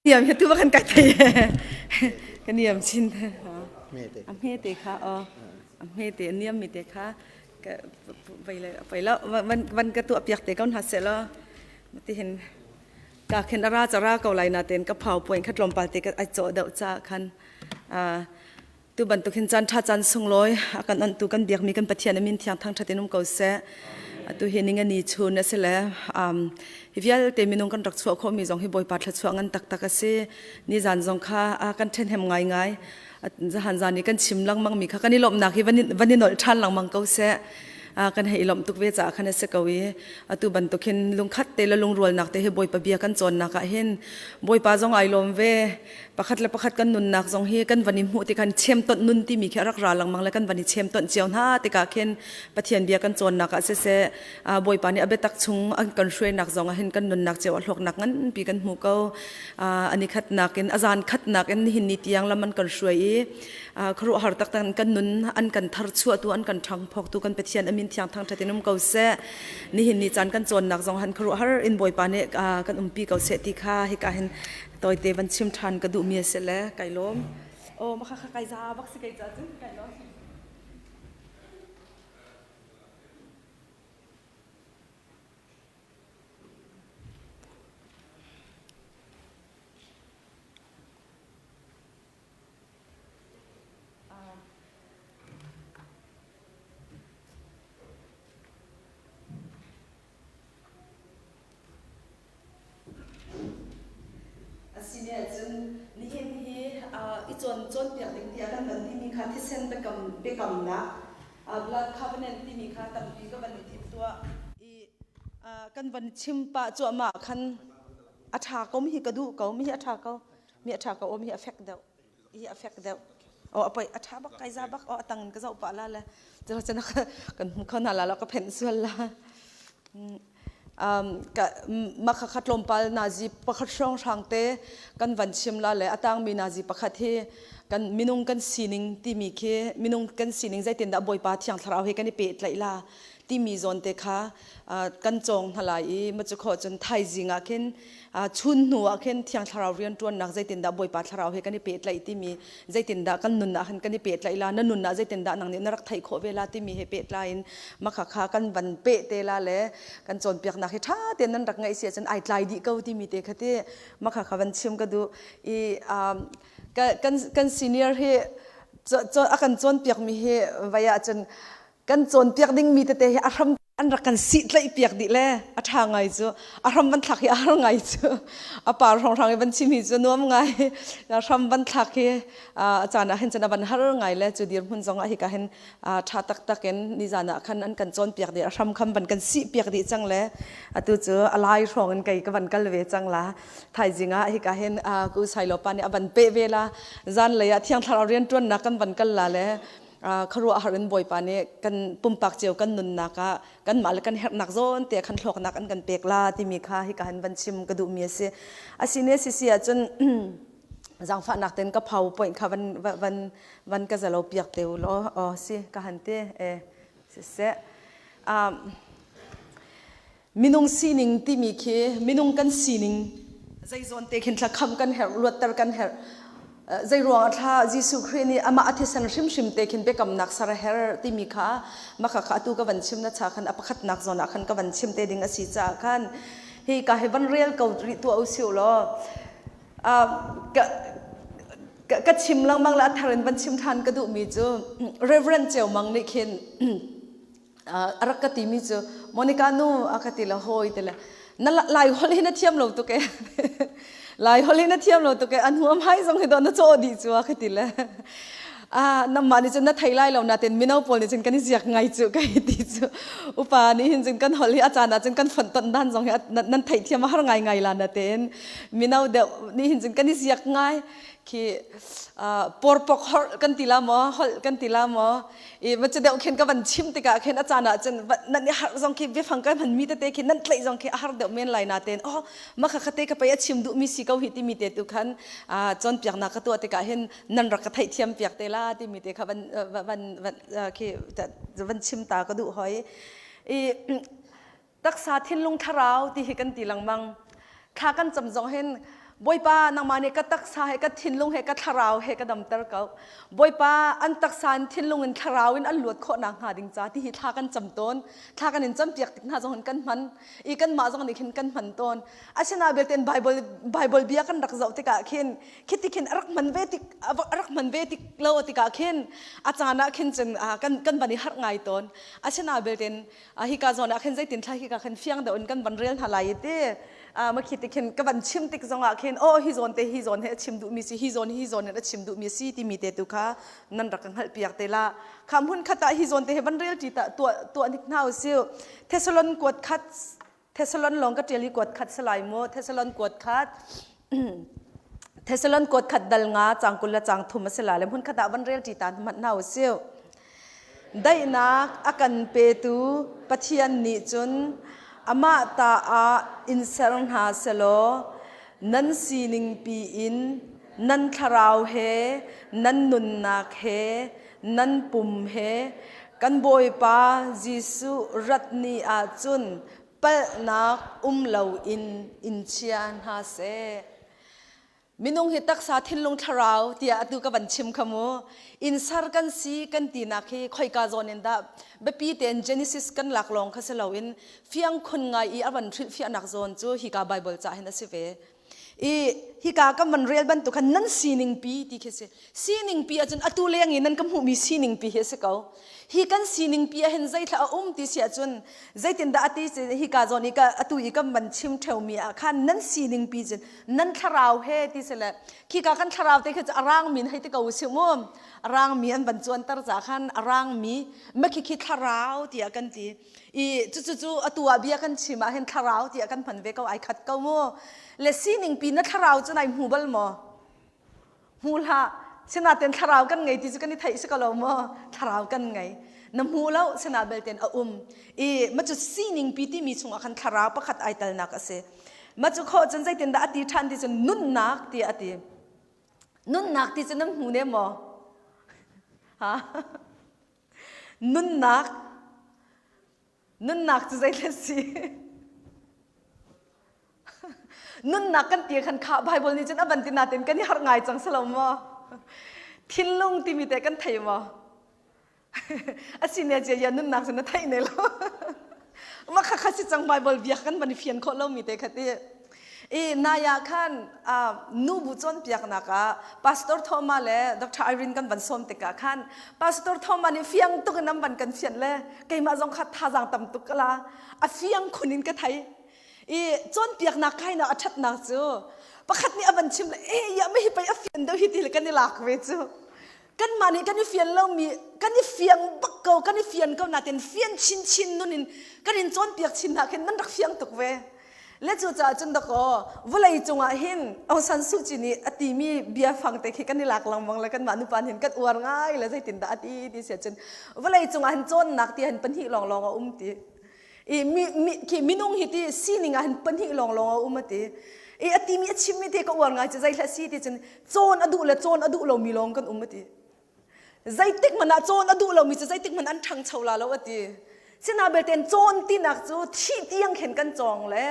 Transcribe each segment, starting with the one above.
Niam hi tu kan kai thei ka niam chin a hme te kha o a hme te niam mi te kha ka vai le vai lo van van ka tuah piak te ko hna se lo ti hin ka khen ara chara ko lai na ten ka phau point kha tlawmpal te ka ai chaw deuh cha khan Tu bantuk hin caan ṭha caan sunglawi a kan onhtu kan biakmi kan Pathian a min thiang thangṭhat in um ko seh. Atu hi ning a ni chun a si le hi vialte minung kan rak chuah khawhmi zong hi Bawipa thluachuah ngan taktak a si. Nizan zong kha kan ṭhenhem ngaingai. Zahan zan i kan chim lengmangmi kha kan i lawmhnak hi van i nolh ṭhan lengmang ko seh. Kan hei i lawmh tuk ve caah khan a si ko i atu bantuk hin lungkhat te le lungrualnak te hi Bawipa bia kan cawnnak ah hin Bawipa zong ai lawm ve. Pakhat le pakhat kan nunnak zong hi kan van i hmuh tikhan chemtonh nun timi khi a rak ra lengmang le kan van i chemtonh cio hna tikah khin Pathian bia kan cawnnak ah siseh Bawipa nih a biatak chung an kan hruainak zong ah hin kan nunnak cio a hlawknak nganpi kan hmu ko. Ani khatnak in a zan khatnak in nihin ni tiang lam an kan hruai i khuaruahhar taktak kan nun an kan tharchuahtu an kan ṭhangphawktu kan Pathian a min thiang thangṭhat in um ko seh. Nihin ni caan kan cawnnak zong han khuaruahhar in Bawipa nih kan umpi ko seh ti kha hika hin tawite van chim ṭhan ka duhmi a si le kai lawm. Oh, maka kha kai za bak si kai ca cun kai lawm. Asine ahcun nihin hi i cawn cawnpiak ding tiah kan van timi kha thisen biakam biakamnak blood covenant timi kha tampi ka van i timhtuah i kan van chim pah cuahmah khan a ṭha ko mi hi ka duh ko mi hi a ṭha ko mi a ṭha ko mi hi a fek deuh hi a fek deuh o apoi a ṭha bak kai za bak o a tang in ka zoh pah la le cun kan hmu kho hna la lo ka phenh sual la ka makha kha tlawmpal nazi pakhat hrawng hrang te kan van chim la le a tangmi nazi pakhat hi kan minung kan sining timi khi minung kan sining zeitindah Bawipa Thiang Thlarau he kan i pehtlaih la timi zawn te kha kan cawng hna lai i macu khawh cun thaizing ah khin chun hnu ah khin Thiang Thlarau rianṭuannak zeitindah Bawipa Thlarau he kan i pehtlaih timi zeitindah kan nun ah khan kan i pehtlaih la na nun ah zeitindah nang nih na rak theih khawh ve la timi he pehtlai in makha kha kan van peh te la le kan cawnpiaknak hi ṭha tein nan rak ngaih si ahcun ai tlai dih ko timi te kha ti makha kha van chim ka duh i kan kan senior hi a kan cawnpiakmi hi vai ahcun kan cawnpiak dingmi tete hi a hram an rak kan sih tlaih piak dih le a ṭha ngai cu a hram van thlak hi a har ngai cu a par hrawnghrang i van chim hi cu nuam ngai a hram van thlak hi a caan ah hin cun a van har ngai le cu dirhmun zong ah hika hin ṭha taktak in nizan ah khan an kan cawnpiak dih a hram kham van kan sih piak dih cang le atu cu a lai hrawng in kei ka van kal ve cang la thaizing ah hika hin ku Sailopa nih a van peh ve la zan lei ah thiang thlarau rianṭuannak kan van kal la le khuaruahhar in Bawipa nih kan pumpak cio kan nunnak ah kanmah le kan herhnak zawn te khan hlawknak an kan pek la timi kha hika hin van chim ka duhmi a si. Asine sisi ahcun zaangfahnak ten ka PowerPoint kha van van van ka zalo piak te u law aw si ka han te e siseh minung sining timi khi minung kan sining zeizawn te khin thla kham kan herh luatter kan herh zei ruang thla Jesuh Khrih nih amah a thisen hrimhrim te khin biakamnak sar a her timi kha maka kha atu ka van chim na cha khan a pakhatnak zawn ah khan ka van chim te ding a si caah khan hi ka hi van rel ko rih tuah u siu law ka chim lengmang le a thar in van chim ṭhan ka duhmi cu Reverend Ceu Mang nih khin a rak ka timi cu Monica nu a ka ti le hawi ti le na lai holh hi na thiam lo tuk e lai holh hi na thiam lo tuk e an huam hai zong hi do na chaw dih cu a ka ti le ah namah nih cun na thei lai lo natin mino pawl nih cun kan i ziak ngai cu kai ti cu upa nih hin cun kan holh hi a caan ah cun kan fonh ton dan zong hi nan theih thiam a har ngai ngai la natin mino deuh nih hin cun kan i ziak ngai khi porpok holh kan ti la maw holh kan ti la maw i va cu deuh khin ka van chim tikah khin a caan ah cun nan i harh zong khi biafang ka hman mi tete khi nan tlaih zong khi a har deuh men lai na ten oh ma kha khate ka pei a chim duh mi si ko hi timi te tu khan cawnpiaknak ka tuah tikah hin nan rak ka theihthiam piak te la timi te kha van van van khi van chim ta ka duh hoi i taksa thinlung thlarau ti hi kan ti lengmang thla kan cam zong hin. Bawipa nangmah nih ka taksa he ka thinlung he ka thlarau he ka damter ko. Bawipa an taksa in thinlung in thlarau in an luat khawh nak hnga ding ca ti hi thla kan cam tawn. Thla kan in campiak tik hna zong hin kan hman. I kanmah zong nih khin kan hman tawn. Asinain belte Bible Bible bia kan rak zoh tikah khin khiti khin a rak hman ve tik a rak hman ve tik lo tikah khin a caan ah khin cun kan kan van i harh ngai tawn. Asinain belte hika zawn ah khin zeitin thla hika khin fiang deuh in kan van rel hna lai i ti makhi ti khin ka van chim tik zongah khin oh hi zawn te hi zawn he a chim duhmi si hi zawn hi zawn in a chim duhmi si timi te tu kha nan rak ka hngalh piak te la kha hmun khat ah hi zawn te he van rel ṭi ta tuah tuah hnik hna usiu Thessalon kuat khat Thessalon lawng ka ṭial i kuat khat salai mu Thessalon kuat khat Thessalon kuat khat dal nga cang 20 le cang thum a si la le hmun khat ah van rel ṭi ta hmanh hna usiu Daihnak a kan petu Pathian nih cun amah ta ah in ser hna selaw nan sining piin nan thlarau he nan nunnak he nan pum he kan Bawipa Jesuh rat ni ahcun palhnak um loin in chia hna seh. Minung hi taksa thinlung thlarau tiah atu ka van chim kha mu. Innsar kan si kan tinak hi khoika zawn in dah biapi tein Genesis kan lak lawng kha si loin fiang khun ngai i a van hrilhfiahnak zawn cu hika Bible ca hin a si ve. I hika kan van rel bantuk khan nan sining pi ti khi si. Sining pi ahcun atu leng i nan ka hmuhmi sining pi hi a si ko. Hi kan sining pi ahhin zeithla a um ti si ahcun zeitindah a ti hika zawn i ka atu i kan van chim ṭheumi ah khan nan sining pi cun nan thlarau he ti si le khika kan thlarau te khi cu a rang min hei ti ko usih mu a rang mi an van cuanter ca khan a rang mi makhi khi thlarau tiah kan ti i cucu cu atu ah bia kan chim ah hin thlarau tiah kan hman ve ko ai khat ko mu le sining pi na thlarau cu nai hmu bal maw Hmu hlah. Sinain thlarau kan ngei ti cu kan i theih si ko lo maw? Thlarau kan ngei. Na hmu lo sina belten a um. I ma cu sining pi timi chungah khan thlarau pakhat ai talnak a si. Ma cu khawh cun zeitindah a ti ṭhan ti cun nunnak ti a ti. Nunnak ti cu nan hmu ne maw? Ha? Nunnak Nunnak cu zeitleh si? Nunnak kan ti khan kha Bible nih cun a van ti natin kan i harh ngai cang si lo maw? Thinlung timi te kan thei maw? Asine cia ya nunnak cu na theih ne lo. Mah kha kha si cang Bible bia kan van i fian khawh lomi te kha ti. I nai ah khan nubu cawnpiaknak ah Pastor Thoma le Dr. Irene kan van sawm tikah khan Pastor Thoma nih fiang tuk in an van kan fianh le keimah zong kha thazaang tam tuk ka la a fiang khun in ka thei. I cawnpiaknak kainak a ṭhatnak cu pakhat nih a van chim le e ya mi hi pei a fian deuh hi ti le kan i lak ve cu. Kanmah nih kan i fian lomi kan i fiang bak ko kan i fian ko natin fian chinchin nun in kan in cawnpiak chin hna khin nan rak fiang tuk ve. Le cucaah cun dakaw vawlei cungah hin Aung San Suu Kyi nih a timi biafang te khi kan i lak lengmang le kanmah nupa hin kan uar ngai le zeitindah a ti ti si ahcun vawlei cungah hin cawnnak ti hin pahnih lawnglawng a um ti. I mi, mi, khi minung hi ti sining ah hin pahnih lawnglawng a um a ti. I a timi a chimmi te ka uar ngai cu zei hlah si ti cun cawn a duh le cawn a duh lomi lawng kan um a ti. Zeitik hmanh ah cawn a duh lomi cu zeitik hmanh an ṭhangcho la lo a ti. Sina belte cawn tinak cu thih tiang khin kan cawng le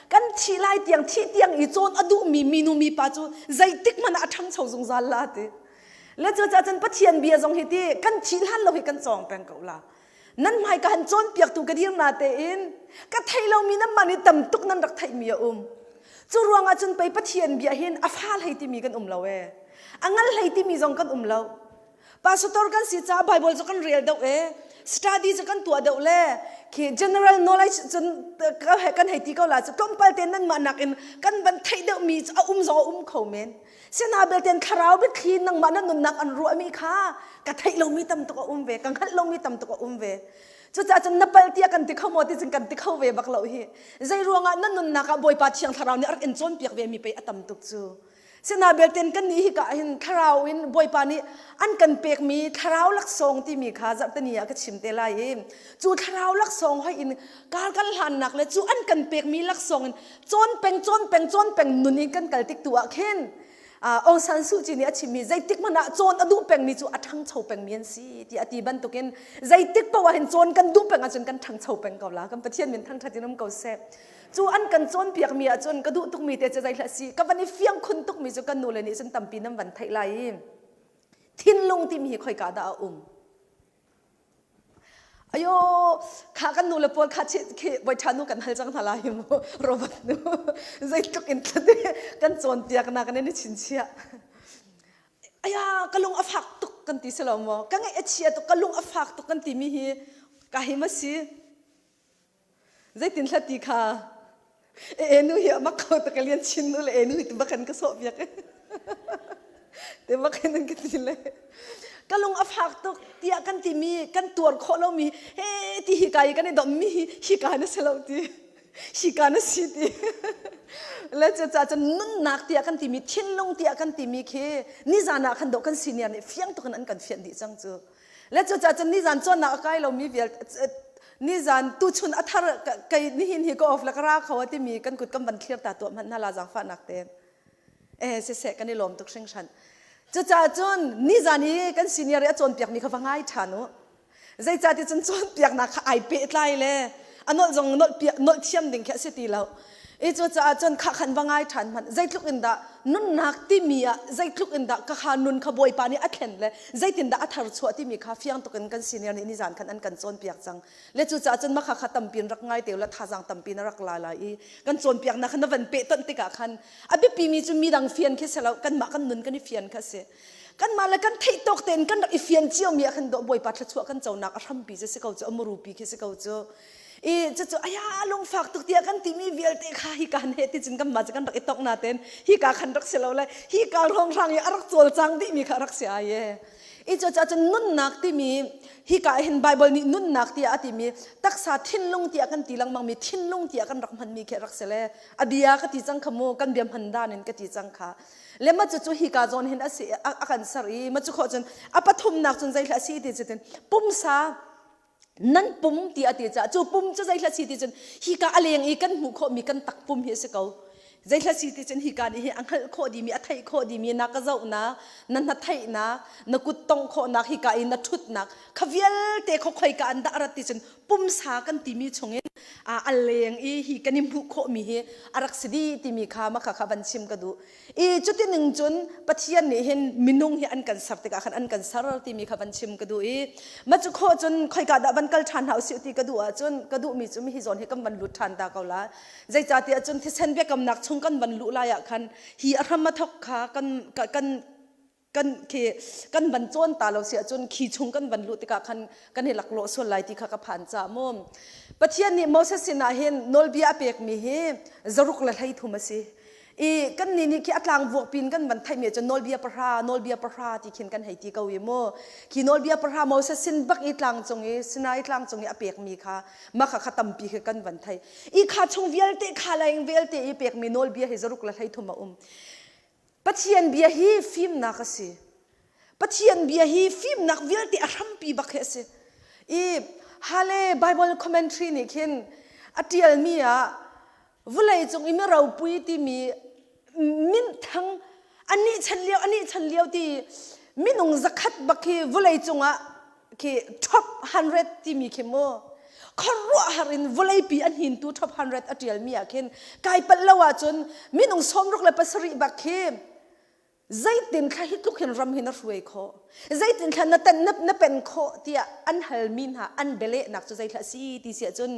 kan thih lai tiang thih tiang i cawn a duhmi minu mipa cu zeitik hmanh ah a ṭhangcho zungzal la a ti. Le cucaah cun Pathian bia zong hi ti kan thih hlan lo hi kan cawng peng ko la. Nan hmai ka han cawnpiaktu ka dir na tein ka theih lomi nan mah nih tam tuk nan rak theihmi a um. Cu ruangah cun pei Pathian bia hin a fa hlei timi kan um lo ee. A ngal hlei timi zong kan um lo. Pastor kan si caah Bible cu kan rel deuh ee. Study cu kan tuah deuh le khi general knowledge cun kan hei ti ko la cu tlawmpal te nan mah nakin kan van theih deuhmi cu a um zong a um kho men. Sina belte thlarau biathli nangmah na nunnak an ruahmi kha ka theih lomi tam tuk a um ve, ka hngalh lomi tam tuk a um ve. Cucaah cun na pal tiah kan ti kho maw ti cun kan ti kho ve bak lo hi. Zei ruangah na nunnak ah Bawipa Thiang Thlarau nih a rak in cawnpiak ve mi pei a tam tuk cu. Sina belten kan nih hika hin thlarau in Bawipa nih an kan pekmi thlarau laksawng timi kha zarhteni ah ka chim te lai i cu thlarau laksawng hoi in kar kan hlannak le cu an kan pekmi laksawng in cawn peng cawn peng cawn peng nun in kan kal tik tu ah khin Aung San Suu Kyi nih a chimmi zeitik hmanh ah cawn a duh pengmi cu a ṭhangcho pengmi an si ti a ti bantukin zeitik paoh ah hin cawn kan duh peng ahcun kan ṭhangcho peng ko la kan Pathian min thangṭhat in um ko seh. Cu an kan cawnpiakmi ahcun ka duh tukmi te cu zeihlah si ka van i fiang khun tukmi cu kan nule nih cun tampi nan van theih lai i thinlung timi hi khoika dah a um? Ayo kha kan nu le pawl kha khi bawiṭha nu kan hal cang hna lai mu Robert nu zeitluk in thlate kan cawnpiaknak nan i chinchiah. Aya ka lung a fak tuk kan ti si lo maw? Ka ngaih a chia tuk ka lung a fak tuk kan timi hi ka hi ma si? Zeitin hlat ti kha e nu hi a mak kho tak lian chin nu le e nu hi tu bakan ka sawh piak te bakan an ka ti le ka lung a fak tuk tiah kan timi kan tuar khawh lomi he ti hi ka i kan i dommi hi hi ka na si lo ti hi ka na si ti le cu ca cun nunnak tiah kan timi thinlung tiah kan timi khi nizan ah khan dawh kan senior nih fiang tuk in an kan fianh dih cang cu Le cucaah cun nizan cawnnak a kai lomi vialte nizan tuchun a thar kei nihin hi ka off le ka ra kho a timi kan kut kan van thlir ta tuah hmanh hna la zaangfahnak tein. Eh siseh kan i lawm tuk hringhran. Cucaah cun nizan i kan senior i a cawnpiakmi kha va ngai ṭhan u. Zeicahti cun cawnpiaknak kha ai pehtlai le a nolh zong nolh thiam ding khi a si ti lo. I cucaah cun kha khan va ngai ṭhan hmanh. Zeitluk in dah nunnak timi ah zeitluk in dah ka kha nun kha Bawipa nih a thlen le zeitindah a thar chuah timi kha fiang tuk in kan senior nih nizan khan an kan cawnpiak cang. Le cucaah cun makha kha tampi in rak ngai te la thazaang tampi na rak la lai i kan cawnpiaknak kha na van pehtonh tikah khan a biapimi cu midang fian khi si lo kanmah kan nun kan i fian kha si. Kanmah le kan theih tawk tein kan rak i fian ciomi ah khan dawh Bawipa thluachuah kan conak a hrampi cu si ko cu a murupi khi si ko cu. I cucu aya lungfak tuk tiah kan timi vialte kha hika han he ti cun kanmah cu kan rak i tok natein hika khan rak si lo le hika hrawnghrang i a rak cawlcang dihmi kha rak si ai e. I cucaah cun nunnak timi hika hin Bible nih nunnak tiah a timi taksa thinlung tiah kan ti lengmangmi thinlung tiah kan rak hmanmi khi rak si le a bia ka ti cang kha mu kan bia hman dan in ka ti cang kha le ma cu cu hika zawn hin a si a kan ser i ma cu khawh cun a pathumnak cun zeihlah si ti cun pumsa nan pum ti a ti caah cu pum cu zeihla si ti cun hika a leng i kan hmuh khawhmi kan takpum hi a si ko zeihla si ti cun hika nih hi a hngalh khawh dimi a theih khawh dimi na ka zohnak na hna theihnak na kut tongh khawhnak hika i na ṭhutnak kha vialte kha khoika an dah rat ti cun pumsa kan timi chungin a leng i hi kan i hmuh khawhmi hi a rak si dih timi kha makha kha van chim ka duh I cuti ning cun Pathian nih hin minung hi an kan ser tikah khan an kan ser timi kha van chim ka duh i ma cu khawh cun khoika dah van kal ṭhan hna usih ti ka duh ahcun ka duhmi cu hi zawn hi kan van lut ṭhan ta ko la zeicahtiah cun thisen biakamnak chung kan van luh lai ah khan hi a hram a thok kha kan kan kan khi kan van cawn ta lo si ahcun khi chung kan van luh tikah khan kan i laklawh sual lai ti kha ka phan ca mu Pathian nih Moses sinah hin nawlbia a pekmi hi zaruk le 13 a si i kan nih nih khi a tlang vuak pin kan van theihmi cu nawlbia pahra nawlbia pahra ti khin kan hei ti ko i mu khi nawlbia pahra Moses sin bak i tlang cung i Sinai tlang cung i a pekmi kha makha kha tampi khi kan van thei i kha chung vialte kha leng vialte i pekmi nawlbia hi zaruk le 13 a um Pathian bia hi fimnak a si Pathian bia hi fimnak vialte a hrampi bak hi a si i hale Bible commentary nih khin a tialmi ah Vawleicung i mi ropui timi minthang anih chan lio anih chan lio ti minung zakhat bak khi vawleicung ah khi top 100 timi khi mu khuaruahhar in vawleipi a hnintu top 100 a tialmi ah khin kai palh lo ahcun minung 67 bak khi Zeitin thla hi tluk hin ram hi na hruai khawh? Zeitin thla na tan na pen khawh tiah an halmi hna an bialehnak cu zeithla a si ti si ahcun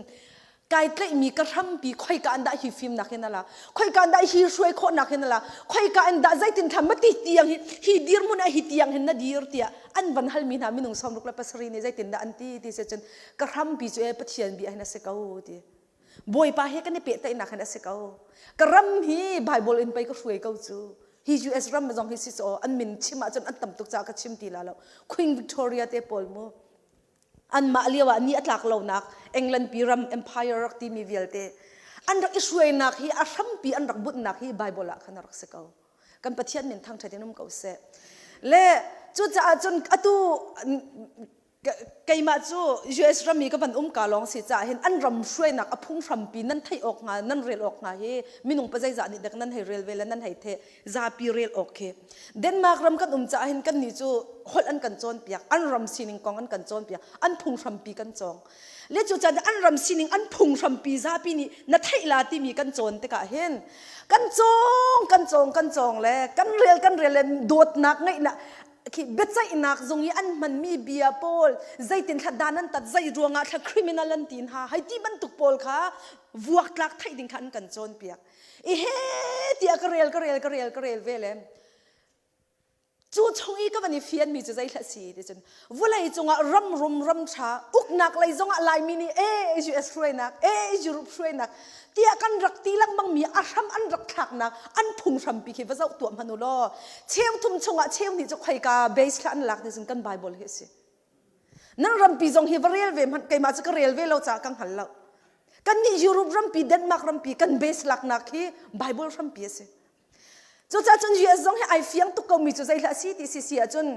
kai tlaihmi ka hrampi khoika an dah hi fimnak hin a la khoika an dah hi hruai khawhnak hin a la khoika an dah zeitin thla mati tiang hi hi dirhmun ah hi tiang hin na dir tiah an van halmi hna minung 67 nih zeitin dah an ti ti si cun ka hrampi cu e Pathian bia hin a si ko ti Bawipa he kan i pehtlaihnak hin a si ko. Ka ram hi Bible in pei ka hruai ko cu. Hi US ram zong hi si caw an min chim ahcun an tam tuk caah ka chim ti la lo. Queen Victoria te pawl mu. Anmah lio ah ni a tlak lonak England pi ram empire rak timi vialte an rak i hruainak hi a hrampi an rak bunhnak hi Bible ah khan a rak si ko. Kan Pathian min thangṭhat in um ko seh. Le cucaah cun atu Keimah cu US ram i ka van um ka lawng si caah hin an ram hruainak a phunghrampi nan theih awk hnga nan rel awk hnga hi minung pa zeizah nih dek nan hei rel ve le nan hei the zapi rel awk khi Denmark ram kan um caah hin kannih cu holh an kan cawnpiak an ram sining kong an kan cawnpiak an phunghrampi kan cawng. Le cu can an ram sining an phung hrampi zapi nih na theih la timi kan cawn tikah hin kan cawng kan cawng kan cawng le kan rel kan rel le dawtnak ngeihnak khi biaceihnak zung i an hmanmi bia pawl zeitin thla dan an tat zei ruangah thla criminal an ti hna hei ti bantuk pawl kha vuak tlak theih ding kha an kan cawnpiak i he tiah ka rel ka rel ka rel ka rel ve le Cu chung i ka van i fianmi cu zeihlah si ti cun vawlei cungah ram rum ram ṭha uknak lei zongah Laimi nih e US hruainak e Europe hruainak tiah kan rak ti lengmang mi a hram an rak thlaknak an phung hrampi khi va zoh tuah hmanh u law cheu thum chungah cheu hnih cu khoika base thla an lak ti cun kan Bible hi a si. Nan rampi zong hi va rel ve hmanh keimah cu ka rel ve lo caah ka hngal lo. Kannih Europe rampi Denmark rampi kan base laknak hi Bible hrampi a si. Cucaah cun US zong hi ai fiang tuk komi cu zeihlah si ti si si ahcun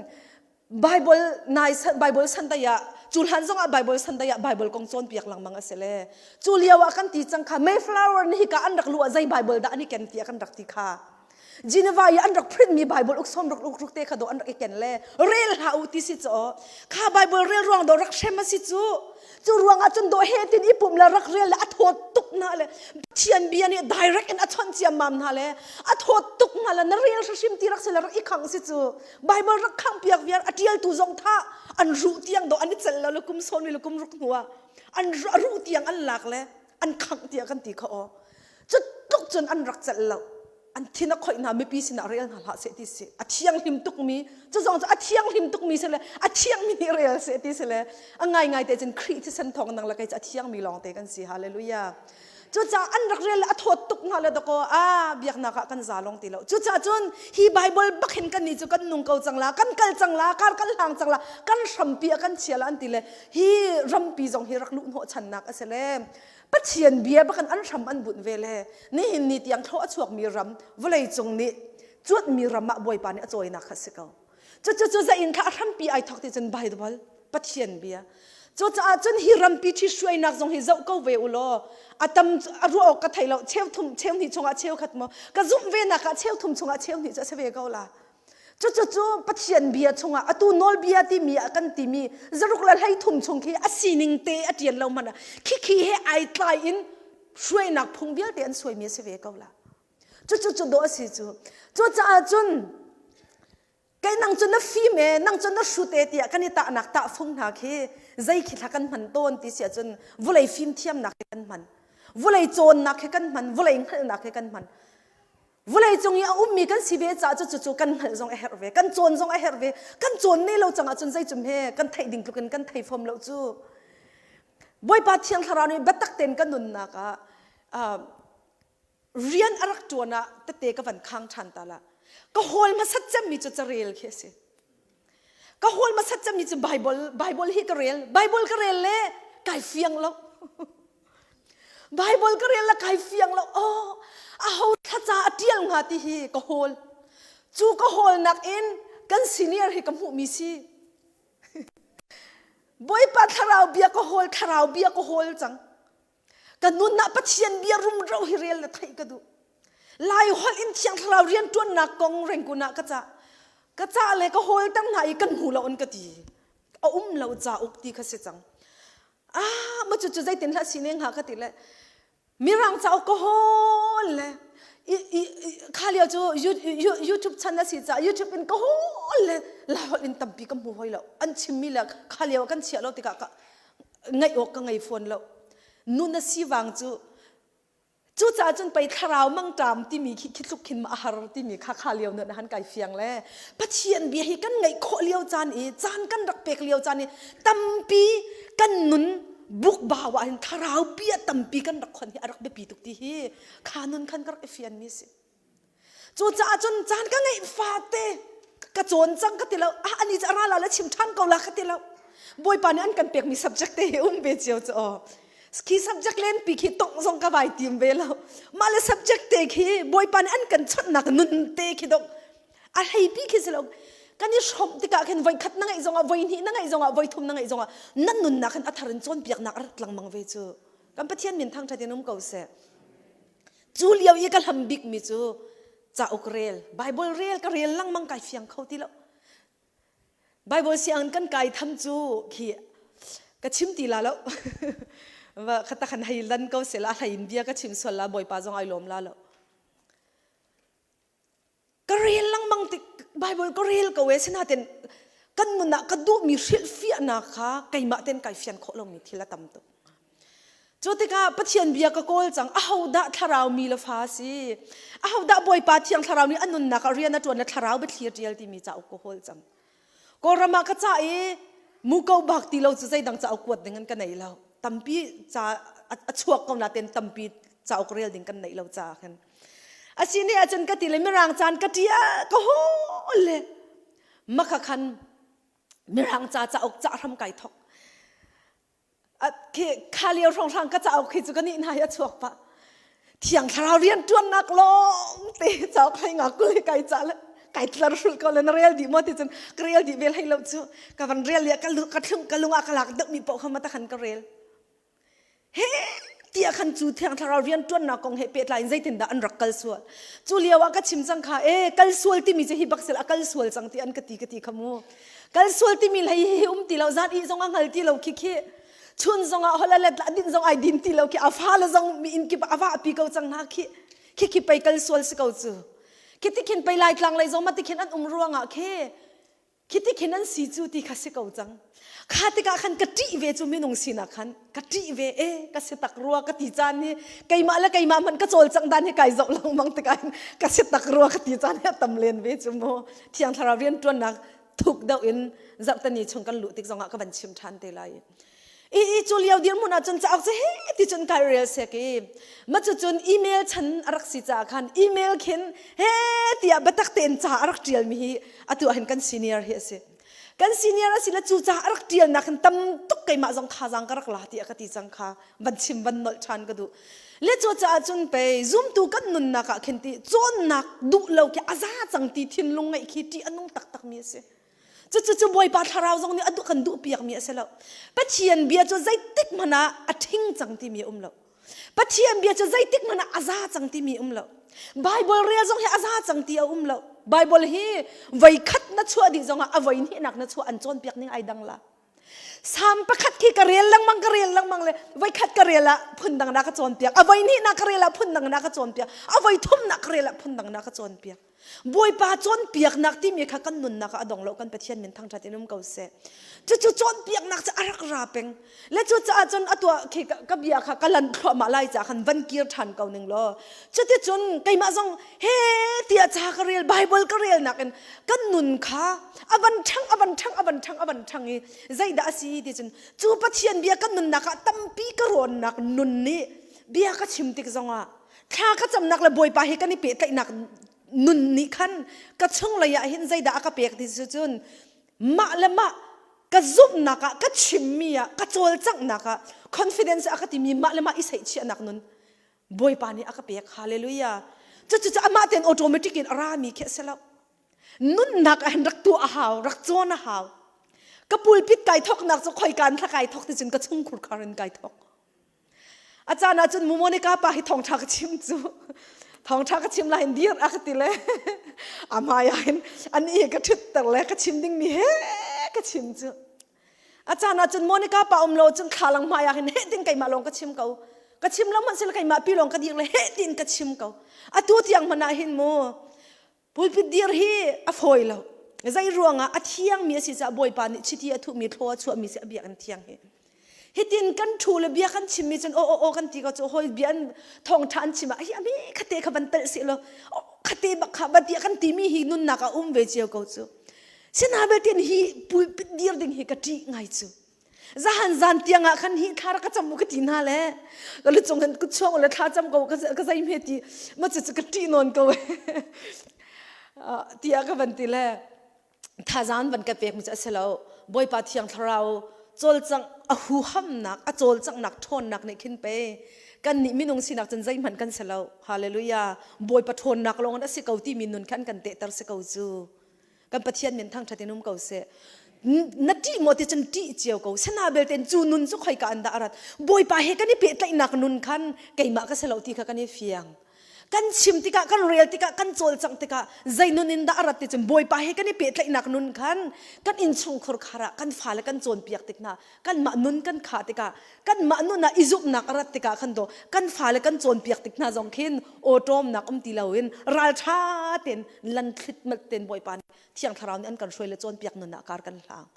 Bible nai Bible Sunday ah cu hlan zong ah Bible Sunday ah Bible kong cawnpiak lengmang a si le cu lio ah kan ti cang kha Mayflower nih hika an rak luh ah zei Bible dah an i ken tiah kan rak ti kha Geneva i an rak print mi Bible uk som rak uk ruk te kha do an rak i ken le rel hlah u ti si caw kha Bible rel ruang do rak hrem a si cu Cu ruangah cun dawh he tin i pum le rak rel le a thawt tuk hna le Pathian bia nih direct in a chawnh ciammam hna le a thawt tuk hna le na rel hrimhrim ti rak si le rak i khang si cu Bible rak khang piak viar a tialtu zong tha an ruh tiang dawh an i celh lo le kum sawm le kum ruk hnu ah an ruh tiang an lak le an khangh tiah kan ti kho aw cu tluk cun an rak celh lo an thin a khoih hna mipi sinah rel hna hlah seh ti si a thianghlim tukmi cu zong cu a thianghlim tukmi si le a thiangmi nih rel seh ti si le a ngaingai te cun Khrih thisen thawng nang le kei cu a thiangmi lawng te kan si hallelujah cucaah an rak rel le a thawt tuk hna le dakaw a biaknak ah kan za long ti lo cucaah cun hi Bible bak hin kan nih cu kan nung ko cang la kan kal cang la kar kan hlang cang la kan hrampi a kan chia la an ti le hi rampi zong hi rak luh hnawh channak a si le Pathian bia bakan an hram an bunh ve le nihin ni tiang thlawh a chuakmi ram vawlei cung nih cuanhmi ram ah Bawipa nih a cawinak kha si ko. Cucu cu zain kha a hrampi ai thawk ti cun Bible Pathian bia. Cucaah cun hi rampi ṭhi hruainak zong hi zoh ko ve u law a tam a ruah awk ka thei lo cheu thum cheu hnih chungah cheu khat maw ka zumh ve nak ah cheu thum chungah cheu hnih cu a si ve ko la. Cucu Pathian bia chungah atu nawlbia timi ah kan timi zaruk le 13 chung khi a sining te a ṭian lo hmanh ah khikhi he ai tlai in hruainak phung vialte an suaimi a si ve ko la. Cucu cu dawh a si cu. Cucaah cun kei nang cu na fim e nang cu na hrut e tiah kan i tahnak tahfung hna khi zei khi thla kan hman tawn ti si ahcun vawlei fimthiamnak he kan hman. Vawlei cawnnak he kan hman, vawlei hngalhnak he kan hman. Vawleicung i a ummi kan si ve caah cu cucu kan hngalh zong a herh ve, kan cawn zong a herh ve. Kan cawn ne lo cangah cun zeicum he kan theih ding tluk in kan thei fom lo cu. Bawipa Thiang Thlarau nih biatak tein kan nunnak ah rian a rak ṭuan ah tete ka van khang ṭhan ta la. Ka hawl hmasat cemmi cu carel khi a si. Ka hawl hmasat cemmi cu Bible, Bible hi ka rel. Bible ka rel le kai fiang lo. Bible ka rel la kai fiang lo oh aho thlaca a tial hnga ti hi ka hawl cu ka hawlnak in kan senior hi ka hmuhmi si Bawipa thlarau bia ka hawl thlarau bia ka hawl cang ka nun ah Pathian bia rumro hi rel na theih ka duh Lai holh in thiang thlarau rian ṭuannak kong rengkun ah ka cah ka cah le ka hawl tang hna i kan hmu lo an ka ti a um lo cauk ti kha si cang ah ma cu cu zeitin hlah si ne hnga ka ti le mirang cauk ka hawl le kha lio cu YouTube chan a si caah YouTube in ka hawl le lai holh in tampi ka hmu hoi lo an chimmi le kha lio kan chiah lo tikah ka ngaih awk ka ngei fawn lo nun a si vang cu Cucaah cun pei thlarau mangṭam timi khi khi tluk khin ma a har timi kha kha lio nun han kai fiang le Pathian bia hi kan ngaih khawh lio caan i caan kan rak pek lio caan i tampi kan nun bukbau ah hin thlarau bia tampi kan rak khon hi a rak biapi tuk ti hi kha nun khan ka rak i fian mi si. Cucaah cun caan ka ngeih fate ka cawn cang ka ti lo ah ani cu a ra la le chim ṭhan ko la ka ti lo Bawipa nih an kan pekmi subject te hi um ve cio cu aw khi subject lenpi khi tongh zong ka vai tim ve lo mah le subject te khi Bawipa nih an kan chawnhnak nun te khi dong a hleipi khi si lo kan i hrawmh tikah khin voi khat na ngeih zongah voi hnih na ngeih zongah voi thum na ngeih zongah nan nunnak hin a thar in cawnpiaknak a rat lengmang ve cu kan Pathian min thangṭhat in um ko seh Cu lio i ka hlam bikmi cu cauk rel, Bible rel ka rel lengmang kai fiang kho ti lo. Bible sianginn kan kai tham cu khi. Ka chim ti la lo. Va khata khan hei lan ko se la hlei in bia ka chim sual la Bawipa zong ai lawm la lo. Ka rel lengmang tik Bible ka rel ko e sinain kan nun ah ka duhmi hrilhfiahnak kha keimah ten kai fian khawh lomi thil a tam tuk. Cu tikah Pathian bia ka kawl cang. Ahodah thlarau mi le fa a si? Ahodah Bawipa Thiang Thlarau nih a nunnak ah rian a ṭuan le thlarau biathli a ṭial timi cauk ka hawl cang. Kawlram ah ka cah i muko bak ti lo cu zeidang cauk kuat ding an ka nei lo. Tampi ca a chuak ko nain tampi cauk rel ding kan neih lo caah khan. Asi nih ahcun ka ti le mirang caan ka ṭial ka hawl le makha khan mirang ca cauk cah hram kai thok. Kha lio hrawnghrang ka cauk hi cu ka nih hna hi a chuak pah. Thiang thlarau rian ṭuannak lawng te cauk hlei nga kul hi kai ca le kai tlar hrulh ko le na rel dih maw ti cun ka rel dih vel hlei lo cu ka van rel le ka ka thlung ka lung ah ka lak deuh mi paoh kha ma ta khan ka rel. He tiah khan cu thiang thlarau rian ṭuannak kong he pehtlai in zeitindah an rak kal sual. Cu lio ah ka chim cang kha e kal sual timi cu hi bak sel a kal sual cang ti an ka ti ka ti kha mu. Kal sual timi hlei hi um ti lo zan i zong a hngal ti lo khi khi chun zong ah hol a let la din zong ai din ti lo khi a fa le zong mi inn kip a va pi ko cang hna khi khi khi pei kal sual si ko cu. Khi ti khin pei lai tlang lei zong ma ti khin an um ruangah khi Khi ti khin an si cu ti kha si ko cang. Kha tikah khan ka ṭih ve cu minung sinak khan ka ṭih ve e ka si tak rua ka ti caan hi keimah le keimah hmanh ka cawlcangh dan hi kai zoh lengmang tikah hin ka si tak rua ka ti caan hi a tam len ve cu mu. Thiang Thlarau rianṭuannak thuk deuh in zarhteni chung kan luh tik zongah ka van chim ṭhan te lai. I i cu lio dirhmun ah cun cauk cu he ti cun kai rel sek i ma cu cun email chan a rak si caah khan email khin he tiah biatak tein ca a rak ṭial mi hi atu ah hin kan senior hi a si. Kan senior a si le cu ca a rak ṭialnak hin tam tuk keimah zong thazaang ka rak la tiah ka ti cang kha van chim van nolh ṭhan ka duh. Le cu caah cun pei zumtu kan nunnak ah khin ti cawnnak duh lo khi a za cang ti thinlung ngeih khi ṭih a nung taktak mi a si. Cucu cu Bawipa thlarau zong nih a duh kan duh piakmi a si lo. Pathian bia cu zeitik hmanh ah a ṭhing cang timi a um lo. Pathian bia cu zeitik hmanh ah a za cang timi a um lo. Bible rel zong hi a za cang ti a um lo. Bible hi voi khat na chuah dih zongah a voi hnihnak na chuah an cawnpiak ning ai dang la. Salm pakhat khi ka rel lengmang ka rel lengmang le voi khat ka rel ah phundang na ka cawnpiak. A voi hnihnak ka rel ah phundang na ka cawnpiak. A voi thumnak ka rel ah phundang na ka cawnpiak. Bawipa cawnpiaknak timi kha kan nunnak ah a dong lo kan Pathian min thangṭhat in um ko seh. Cucu cawnpiaknak cu a rak ra peng. Le cucaah cun a tuah khi ka bia kha ka lan thluahmah lai caah khan van kir ṭhan ko ning law. Cuticun keimah zong he tiah ca ka rel Bible ka rel nakin kan nun kha a van ṭhang a van ṭhang a van ṭhang a van ṭhang i zeidah a si ti cun cu Pathian bia kan nunnak ah tampi ka rawnnak nun nih bia ka chim tik zongah thla ka camnak le Bawipa he kan i pehtlaihnak nun nih khan ka chunglei ah hin zeidah a ka pek ti cu cun mah le mah ka zumhnak ah ka chimmi ah ka cawlcanghnak ah confidence a ka timi mah le mah i seihchiahnak nun Bawipa nih a ka pek hallelujah cucu cu amah tein automatic in a rami khi a si lo nunnak ah hin rak tuah a hau rak cawn a hau ka pulpit kai thoknak cu khoikan thla kai thok ti cun ka chungkhur khar in kai thok A caan ah cun mu Monica pa hi thawngṭha ka chim cu thawngṭha ka chim lai in dir a ka ti le a hmai ah hin an i ka ṭhutter le ka chim dingmi he ka chim cu. A caan ah cun Monica pa um lo cun thlalang hmai ah hin heh tin keimah lawng ka chim ko. Ka chim lo hmanh sila keimah pi lawng ka dir le heh tin ka chim ko. Atu tiang hmanh ah hin mu Pulpit dir hi a fawi lo. Zei ruangah a thiangmi a si caah Bawipa nih chiti a thuhmi thlaw a chuahmi si a biakinn thiang hi. Hitin kan thu le bia kan chimmi cun aw aw aw kan ti ko cu hawi bia an thawngṭha an chim ah hi ami khate kha van telh seh law khate bak kha va tiah kan timi hi nunnak ah um ve cio ko cu. Sina belte hi pulpit dir ding hi ka ṭih ngai cu. Zahan zan tiang ah khan hi thla rak ka cam u ka ti hna le ka lucung hin ka chuang le thla cam ko ka zei hme ti ma cu ka ṭih nawn ko tiah ka van ti le thazaan van ka pek mi cu a si lo Bawipa thiang thlarau cawlcangh a huhamnak a cawlcanghnak ṭhawnnak nih khin pe kan nih minung sinak cun zeihmanh kan si lo hallelujah Bawipa ṭhawnnak lawng in a si ko timi nun khan kan tehter si ko cu kan Pathian min thangṭhat in um ko seh. Na ṭih maw ti cun ṭih cio ko. Sana belte cu nun cu khoika an dah a rat. Bawipa he kan i pehtlaihnak nun khan keimah ka si lo ti kha kan i fiang. Kan chim tikah, kan rel tikah, kan cawlcangh tikah zei nun in dah a rat ti cun Bawipa he kan i pehtlaihnak nun khan kan innchungkhur khar ah kan fale kan cawnpiak tik hna, kanmah nun kan khah tikah, kanmah nun ah i zumhnak a rat tikah khan do kan fale kan cawnpiak tik hna zong khin awṭawmnak um ti loin ralṭha tein lan thlit mat tein Bawipa nih Thiang Thlarau nih an kan hruai le cawnpiak nun ah kar kan hlang.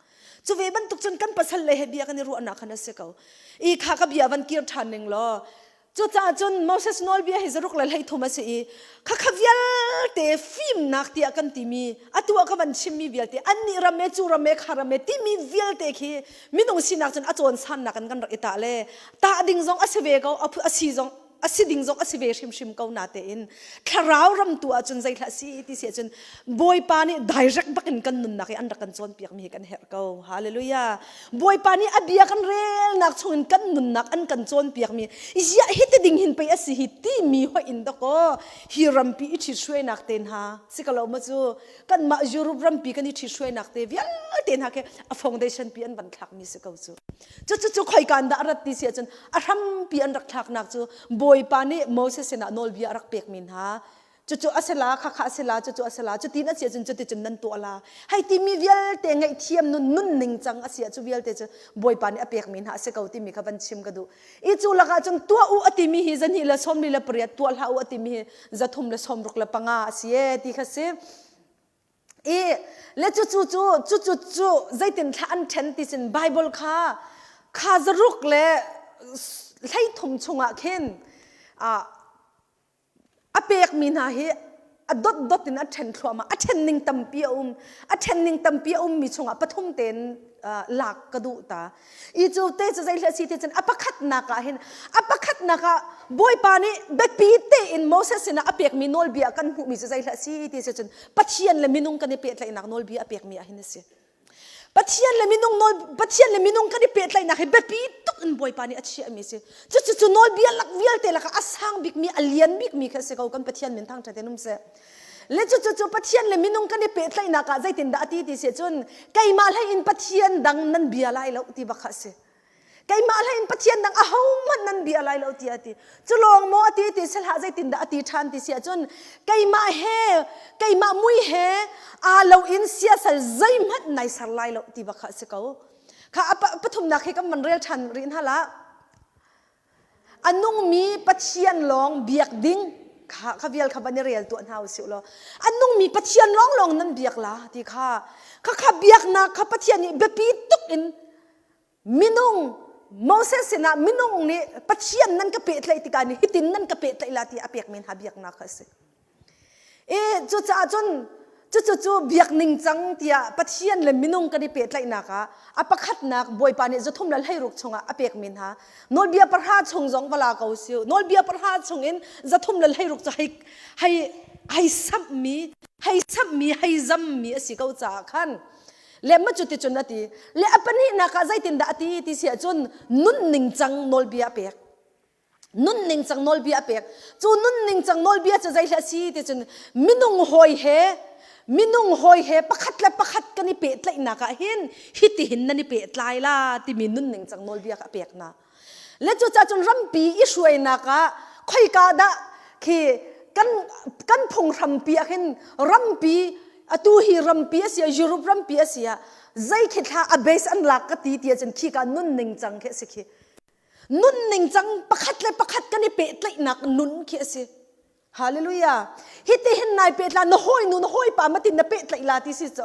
Cu ve bantuk cun kan pasal le he bia kan i ruahnak khan a si ko. I kha ka bia van kir ṭhan ning law Cucaah cun Moses nawlbia hi zaruk le 13 a si i khakha vialte fimnak tiah kan timi atu ah ka van chimmi vialte annih ram e cu ram e kha ram e timi vialte khi minung sinak cun a cawnsannak in kan rak i tah le tah ding zong a si ve ko a si zong a si ding zong a si ve hrimhrim ko na tein thlarau ram tu ahcun zei hlah si ti si ahcun Bawipa nih direct bakin kan nunnak i an rak kan cawnpiak mi hi kan herh ko. Hallelujah. Bawipa nih a bia kan relnak chungin kan nunnak an kan cawnpiak mi ziah hi ti ding hin pei a si hi timi hoih in dakaw hi rampi i ṭhithruainak te hna si ka lo ma cu kanmah Europe rampi kan i ṭhithruainak te vialte hna khi a foundation pi an van thlak mi si ko cu. Cucu cu khoika in dah a rat ti si ahcun a hrampi an rak thlaknak cu Bawipa nih Moses sinah nawlbia a rak pekmi hna cucu a si la khakha a si la cucu a si la cutin a si ahcun cuticun nan tuah la hei timi vialte ngaihthiam nun nun ning cang a si ah cu vialte cu Bawipa nih a pekmi hna a si ko timi kha van chim ka duh i cu lakah cun tuah u a timi hi 248 tuah hlah u a timi hi 365 a si e ti kha si i le cucu cu cucu cu zeitin thla an ṭhen ti sin Bible kha kha zaruk le 30 chungah khin a pekmi hna hi a dotdot in a ṭhen thluahmah. A ṭhen ning tampi a um. A ṭhen ning tampi a ummi chungah pathum tein lak ka duh ta. I cu te cu zei si ti cun a pakhatnak ah hin a pakhatnak ah Bawipa nih biapi tein Moses sinah a pekmi nawlbia kan hmuhmi cu zei si ti si cun Pathian le minung kan i pehtlaihnak nawlbia a pekmi ah hin a si. Pathian le minung nawl Pathian le minung kan i pehtlaihnak hi biapi tuk in Bawipa nih a chiahmi a si. Cucu cu nawlbia lak vialte lakah a sang bikmi a lian bikmi kha a si ko kan Pathian min thangṭhat in um seh. Le cucu cu Pathian le minung kan i pehtlaihnak ah zeitindah a ti ti si cun keimah hlei in Pathian dang nan bia lai lo ti bak kha a si. Keimah hlei in Pathian dang ahohmanh nan bia lai lo tiah a ti. Cu lawng maw a ti ti si hlah zeitindah a ti ṭhan ti si ahcun keimah he keimah mui he aa lo in siasal zeihmanh nai ser lai lo ti bak kha a si ko. Kha a pathumnak hi kan van rel ṭhan rih hna lah. A nungmi Pathian lawng biak ding kha kha vial kha van i rel tuah hna usih law a nungmi Pathian lawng lawng nan biak la ti kha kha kha biaknak kha Pathian nih biapi tuk in Minung Moses sinah minung nih Pathian nan ka pehtlaih tikah nih hitin nan ka pehtlaih la ti a pekmi hna biaknak kha a si. I cucaah cun cucu cu biak ningcang tiah Pathian le minung kan i pehtlaihnak ah a pakhatnak Bawipa nih 316 chungah a pekmi hna nawlbia pahra chung zong va la ko siu nawlbia pahra chungin 316 cu hei hei hei samhmi hei samhmi hei zammi a si ko caah khan Le ma cu ticun a ti. Le a pahnihnak ah zeitindah a ti ti si ahcun nun ningcang nawlbia a pek. Nun ningcang nawlbia a pek. Cu nun ningcang nawlbia cu zei a si ti cun minung hawi he minung hawi he pakhat le pakhat kan i pehtlaihnak ah hin hitihin nan i pehtlai la timi nun ningcang nawlbia kha a pek hna. Le cucaah cun rampi i hruainak ah khoika dah khi kan kan phunghrampi ah khin rampi atu hi rampi a si ah Europe rampi a si ah zei khi thla a base an lak ka ti ti ahcun khi ka nun ningcang khi a si khi nun ningcang pakhat le pakhat kan i pehtlaihnak nun khi a si Hallelujah. Hi ti hin nai pehtla na hawi nu na hawi pa matin na pehtlaih la ti si cho.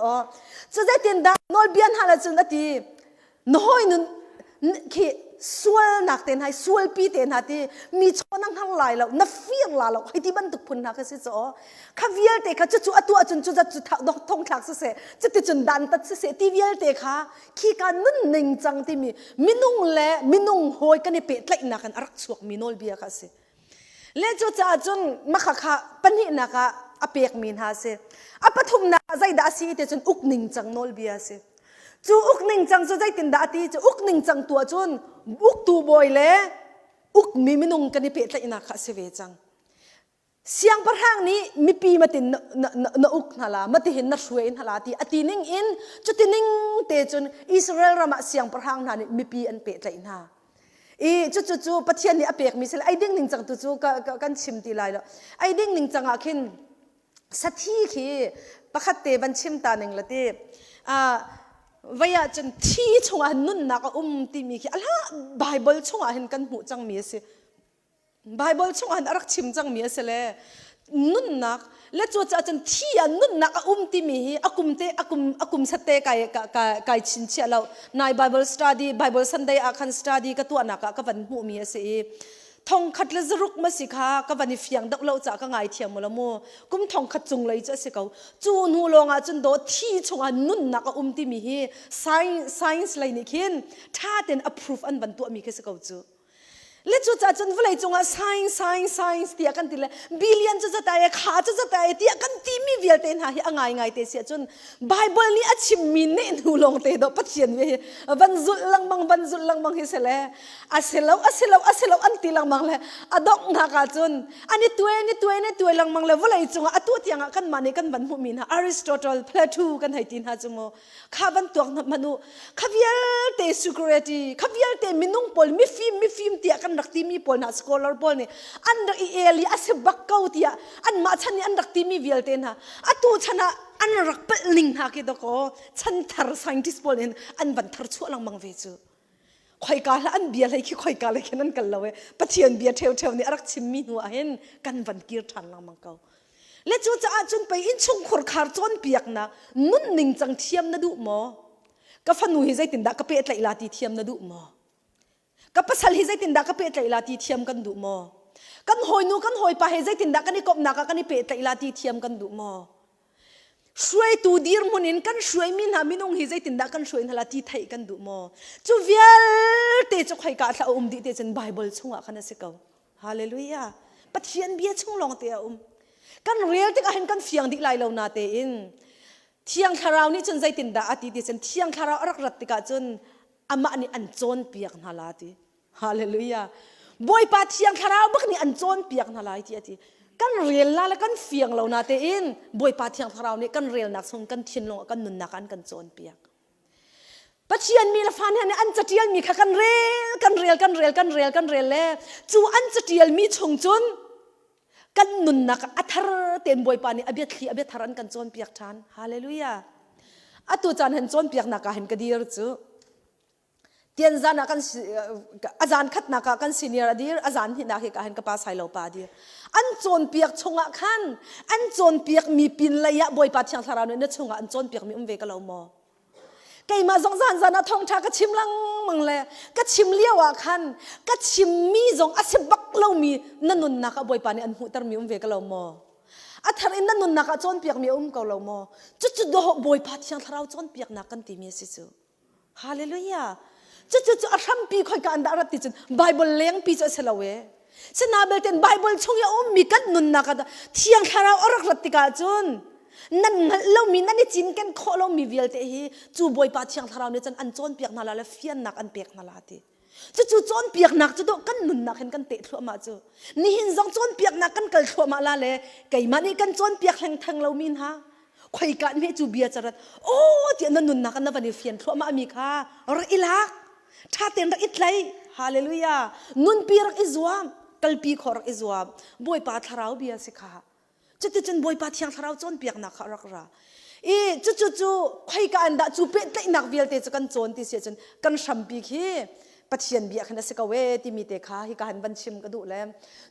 Cu zeitin dah nawlbia hna la cun ati na hawi nun khi sualnak te hna sualpi te hna ti mi chaw na hngar lai lo na fir la lo hei ti bantuk phun hna kha si cho kha vialte kha cucu atu ahcun cu zat cu thong thlak siseh cuticun dantat siseh ti vialte kha khi ka nun ning cang timi minung le minung hawi kan i pehtlaihnak in a rak chuakmi nawlbia kha a si Le cucaah cun makha kha pahnihnak ah a pekmi hna a si. A pathumnak ah zeidah a si ti cun uk ningcang nawlbia a si. Cu uk ningcang cu zeitindah a ti cu uk ningcang tu ahcun uktu bawi le ukmi minung kan i pehtlaihnak kha a si ve cang. Siangpahrang nih mipi matin na, na, na, na uk hna la, matihin na hruai hna la ti a ti ning in cuti ning te cun Israel ram ah siangpahrang hna nih mipi an pehtlaih hna. I cucu cu Pathian nih a pekmi si ai ding ning cang tu cu kan chim ti lai lo. Ai ding ning cang ah khin sathi khi pakhat te van chim ta ning la ti. Vei ah cun thi chungah nunnak a um timi khi a hlah Bible chungah hin kan hmuh cangmi a si. Bible chungah hin a rak chim cangmi a si le nunnak le cucaah cun thi ah nunnak a um timi hi a kum te a kum a kum sat te kai kai kai chinchiah lo nai Bible study Bible Sunday ah khan study ka tuahnak ah ka van hmuhmi a si i thong khat le zaruk ma si kha ka van i fiang deuh lo ca ka ngai thiam lo mu kum thong khat cung lei cu a si ko cu hnu lawng ah cun do thi chungah nunnak a um timi hi science science lei nih khin tha ten approve an van tuahmi khi si ko cu Le cucaah cun vawlei cungah science, science, science tiah kan ti le billion cu zata e kha cu zata e tiah kan timi vialte hna hi a ngaingai te si ahcun Bible nih a chimmi neh hnu lawng te dawh Pathian hi van zulh lengmang van zulh lengmang hi si le a si lo a si lo a si lo an ti lengmang le a donghnak ahcun an i tuai an i tuai an i tuai lengmang le vawlei cungah atu tiangah kanmah nih kan van hmuhmi hna Aristotle, Plato kan hei ti hna cu mu kha van tuak hmanh u kha vialte security kha vialte minung pawl mifim mifim tiah kan rak timi pawl hna scholar pawl nih an rak i el i a si bak ko tiah anmah chan nih an rak timi vialte hna atu chan ah an rak palh ning hna khi dakaw chanthar scientist pawl nih an van thar chuah lengmang ve cu khoika hla an bia hlei khi khoika lei khin an kal lo e pathian bia ṭheu ṭheu nih a rak chimmi hnu ah hin kan van kir ṭhan lengmang ko Le cucaah cun pei innchungkhur khar cawnpiaknak nunning cang thiam na duh maw? Ka fanu hi zeitindah ka pehtlaih la ti thiam na duh maw? Ka pasal hi zeitindah ka pehtlaih la ti thiam kan duh maw? Kan hawinu kan hawipa he zeitindah kan i komhnak ah kan i pehtlaih la ti thiam kan duh maw? Hruaitu dirhmun in kan hruaimi hna minung hi zeitindah kan hruai hna la ti theih kan duh maw? Cu vialte cu khoika thla a um dih te cun Bible chungah khan a si ko. Hallelujah. Pathian bia chung lawng te a um. Kan rel tikah hin kan fiang dih lai lo na tein Thiang Thlarau nih cun zeitindah a ti ti cun Thiang Thlarau a rak rat tikah cun amah nih an cawnpiak hna la ti. Hallelujah. Bawipa Thiang Thlarau bak nih an cawnpiak hna lai ti a ti. Kan rel la le kan fiang lo na tein Bawipa Thiang Thlarau nih kan relnak chung kan thinlung kan nunnak an kan cawnpiak. Pathian mi le fa hna nih an catialmi kha kan rel kan rel kan rel kan rel kan rel le cu an catialmi chung cun kan nunnak a thar tein Bawipa nih a biathli a biathar an kan cawnpiak ṭhan. Hallelujah. Atu caan han cawnpiaknak ah hin ka dir cu tian zan ah kan a zan khatnak ah kan senior a dir a zan hnihnak hi ka hin ka pa sailo pa a dir an cawnpiak chungah khan an cawnpiak mi pin lei ah Bawipa Thiang Thlarau nih na chungah an cawnpiak mi um ve ka lo maw keimah zong zan zan ah thawngṭha ka chim lengmang le ka chim lio ah khan ka chimmi zong a si bak lomi na nunnak ah Bawipa nih an hmuhtermi um ve ka lo maw a thar in na nunnak ah cawnpiakmi a um ko lo maw cucu dawh Bawipa Thiang Thlarau cawnpiaknak kan timi a si cu Hallelujah cucu cu a hrampi khoika an dah rat ti cun Bible lengpi cu a si lo e Sinabelte Bible chung i a ummi kan nunnak ah Thiang Thlarau a rak rat tikah cun nan hngalh lomi nan i cinken khawh lomi vialte hi cu Bawipa Thiang Thlarau nih cun an cawnpiak hna la le fiannak an pek hna la ti. Cucu cawnpiaknak cu dawh kan nunnak hin kan teh thluahmah cu. Nihin zong cawnpiaknak kan kal thluahmah la le keimah nih kan cawnpiak hleng theng lomi hna khoika hme cu bia carat aw tiah na nunnak na van i fian thluahmah mi kha rak i lak ṭha tein rak i tlaih hallelujah nunpi rak i zuam kalpi khawh rak i zuam bawipa thlarau bia si kha cuticun bawipa thiang thlarau cawnpiaknak kha rak ra i cucu cu khoika an dah cu pehtlaihnak vialte cu kan cawn ti si ahcun kan hrampi khi Pathian bia khan a si ko e timi te kha hika han van chim ka duh le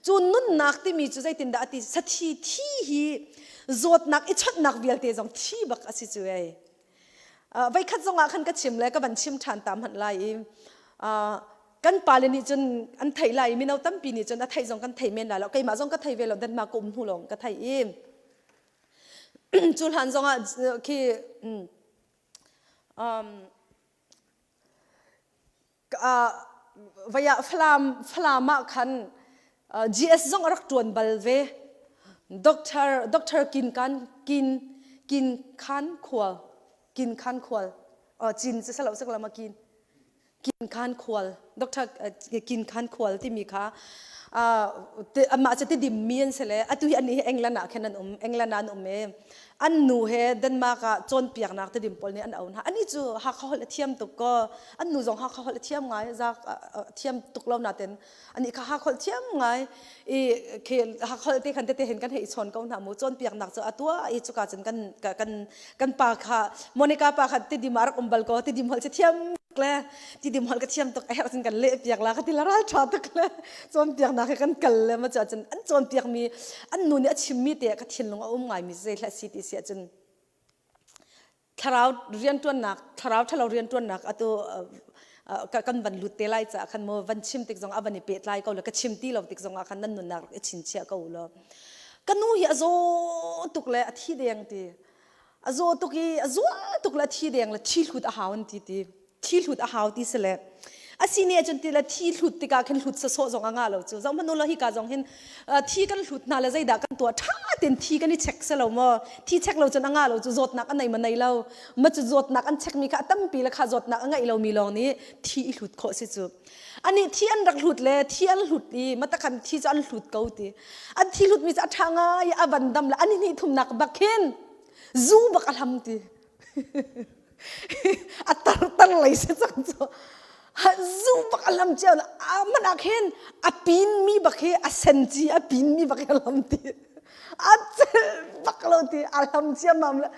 cu nunnak timi cu zeitindah a ti sathi thi hi zawtnak i chawnhnak vialte zong thi bak a si cu ei Voikhat zongah khan ka chim le ka van chim ṭhan ta hmanh lai i kan pale nih cun an theih lai i mino tampi nih cun a theih zong kan thei men lai lo keimah zong ka thei ve lo Denmark ka um hnu lawng ka thei i cu hlan zongah khi um, vaya Falam Falam ah khan GS zong a rak ṭuan bal ve Doctor Doctor Kin Kan Kin Kin Khan Khual Kin Khan Khual Cin si salo sak lama Kin Kin Khan Khual Doctor Kin Khan Khual timi kha. Amah cu Tidim mi an si le atu hi an hi England ah khin an um. England ah an um i an nu he Denmark ah cawnpiaknak Tidim pawl nih an au hna. Ani cu Hakha holh a thiam tuk kaw an nu zong Hakha holh a thiam ngai zaak thiam tuk lo nain ani kha Hakha holh thiam ngai i khi Hakha holh te khan tete hin kan hei chawn ko hna mu cawnpiaknak cu a tuah i cuka cun kan kan kan pa kha Monica pa kha Tidim ah rak um bal ko Tidim holh cu thiam le Tidim holh ka thiam tuk a herh cun kan leh piak la ka ti la ral tha tuk le cawnpiaknak he kan kal le ma cu cun an cawnpiak mi an nu nih a chimmi te ka thinlung a um ngai mi zei hlah si ti si ahcun thlarau rianṭuannak thlarau ṭhalo rianṭuannak atu kan van lut te lai caah khan maw van chim tik zong a van i pehtlai ko le ka chim ti lo tik zong ah khan nan nunnak rak i chinchiah ko u law ka nu hi a zaw tuk le a thi deng ti a zaw tuk i a zual tuk le a thi deng le thi hlut a hau an ti ti thi hlut a hau ti si le a si ne cun ti le thi hlut tikah khin hlut sawsawh zong a ngah lo cu zoh hmanh u law hika zong hin thi kan hlut hna le zeidah kan tuah ṭha tein thi kan i check si lo maw thi check lo cun a ngah lo cu zawtnak a nei ma nei lo ma cu zawtnak an check mi kha a tampi le kha zawtnak a ngeih lomi lawng nih thi i hlut khawh si cu ani thi an rak hlut le thi an hlut i matakhan thi cu an hlut ko ti an thi hlut mi cu a ṭha ngai a van dam le an hnih thumnak bak khin zu bak a hlam ti a tar tar lei si cang cu zu bak a lam cio a man ah khin a pin mi bak hi a sen ci a pin mi bak hi a lam ti a cel bak lo ti a lam ciammam le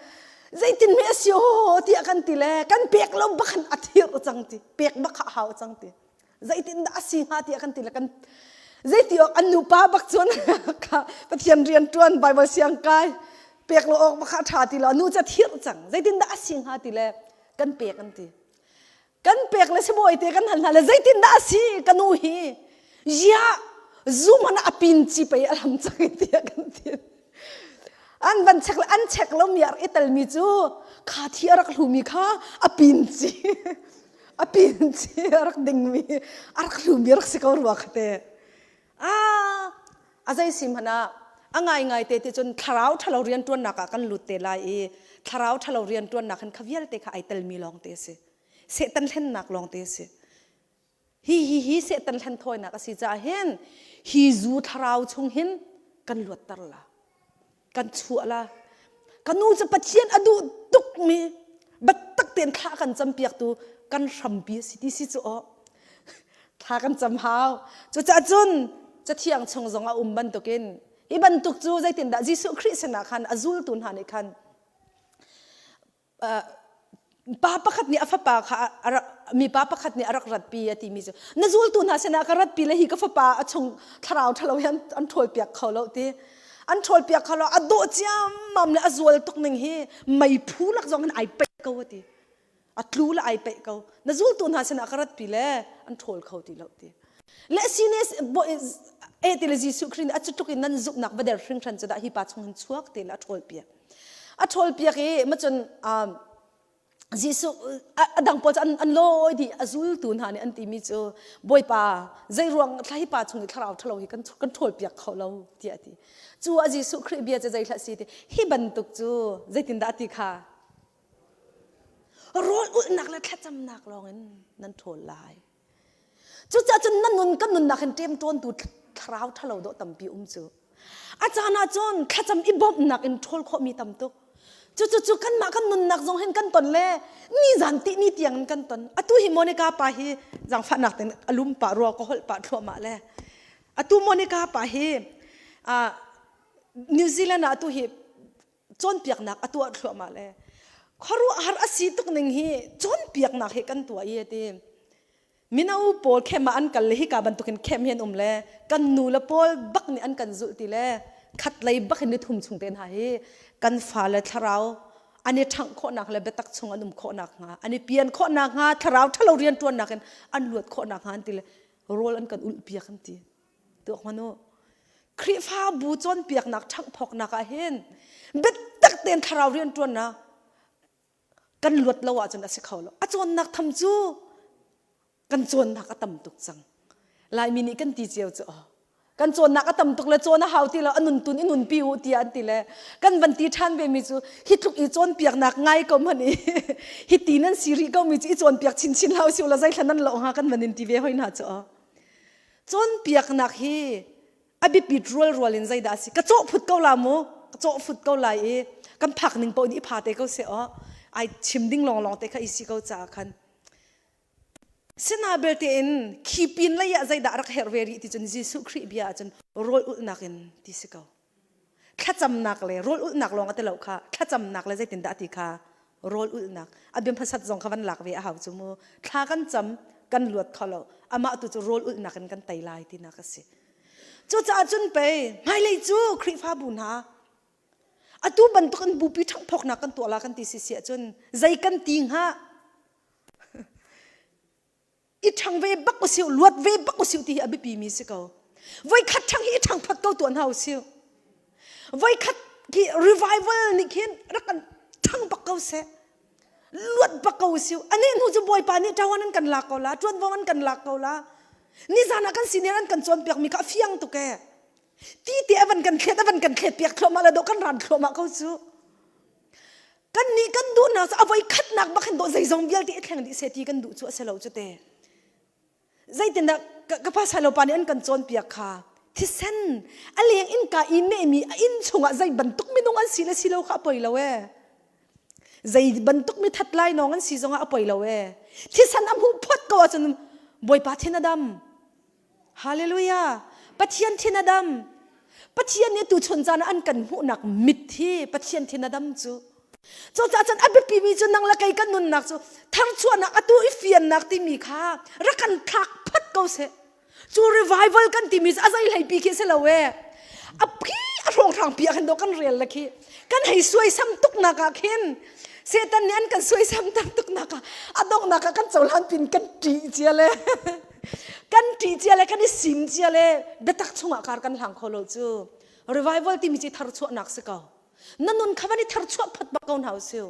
zeitin me a si ho tiah kan ti le kan pek lo bak a thir cang ti pek bak a hau cang ti zeitin dah a si hnga tiah kan ti le kan zeiti awk an nupa bak cun kha Pathian rian ṭuan Bible siang kai pek lo awk bak a ṭha ti lo nu ca thirh cang zeitin dah a si hnga ti le kan pek an ti kan pek le sibawi te kan hal hna le zeitin dah a si ka nu hi ya zum an a pin chi pei a lam cang tiah kan ti an van check le an check lo mi a tel mi cu kha thi a rak hlu mi kha a pin chi a pin chi a rak dingmi a rak hlumi rak si ko rua kha te ah a zei si hmanh ah a ngai ngai te ti cun thlarau ṭhalo rian ṭuannak ah kan lut te lai i thlarau ṭhalo rian ṭuannak hin kha vialte kha ai telmi lawng te a si Satan hlennak lawng te a si hi hi hi Satan hlen thawinak a si caah hin hi zu thlarau chung hin kan luatter la kan chuah la ka nu cu Pathian a duh tukmi biatak tein thla kan campiaktu kan hrampi a si ti si cu aw thla kan cam hau cucaah cun cathiang chung zong a um bantukin hi bantuk cu zeitindah Jesuh Khrih sinah khan a zultu hna nih khan pa pakhat nih a fapa kha mipa pakhat nih a rak ratpi a timi cu na zultu hna sinah ka ratpi le hi ka fapa a chung thlarau ṭhalo hi an ṭhawlpiak kho lo ti an ṭhawlpiak kho lo a dawh ciammam le a zual tuk ning hi meiphu lak zong in ai peih ko a ti a tlu le ai peih ko na zultu hna sinah ka ratpi le an ṭhawl kho ti lo ti le sine e ti le Jesuh Khrih nih a cu tluk in nan zumhnak va der hringhran cu dah hi pa chung hin chuak te le a ṭhawlpiak a ṭhawlpiak i macun Jesuh a dang pawl cu an lawi dih a zultu hna nih an timi cu Bawipa zeiruang thla hi pa chung i thlarau ṭhalo hi kan kan ṭhawlpiak kho lo tiah a ti cu a Jesuh Khrih bia cu zei hlah si ti hi bantuk cu zeitindah a ti kha rawl ulhnak le thlacamnak lawngin nan ṭhawl lai Cucaah cun na nun kan nunnak hin ṭemṭawntu thlarau ṭhalo dawh tampi um cu. A caan ah cun thlacam i bawmhnak in ṭhawl khawhmi tam tuk. Cucu cu kanmah kan nunnak zong hin kan ton le nizan tih ni tiang in kan ton. Atu hi Monica pa hi zaangfahnak tein a lum pah rua ka holh pah thluahmah le atu Monica pa hi uh, New Zealand ah atu hi cawnpiaknak a tuah thluahmah le khuaruahhar a si tuk ning hi cawnpiaknak hi kan tuah i a ti mino pawl khem ah an kal le hika bantukin khem hi an um le kan nu le pawl bak nih an kan zulh ti le khat lei bak in ni thum chung te hna hi kan fale thlarau an i ṭhangh khawhnak le biatak chung an um khawhnak hnga an i pian khawhnak hnga thlarau ṭhalo rian ṭuannak in an luat khawhnak hnga an ti le rawl an kan ulh piak an ti Tuak hmanh u. Khrihfabu cawnpiaknak ṭhanghphawknak ah hin biatak tein thlarau rianṭuannak kan luat lo ahcun a si kho lo. A cawnnak tham cu kan cawnnak a tam tuk cang. Laimi nih kan ti cio cu aw. Kan cawnnak a tam tuk le cawn a hau ti lo a nun tun i nunpi u tiah an ti le kan van ti ṭhan ve mi cu hi tluk i cawnpiaknak ngai ko hmanh i hi ti nan si rih ko mi cu i cawnpiak chinchin hlah usih la zeithla nan lo hnga kan van in ti ve hoi hna cu aw. Cawnpiaknak hi a biapit rualrual in zeidah a si? Ka cawh phut ko la mu, ka cawh phut ko lai i kan phak ning paoh nih i pha te ko seh aw. Ai chim ding lawnglawng te kha i si ko caah khan. Sina belte in khi pin lei ah zeidah rak herh ve rih ti cun Jesuh Khrih bia ahcun rawl ulhnak in ti si ko. Thlacamnak le rawl ulhnak lawng a ti lo kha thlacamnak le zeitindah a ti kha rawl ulhnak a bia hmasat zong kha van lak ve a hau cu mu thla kan cam kan luat kho lo amah tu cu rawl ulhnak in kan tei lai tinak a si cucaah cun pei hmailei cu Khrihfabu hna atu bantuk in bupi ṭhanghphawknak kan tuah la kan ti si si ahcun zei kan ti hnga i ṭhang ve bak usih luat ve bak usih ti hi a biapi mi si ko voikhat ṭhang hi i ṭhang phat ko tuah hna usih voikhat khi revival nih khin rak kan ṭhang bak ko seh luat bak ko usih ani hnu cu bawipa nih ṭawan an kan lak ko la ṭuanvo an kan lak ko la nizan ah kan senior an kan cawnpiak mi kha a fiang tuk ee ti te a van kan thlet a van kan thlet piak thluahmah le dawh kan ran thluahmah ko cu Kan nih kan duhnak cu a voi khatnak bak hin dawh zeizong vialte i thleng dih seh ti kan duh cu a si lo cu te. Zeitindah ka pa salo pa nih an kan cawnpiak kha thisen a leng innka i nehmi a inn chungah zei bantuk minung an si le si lo kha a poi lo ee. Zei bantuk mi that lai nawng an si zongah a poi lo ee. Thisen a hmuh phot ko ahcun Bawipa thin a dam. Hallelujah! Pathian thin a dam. Pathian nih tuchun caan ah an kan hmuhnak mit hi Pathian thin a dam cu. Cucaah cun a biapimi cu nang le kei kan nunnak cu tharchuahnak atu i fiannak timi kha rak kan thlak phat ko seh. Cu revival kan timi cu a zei hlei pi khi si lo ee. A phi a hrawnghrang pi ah khan do kan rel le khi kan hei suaisam tuknak ah khin Satan nih an kan suaisam tam tuknak ah a donghnak ah kan cohlan pin kan ṭih cia le kan ṭih cia le kan i sim cia le biatak chungah kar kan hlang kho lo cu revival timi ci tharchuahnak si ko na nun kha van i tharchuah phot bak ko hna usih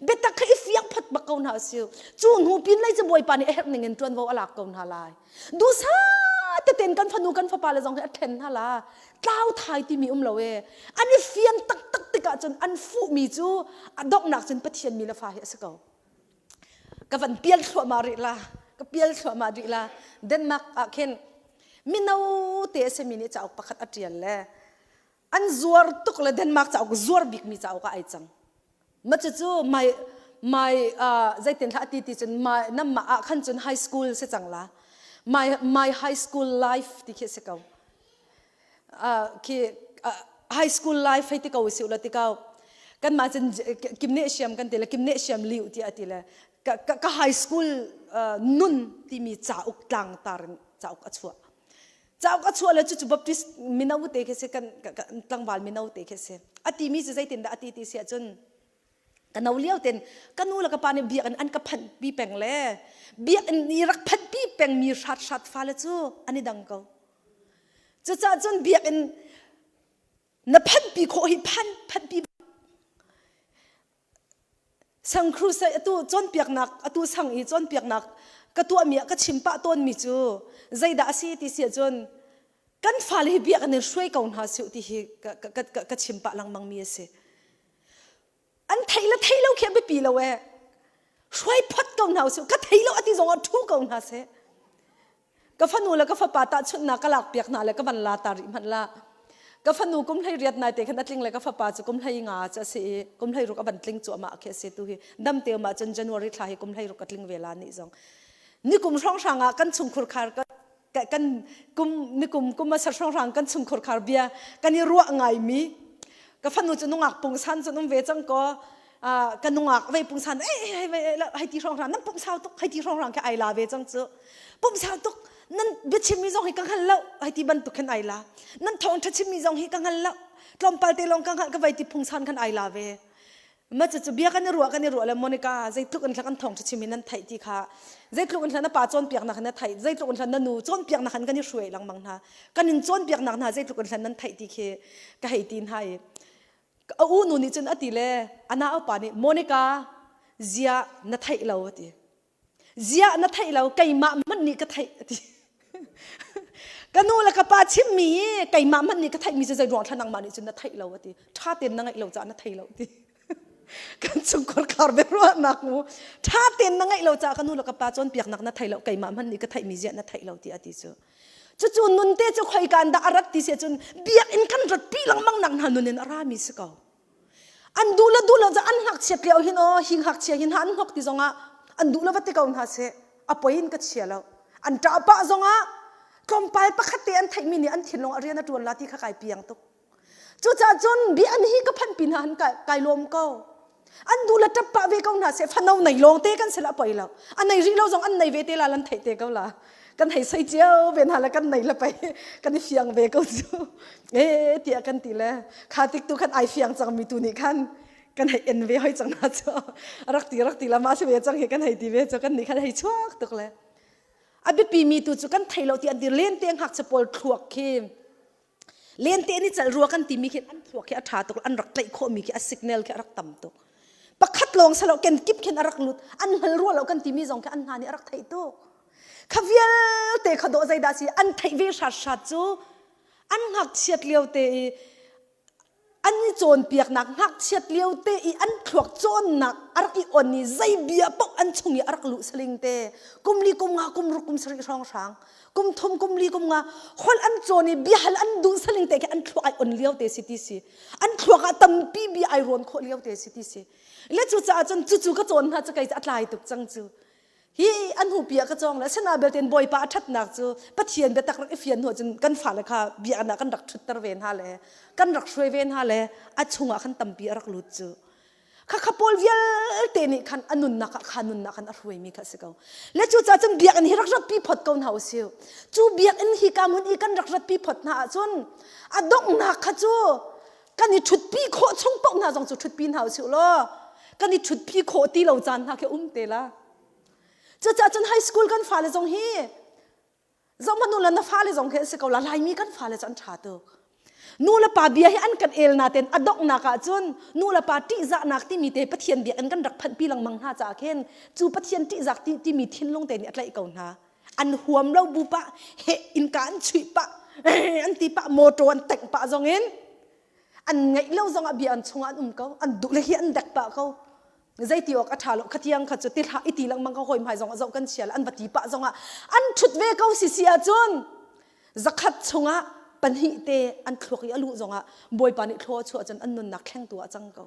biatak kha i fiang phot bak ko hna usih cu hnu pin lei cu bawipa nih a herh ning in ṭuanvo a lak ko hna lai duhsa teten kan fanu kan fapa le zong hi a ṭhen hna la tlau thai timi um lo e an i fian taktak tikah cun an fuhmi cu a donghnak cun Pathian mi le fa hi a si ko ka van pial thluahmah rih la ka pial thluahmah rih la Denmark ah khin mino te a simi nih cauk pakhat a ṭial le an zuar tuk le Denmark cauk zuar bikmi cauk ah ai cang ma cucu my my uh, zeitin hlah ti ti cun my namah ah khan cun high school si cang la my my high school life ti khi si ko khi high school life hei ti ko usih la ti ko kanmah cun kimne siam kan ti le kimne siam liu ti a ti le ka, ka, ka high school nun timi cauk tlangtar in cauk a chuah cauk a chuah le cucu Baptist mino te khi si kan tlangval mino te khi si a timi cu zeitindah a ti ti si ahcun ka no lio ten ka nu le ka pa nih biakinn an ka phanh pi peng le biakinn i rak phanh pi peng mi hrat hrat fale cu an i dang ko cucaah cun biakinn na phanh pi khawh hi phan phanh pi sang crusade atu cawnpiaknak atu sang i cawnpiaknak ka tuahmi ah ka chim pah tawnmi cu zeidah a si ti si ahcun kan fale hi biakinn in hruai ko hna sih ti hi ka, ka, ka, ka chim pah lengmang mi a si An theih le theih lo khi a biapi lo ee. Hruai phot ko hna usih. Ka thei lo a ti zong ah ṭhu ko hna seh. Ka fanu le ka fapa tahchunhnak ka lak piak hna le ka van la ta rih hmanh la. Ka fanu kum hlei riat nai te khan a tling le ka fapa cu kum hlei nga cu a si i kum hlei ruk a van tling cuahmah khi a si tu hi dam te um ahcun January thla hi kum hlei ruk a tling ve la nih zong. Ni kum hrawnghrang ah kan chungkhur khar kan kum nikum kum a hrawnghrang kan chungkhur khar bia kan i ruah ngaimi ka fanu cu nungak pungsan cun um ve cang ko ka nungak ve pungsan eh hei hei ti hrawnghrang nan pumsau tuk hei ti hrawnghrang khi ai la ve cang cu pumsau tuk nan biachimmi zong hi ka hngal lo hei ti bantuk khin ai la nan thawngṭha chimmi zong hi ka hngal lo tlawmpal te lawng ka hngalh ka vai ti phungsan khan ai la ve Ma cucu bia kan i ruah kan i ruah le Monica zeitluk in hla kan thawng chim in nan theih ti kha zeitluk in hla na pa cawnpiaknak na theih zeitluk in hla na nu cawnpiaknak han kan i hruai lengmang hna kan in cawnpiaknak hna zeitluk in hla nan theih ti khi ka hei ti hna i a u nu nih cun a ti le a nau pa nih Monica zia na theih lo a ti Ziah na theih lo keimah hmanh nih ka theih a ti. ka nu le ka pa chimmi hi keimah hmanh nih ka theihmi cu zei ruang thla nangmah nih cun na theih lo a ti. Ṭha tein na ngaih lo caah na thei lo ti. kan chungkhar khar biaruahnak mu ṭha tein na ngaih lo caah ka nu le ka pa cawnpiaknak na thei lo keimah hmanh nih ka theihmi ziah na theih lo ti a ti cu. Cucu nun te cu khoika in dah a rat ti si ahcun biakinn kan rat pi lengmang nak hna nun in a rami si ko. An duh le duh lo cu an ngakchiat lio hin aw hi ngakchia hin an hnok ti zongah an duh lo va ti ko hna seh. A poi in ka chia lo. An ṭah pah zongah tlawmpal pakhat te an theihmi nih an thinlung a rian a ṭuan la ti kha kai piang tuk. Cucaah cun bia an hi ka phanpi hna han kai lawm ko. An duh le ṭap pah ve ko hna seh fano nei lawng te kan si la poi lo. A nei rih lo zong an nei ve te la lan theih te ko la. Kan hei sei cio ve hna le kan nei le pei kan i fiang ve ko cu. E tiah kan ti le kha tik tu khan ai fiang cangmi tu nih khan kan hei en ve hoi cang hna cu. Rak ti rak ti la ma si ve cang hi kan hei ti ve cu kan nih khan hei chuak tuk le. A biapi mi tu cu kan thei lo ti an ti lente ngakchia pawl thluak khi Lente an i celh rua kan timi khi an thluak khi a ṭha tuk an rak tlaih khawhmi khi a signal khi a rak tam tuk. Pakhat lawng silo kenkip khin a rak lut an hngal rua lo kan timi zong khi an hna nih a rak theih tuk. Kha vialte kha dawh zeidah si an theih ve hrat hrat cu an ngakchiat lio te i an i cawnpiaknak ngakchiat lio te i an thluak cawnnak a rak i on i zei bia paoh an chung i a rak luh saling te kum li kum nga kum ruk kum sarih hrawnghrang kum thum kum li kum nga holh an cawn i biahal an duh saling te khi an thluak ai on lio te si ti si an thluak ah tampi bia ai rawn khawh lio te si ti si le cu caah cun cucu ka cawn hna cu kei a tlai tuk cang cu hi an hnu pi ah ka cawng le asina belte in bawipa a ṭhatnak cu pathian biatak rak i fian hnu cun kan fale kha bia ah kan rak ṭhutter ve hna le kan rak hruai ve hna le a chungah khan tampi a rak lut cu Khakha pawl vialte nih khan a nunnak ah kha nunnak khan a hruaimi kha a si ko. Le cucaah cun biakinn hi rak ratpi phot ko hna usih. Cu biakinn hi ka hmun i kan rak ratpi phot hna ahcun a donghnak kha cu kan i ṭhutpi khawh chung paoh hna zong cu ṭhutpi hna usih law kan i ṭhutpi khawh ti lo caan hna khi um te la. Cucaah cun high school kan fale zong hi Zohhmanh u la na fale zong khi an si ko la Laimi kan fale cu an ṭha tuk. Nu le pa bia hi an kan el naten a donghnak ah cun nu le pa ṭihzahnak timi te Pathian biakinn kan rak phanhpi lengmang hna caah khin cu Pathian ṭihzak ti timi thinlung te nih a tlaih ko hna. An huam lo bu pah heh innka an chuih pah an ti pah motor an tengh pah zong in an ngaih lo zong ah bia an chungah an um ko an duh le hi an dek pah ko zeiti awk a ṭha lo khatiang kha cu ti hlah i ti lengmang ka hawi hmai zong ah zoh kan chia an va ti pah zong ah an ṭhut ve ko si si ahcun zakhat chungah pahnih te an thluak i a luh zongah bawipa nih thlua chuah cun an nunnak thlengtu ah cang ko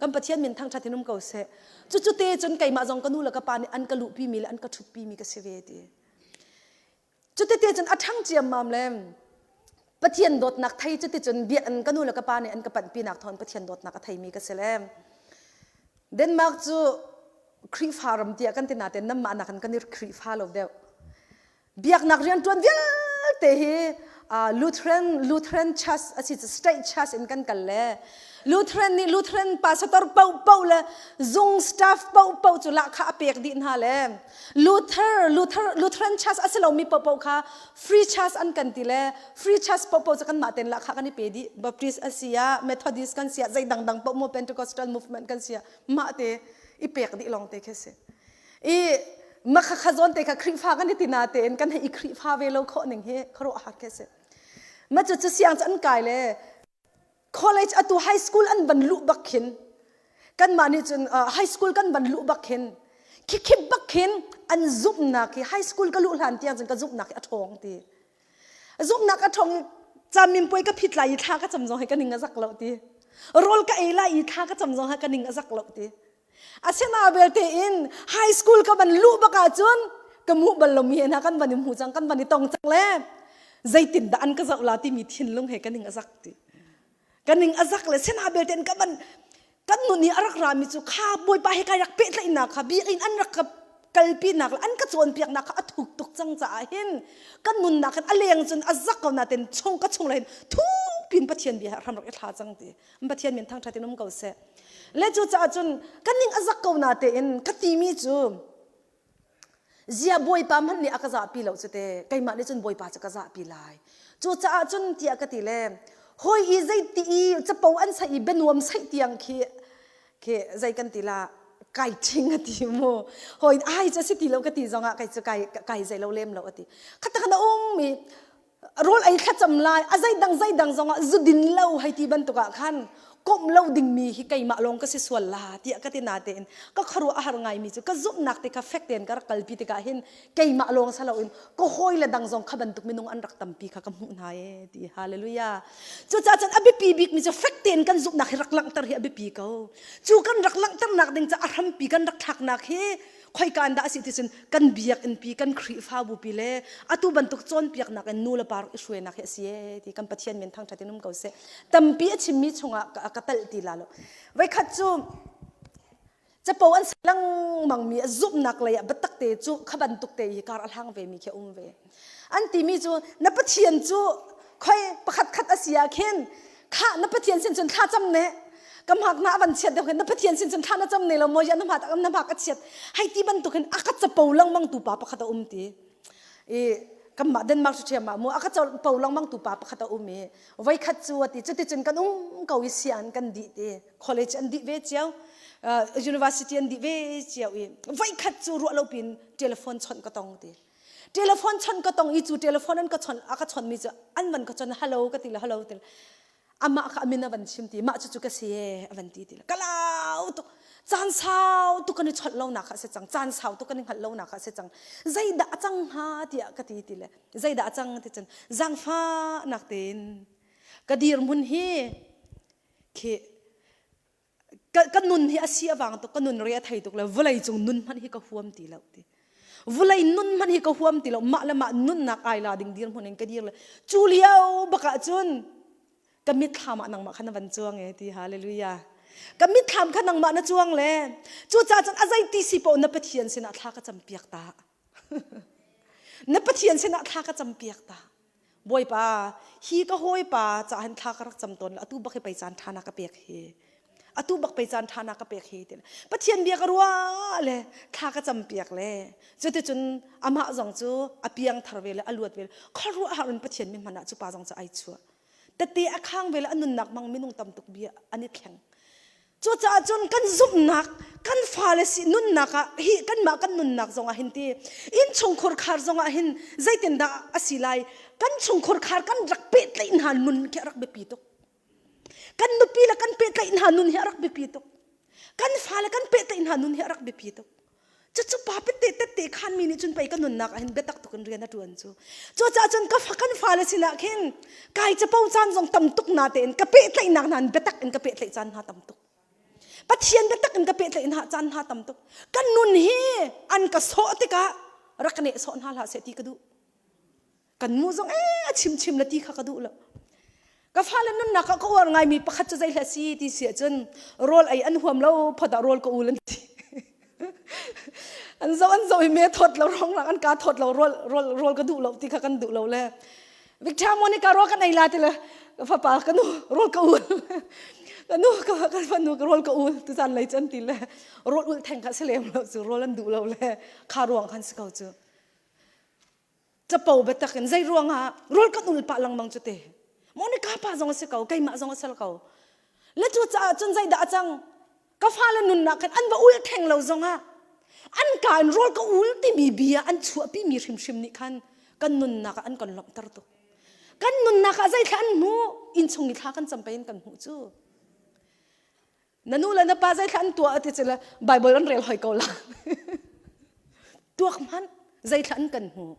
kan pathian min thangṭhat in um ko seh cucu te cun keimah zong ka nu le ka pa nih an ka luhpi mi le an ka ṭhutpi mi ka si ve ti Cutete cun a ṭhang ciammam le Pathian dawtnak thei cuticun biakinn ka nu le ka pa nih an ka panhpinak thawng Pathian dawtnak a theimi ka si le Denmark cu Khrihfa ram tiah kan ti nain nanmah nakin kan i Khrihfa lo deuh. Biaknak rianṭuan vialte hi Lutheran Lutheran Church a si state church in kan kal le Lutheran nih Lutheran pastor paohpaoh le zung staff paohpaoh cu lahkhah a pek dih hna le Luther Luther Lutheran Church a si lomi paohpaoh kha Free Church an kan ti le Free Church paohpaoh cu kanmah tein lahkhah kan i pe dih Baptist a si ah Methodist kan si ah zei dangdang paoh maw Pentecostal movement kan si ah mah te i pek dih lawng te khi si i makha kha zawn te kha Khrihfa kan i ti na tein kan hei i Khrihfa ve lo khawh ning hi khuaruahhar khi si ma cu cu siang cu an kai le college atu high school an van luh bak khin kanmah nih cun high school kan van luh bak khin khikhip bak khin an zumhnak hi high school ka luh hlan tiang cun ka zumhnak hi a ṭhawng ti zumhnak a ṭhawng caminpuai ka phit lai i thla ka cam zong hi ka ning a zak lo ti rawl ka ei lai i thla ka cam zong hi ka ning a zak lo ti asina belte in high school ka van luh bak ahcun ka hmuh bal lomi he hna kan van i hmu cang kan van i tong cang le zeitindah an ka zoh la timi thinlung he ka ning a zak ti ka ning a zak le sina belte in ka van kan nun i a rak rami cu kha bawipa he kai rak pehtlaihnak kha biakinn an rak ka kalpinak le an ka cawnpiaknak kha a thuk tuk cang caah hin kan nunnak hin a leng cun a zak ko nain chung ka chung le hin thupin Pathian bia hram rak i thla cang ti Pathian min thangṭhat in um ko seh. Le cucaah cun ka ning a zak ko na tein ka timi cu zia bawipa hmanh nih a ka zahpi lo cu te keimah nih cun bawipa cu ka zahpi lai. Cucaah cun tiah ka ti le hawi i zeiti i capo an saih i bianuam saih tiang khi khi zei kan ti la kai ṭhing a ti mu hawi ai cu a si ti lo ka ti zongah kai cu kai kai zei lo lem lo a ti khatta khan a um i rawl ei thlacam lai a zeidang zeidang zongah zu din lo hei ti bantuk ah khan. Komh lo dingmi hi keimah lawng ka si sual la tiah ka ti natein ka khuaruah a har ngaimi cu ka zumhnak te kha fek tein ka rak kalpi tikah hin keimah lawng si loin ka hawile dang zong kha bantuk minung an rak tampi kha ka hmuh hna ee ti hallelujah. Cucaah cun a biapi bikmi cu fek tein kan zumhnak hi rak langhter hi a biapi ko. Cu kan rak langhternak ding ca a hrampi kan rak thlaknak hi khoika in dah a si ti cun kan biakinn pi kan Khrihfabu pi le atu bantuk cawnpiaknak in nu le pa rak i hruainak hi a si ee ti kan Pathian min thangṭhat in um ko seh. Tampi a chimmi chungah ka talh ti la lo. Voikhat cu capo an si lengmang mi a zumhnak lei ah biatak te cu kha bantuk te hi kar a hlang ve mi khi a um ve. An timi cu na Pathian cu khoi pakhat khat a si ah khin kha na Pathian sin cun thla cam ne ka hmak na van chiat deuh na Pathian sin cun thla na cam ne lo maw ya na hmak na hmak a chiat hei ti bantuk hin a ka capo lengmang tu pa pakhat a um ti i kanmah Denmark cu ṭhiam ah mu a ka capo lengmang tu pa pakhat a um i voikhat cu a ti cuticun kan um ko i sian kan dih ti college an dih ve cio university an dih ve cio i voikhat cu ruah lo pin telephone chawnh ka tong ti Telephone chawnh ka tong i cu telephone an ka chawnh a ka chawnhmi cu an van ka chawnh hello ka ti le hello ti le amah kha a min a van chim ti mah cucu ka si ee a van ti ti le ka lau tuk caan sau tuk kan i chawnh lonak kha a si cang caan sau tuk kan i hngalh lonak kha a si cang zeidah a cang hnga tiah ka ti ti le zeidah a cang ti cun zaangfahnak tein ka dirhmun hi khi ka nun hi a si a vang tuk ka nun re a thei tuk le vawlei cung nun hmanh hi ka huam ti lo ti vawlei nun hmanh hi ka huam ti lo mah le mah nunnak ai la ding dirhmun in ka dir le cu lio bak ah cun ka mitthlam ah nangmah kha na van cuang e ti hallelujah ka mitthlam kha nangmah na cuang le cucaah cun a zei ti si paoh na Pathian sinah thla ka campiak ta na Pathian sinah thla ka campiak ta Bawipa, hi ka hawipa caah hin thla ka rak cam tawn atu bak hi pei caan ṭha na ka pek hi. Atu bak pei caan ṭha na ka pek hi ti Pathian bia ka ruah le thla ka cam piak le cuticun amah zong cu a piang thar ve le a luat ve le khuaruahhar in Pathian mi hman ah cu pa zong cu ai chuah. Tete a khang ve le a nunnak hmang minung tam tuk bia an i thleng. Cucaah cun kan zumhnak, kan fale si nunnak ah hi kanmah kan nunnak zongah hin ti innchungkhur khar zongah hin zeitindah a si lai kan chungkhur khar kan rak pehtlaih hna nun khi a rak biapi tuk. Kan nupi le kan pehtlaih hna nun hi a rak biapi tuk. Kan fale kan pehtlaih hna nun hi a rak biapi tuk. Cucu pa tette tette khanmi nih cun pei ka nunnak ah hin biatak tuk in rian a ṭuan cu. Cucaah cun ka kan fale sinah khin kai capo caan zong tam tuk na tein ka pehtlaihnak hna in biatak in ka pehtlaih caan hna tam tuk. Pathian biatak in ka pehtlaih hna caan hna tam tuk. Kan nun hi an ka sawh tikah rak ka nehsawh hna hlah seh ti ka duh. Kan mu zong ee a chim chim la ti kha ka duh lo. Ka fale nunnak ah ka uar ngaimi pakhat cu zei hlah si ti si ahcun rawl ei an huam lo phot ah rawl ka ul an ti. an zoh an zoh i me thawt lo rong lang an ka thawt lo rawl rawl rawl ka duh lo ti kha kan duh lo le Victor Monica rawl kan ei la ti le ka fapa ka nu rawl ka ul ka nu ka ka fanu ka rawl ka ul tu zan lei chan ti le rawl ul theng kha si lem lo cu rawl an duh lo le kha ruang khan si ko cu capo biatak in zei ruangah rawl kan ul pah lengmang cu te Monica pa zong a si ko keimah zong a si ko le cu caah cun zeidah a cang ka fale nunnak khan an va ul theng lo zongah an ka in rawl ka ul timi bia an chuahpi mi hrimhrim nih khan kan nunnak ah an kan lawmhter tuk kan nunnak ah zeithla an hmuh innchung i thla kan cam in kan hmuh cu Na nu le na pa zeithla an tuah ti cu le Bible an rel hoi ko la. Tuak hmanh zeithla an kan hmu.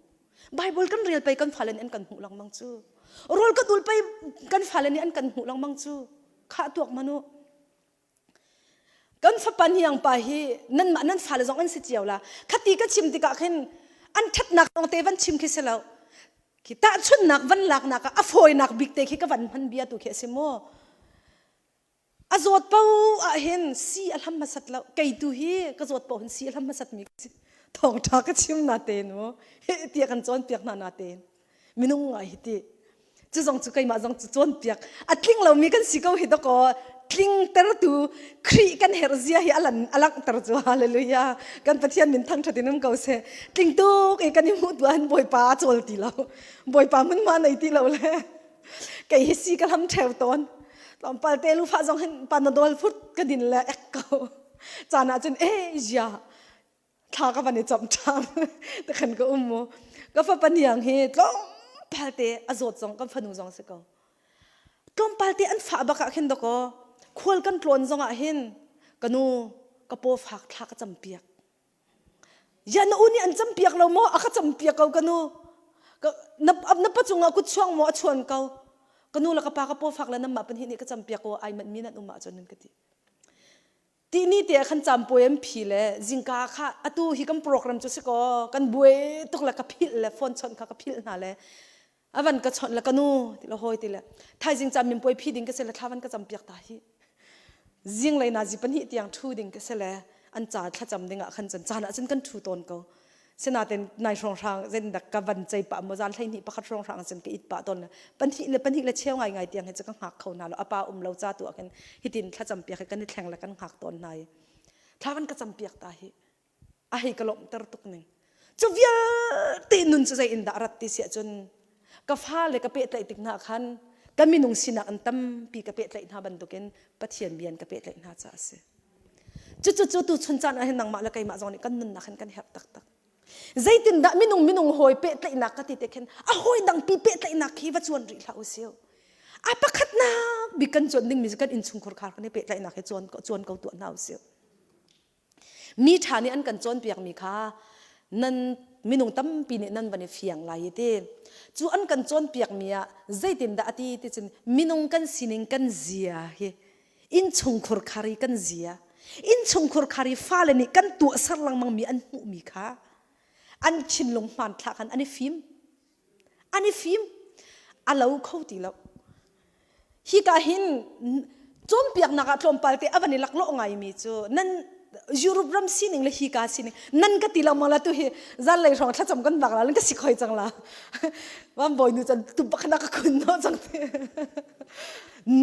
Bible kan rel pei kan fale nih an kan hmuh lengmang cu. Rawl kan ul pei kan fale nih an kan hmuh lengmang cu. Khah tuak hmanh u. Kan fapa hniang pa hi nanmah nan fale zong an si cio la. Khati ka chim tikah khin an ṭhatnak lawng te van chim khi si lo. Khi tahchunhnak van laknak ah a fawinak bik te khi ka van hman bia tu khi a si mu. A zawt paoh ah hin si a hlam hmasat lo. Kei tu hi ka zawt paoh hin si a hlam hmasat mi ka si. Thawngṭha ka chim na tein mu. Heh tiah kan cawnpiak hna na tein. Minung ngai hi ti. Cu zong cu keimah zong cu cawnpiak. A tling lomi kan si ko hi dakaw tlingtertu Khrih kan herh zia hi a lan a langhter cu hallelujah. Kan Pathian min thangṭhat in um ko seh. Tling tuk i kan i hmuh tu ah hin Bawipa a cawl ti lo. Bawipa hmunhma nei ti lo le. Kei hi si ka hlam ṭheo tawn. Tlawmpal te lufa zong hin panadol fut ka din le ek ko. Caan ah cun e zia thla ka van i cawm ṭhan te khan ka um mu. Ka fapa niang hi tlawmpal te a zawt zong kan fanu zong si ko. Tlawmpal te an fah bak ah khin dakaw. Khual kan tlawn zong ah hin ka nu ka paw fak thla ka cam piak. Ya na u nih an cam piak lo maw? A ka cam piak ko ka nu. Na, na pa cungah kut chuang maw a chuan ko. Ka nu le ka pa ka paw fak le nanmah pahnih nih ka cam piak ko ai manh mi nan um ahcun nan ka ti. Tihni te ah khan campuai an phi le zingka kha atu hi kan program cu si kaw kan buai tuk le ka philh le phone chawnh kha ka philh hna le a van ka chawnh le ka nu ti le hawi ti le thaizing cam min puai phi ding ka si le thla van ka cam piak ta hi zinglei nazi pahnih tiang ṭhu ding ka si le an ca thlacam ding ah khan cun caan ah cun kan ṭhu tawn ko sinaten nai hrawnghrang zen dak ka van cei pah maw zan 12 pakhat hrawnghrang cun ka it pah tawn pahnih le pahnih le cheu ngai ngai tiang hi cu ka hngak kho hna lo apa um lo ca tu ah khin hitin thlacam piak hi kan i thleng le kan hngak tawn hna i thla van ka cam piak ta hi a hei ka lawmhter tuk ning cu vialte nun cu zei in dah rat ti siah cun ka fale ka pehtlaih tik hna khan ka minung sinak an tampi ka pehtlaih hna bantukin Pathian bia in ka pehtlaih hna caah a si Cucu cu tu chun caan ah hin nangmah le keimah zong nih kan nunnak hin kan herh taktak. Zeitindah minung minung hawi pehtlaihnak ka ti te khin a hawi dangpi pehtlaihnak khi va cuan rih hlah usih. A pakhatnak bik kan cuan dingmi cu kan innchungkhur khar kan i pehtlaihnak hi cuan cuan ko tuah hna usih. Mi ṭha nih an kan cawnpiakmi kha nan minung tampi nih nan van i fiang lai i ti. Cu an kan cawnpiakmi ah zeitindah a ti ti cun minung kan sining kan zia hi Innchungkhur khar i kan zia innchungkhur khar i fale nih kan tuahser lengmangmi an hmuhmi kha an thinlung hmanthlak khan an i fim an i fim a lo kho ti lo hika hin cawnpiaknak ah tlawmpal te a van i laklawh ngaimi cu nan Europe ram sining le hika sining nan ka ti lengmang la tu hi zanlei hrawng thlacam kan bak la ka si khoi cang la van bawi nu chan tu bakna ka kun no cang ti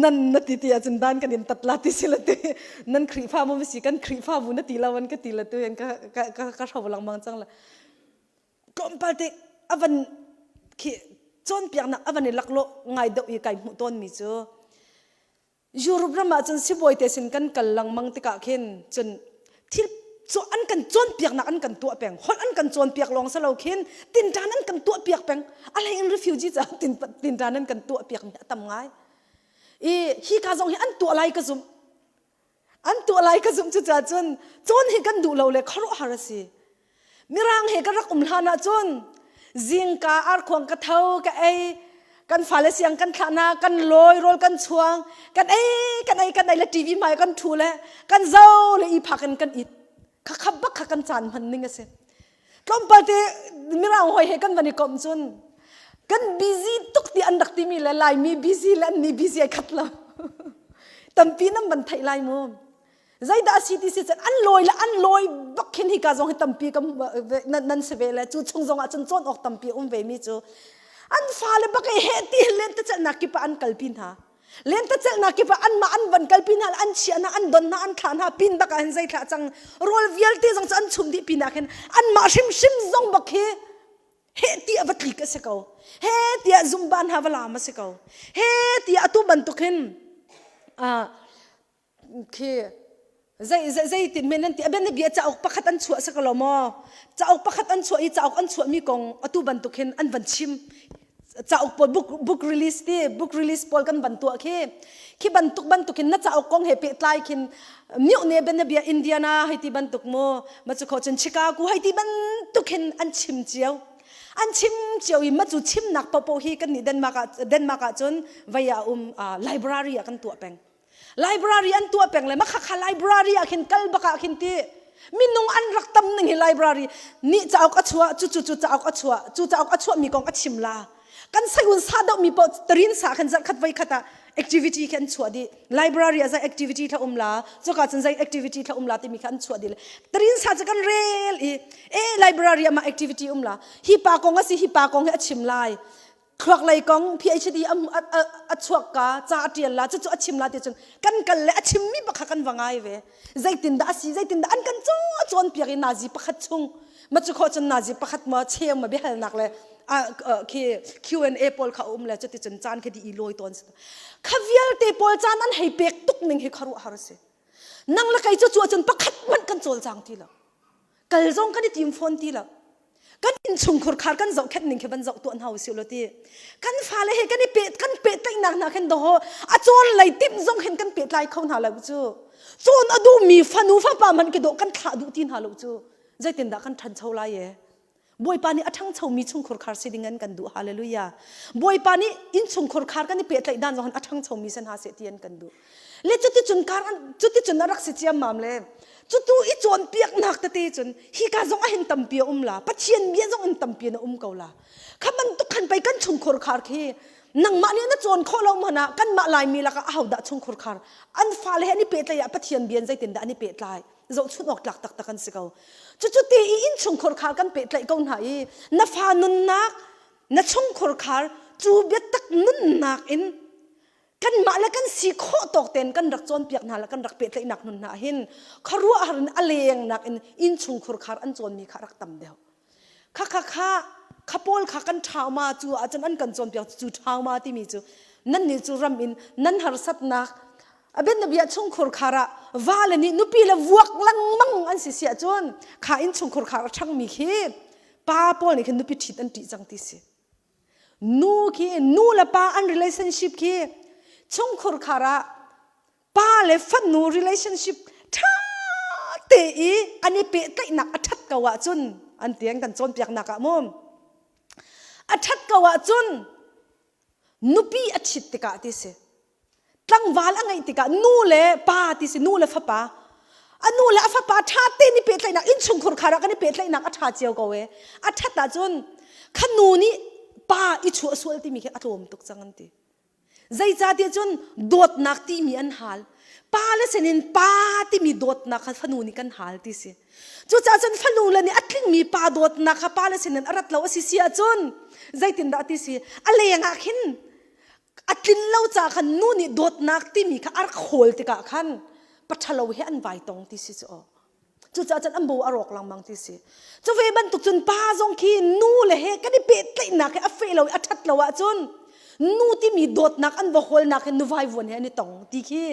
nan na ti ti ahcun dan kan in tat la ti si la ti nan Khrihfa mu si kan Khrihfa bu na ti lo an ka ti la tu ka ka ka ka hro lengmang cang la tlawmpal te avan khi cawnpiaknak avan i laklawh ngai deuh i kai hmuh tawn mi cu Europe ram ah cun sibawi te sin kan kal lengmang tikah khin cun thil cu an kan cawnpiaknak an kan tuah peng holh an kan cawnpiak lawng si lo khin tinṭan an kan tuahpiak peng a hlei in refugee caah tinṭan an kan tuahpiak mi a tam ngai i hika zong hi an tuah lai ka zumh an tuah lai ka zumh cucaah cun cawn hi kan duh lo le khuaruahhar a si Mirang he ka rak um hlan ahcun zingka arkhuang ka tho ka ei kan fale siang kan thlah hna kan lawi rawl kan chuang kan ei kan ei kan ei le TV hmai kan ṭhu le kan zo le i phak in kan it kha khap bak kha kan caan hman ning a si tlawmpal te mirang hoi he kan van i komh cun kan busy tuk ti an rak timi le laimi busy le an ni busy ai khat lo tampi nan van theih lai mu Zeidah a si ti si cun an lawi le an lawi bak khin hika zong hi tampi ka nan si ve le cu chung zong ah cun cawn awk tampi a um ve mi cu an fale bak i heh ti lentecelhnak kip ah an kalpi hna lentecelhnak kip ah anmah an van kalpi hna an chiah hna an don hna an thlah hna pin bak ah hin zei thlah cang rawl vialte zong cu an chum dih pin ah khin anmah hrimhrim zong bak hi heh tiah va tlik a si ko he tiah zumba hna va laam a si ko he tiah atu bantuk hin Khi zei zeitin men nan ti a bianabia cauk pakhat an chuah si ko lo maw cauk pakhat an chuah i cauk an chuahmi kong atu bantuk hin an van chim cauk pawl book book release ti book release pawl kan van tuah khi khi bantuk bantuk in na cauk kong he pehtlai khin mioh ne bianabia Indiana hei ti bantuk mu ma cu kho cun Chicago hei ti bantuk hin an chim cio an chim cio i ma cu chimnak paohpaoh hi kan nih Denmark ah Denmark ah cun vei ah um library ah kan tuah peng Library an tuah peng le makhakha library ah khin kal bak ah khin ti minung an rak tam ning hi library nih cauk a chuah cu cu cu cauk a chuah cu cauk a chuah mi kong a chim la kan sayun sa deuh mi paoh tarin sa khan zarh khat voi khat ah activity khi an chuah dih library ah zai activity thla um la cuka cun zai activity thla um la timi kha an chuah dih le tarin sa cu kan rel i e library ah ma activity um la hi pa kong a si hi pa kong hi a chim lai thluak lei kong PhD a chuak ka ca a ṭial la cucu a chim la ti cun kan kal le a chimmi pakha kan va ngai ve zeitindah a si zeitindah an kan cawn piak i nazi pakhat chung ma cu khawh cun nazi pakhat ma cheu ma biahalnak le khi Q&A pawl kha um le cuti cun caan khi di i lawi tawn si kha vialte pawl caan an hei pek tuk ning hi khuaruahhar a si nang le kei cu cu cun pakhat hmanh kan cawlcang ti lo kal zong kan i tim fawn ti lo. Kan innchungkhur khar kan zohkhenh ning khi van zoh tuah hna usih law ti. Kan fale he kan i peh kan pehtlaihnak hna khin doho a cawn lei timh zong hin kan pehtlai kho hna lo cu. Cawn a duhmi fanu fapa hmanh khi dawh kan thlah duh ti hna lo cu. Zeitindah kan ṭhancho lai e? Bawipa nih a ṭhangchomi chungkhur khar si ding an kan duh. Hallelujah. Bawipa nih innchungkhur khar kan i pehtlaih dan zong hin a ṭhangchomi si hna seh ti an kan duh. Le cuticun kar cuticun a rak si ciammam le cutu i cawnpiaknak tete cun hika zong ah hin tampi a um la Pathian bia zong in tampi na um ko la kha bantuk khan pei kan chungkhur khar khi nangmah nih na cawn khawh lo hmanh ah kanmah Laimi lakah ahodah chungkhur khar an fale he an i pehtlaih ah Pathian bia in zeitindah an i pehtlai zohchunh awk tlak taktak an si ko. Cucu ti i innchungkhur khar kan pehtlaih ko hna i na fa nunnak, na chungkhur khar cu biatak nunnak in kanmah le kan si khawh tawk tein kan rak cawnpiak hna le kan rak pehtlaihnak nun hna hin khuaruahhar in a lengnak in innchungkhur khar an cawnmi kha rak tam deuh. Kha kha kha kha pawl kha kan ṭhauma cu ahcun an kan cawnpiak cu ṭhauma timi cu nannih cu ram in nan harsatnak a bianabia chungkhur khar ah va le nih nupi le vuak lengmang an si si ahcun kha inn chungkhur khar a ṭhangmi khi pa pawl nih khin nupi ṭhit an ṭih cang ti si. Nu khi nu le pa an relationship khi chungkhur khar ah pa le fanu relationship ṭha te i an i pehtlaihnak a ṭhat ko ahcun an ti an kan cawnpiaknak ah mu a ṭhat ko ahcun nupi a ṭhit tikah ti si tlangval a ngeih tikah nu le pa ti si nu le fapa a nu le a fapa ṭha tein i pehtlaihnak innchungkhur khar ah kan i pehtlaihnak a ṭha cio ko e a ṭhat ahcun kha nu nih pa i chuah sual timi khi a tlawm tuk cang an ti Zeicahtiah cun dawtnak timi an hal. Pa le sinin pa timi dawtnak kha fanu nih kan hal ti si. Cucaah cun fanu le nih a tlingmi pa dawtnak kha pa le sinin a rat lo a si si ahcun zeitindah ti si a leng ah khin a tlin lo caah khan nu nih dawtnak timi kha a rak hawl tikah khan pa ṭhalo he an vai tong ti si cu aw. Cucaah cun an bo a rawk lengmang ti si. Cu ve bantuk cun pa zong khi nu le he kan i pehtlaihnak he a feh lo i a ṭhat lo ahcun nu timi dawtnak an va hawlnak he nuvai vuan he an i tong ti khi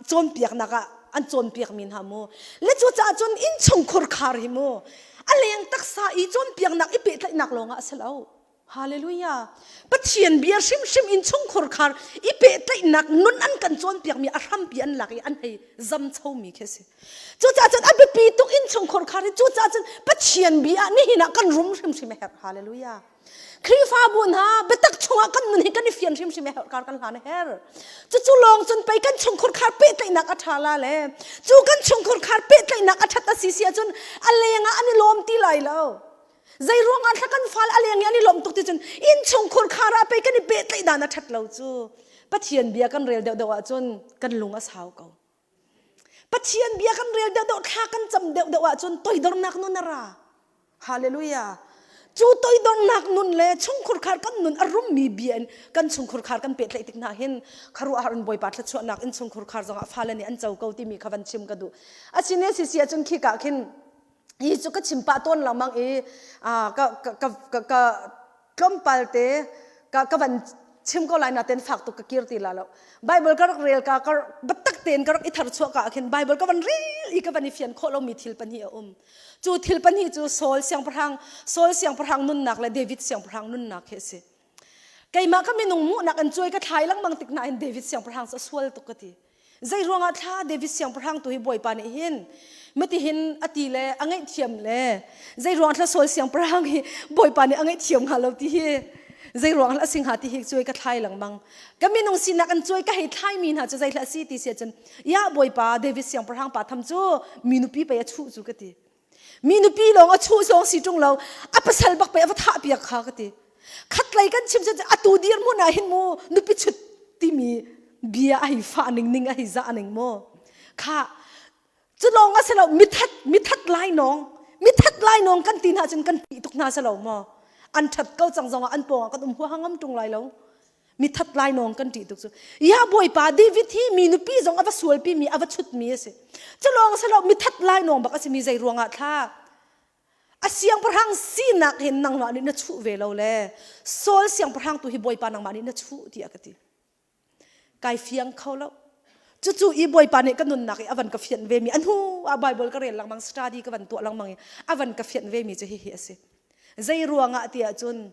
cawnpiaknak ah an cawnpiakmi hna mu. Le cucaah cun innchungkhur khar hi mu a leng taksa i cawnpiaknak i pehtlaihnak lawngah a si lo. Hallelujah. Pathian bia hrimhrim in chungkhur khar i pehtlaihnak nun an kan cawnpiakmi a hrampi an lak i an hei zamchomi khi a si. Cucaah cun a biapi tuk in chungkhur khar hi cucaah cun Pathian bia ah nihin ah kan rum hrimhrim a herh. Hallelujah. Khrihfabu hna biatak chungah kan nun hi kan i fian hrimhrim a herh kar kan hlan a herh. Cucu lawng cun pei kan chungkhur khar pehtlaihnak a ṭha la le cu kan chungkhur khar pehtlaihnak a ṭhat a si si ahcun a leng ah an i lawm ti lai lo. Zei ruangah thla kan fal a leng i an i lawmh tuk ti cun innchungkhur khar ah pei kan i pehtlaih dan a ṭhat lo cu. Pathian bia kan rel deuhdeuh ahcun kan lung a sau ko. Pathian bia kan rel deuhdeuh thla kan cam deuhdeuh ahcun toidornak nun a ra. Hallelujah. Cu toidornak nun le chungkhur khar kan nun a rummi bia in kan chungkhur khar kan pehtlaih tik hna hin khuaruahhar in Bawipa thluachuahnak in chungkhur khar zongah fale nih an co ko timi kha van chim ka duh. Asine sisi ahcun khika khin hi cu ka chim pah tawn lengmang i ka ka ka ka tlawmpal te ka ka van chim ko lai naten fak tuk ka kir ti la lo bible ka rak rel ka ka biatak tein ka rak i thar chuah ka khin bible ka van rel i ka van i fian khawh lomi thil pahnih a um cu thil pahnih cu Saul siangpahrang Saul siangpahrang nunnak le David siangpahrang nunnak hi a si keimah ka minung hmuhnak an cuai ka thlai lengmang tik nain David siangpahrang cu a sual tuk ka ti Zei ruangah thla David siangpahrang tu hi Bawipa nih hin matihin a ti le a ngaihthiam le zei ruang thla Saul siangpahrang hi Bawipa nih a ngaihthiam hnga lo ti hi zei ruang hla sing hnga ti hi cuai ka thlai lengmang ka minung sinak an cuai ka hei thlai mi hna cu zei hla si ti si ahcun ya Bawipa David siangpahrang pa tham cu mi nupi pei a chuh cu ka ti Mi nupi lawng a chuh zong si ṭung lo a pasal bak pei a va thah piak kha ka ti. Khatlei kan chim cu atu dirhmun ah hin mu nupi chut timi bia a hei fah ning ning a hei zah ning mu. Kha cu lawng a si lo mithat mithat lai nawng mithat lai nawng kan ti hna cun kan ṭih tuk hna si lo maw an ṭhat ko cang zongah an pawngah kan um huaha ngam ṭung lai lo mithat lainawng kan ṭih tuk cu ya bawipa David hi mi nupi zong a va sualpi mi a va chutmi a si cu lawng si lo mithat lainawng bak a simi zei ruangah thla a siangpahrang sinak hin nangmah nih na chuh ve lo le Saul siangpahrang tu hi bawipa nangmah nih na chuh tiah ka ti kai fiang kho lo. Cucu i Bawipa nih ka nunnak i a van ka fianh vemi a hnu ah Bible ka rel lengmang study ka van tuah lengmang i a van ka fianh vemi cu hihi a si. Zei ruangah ti ahcun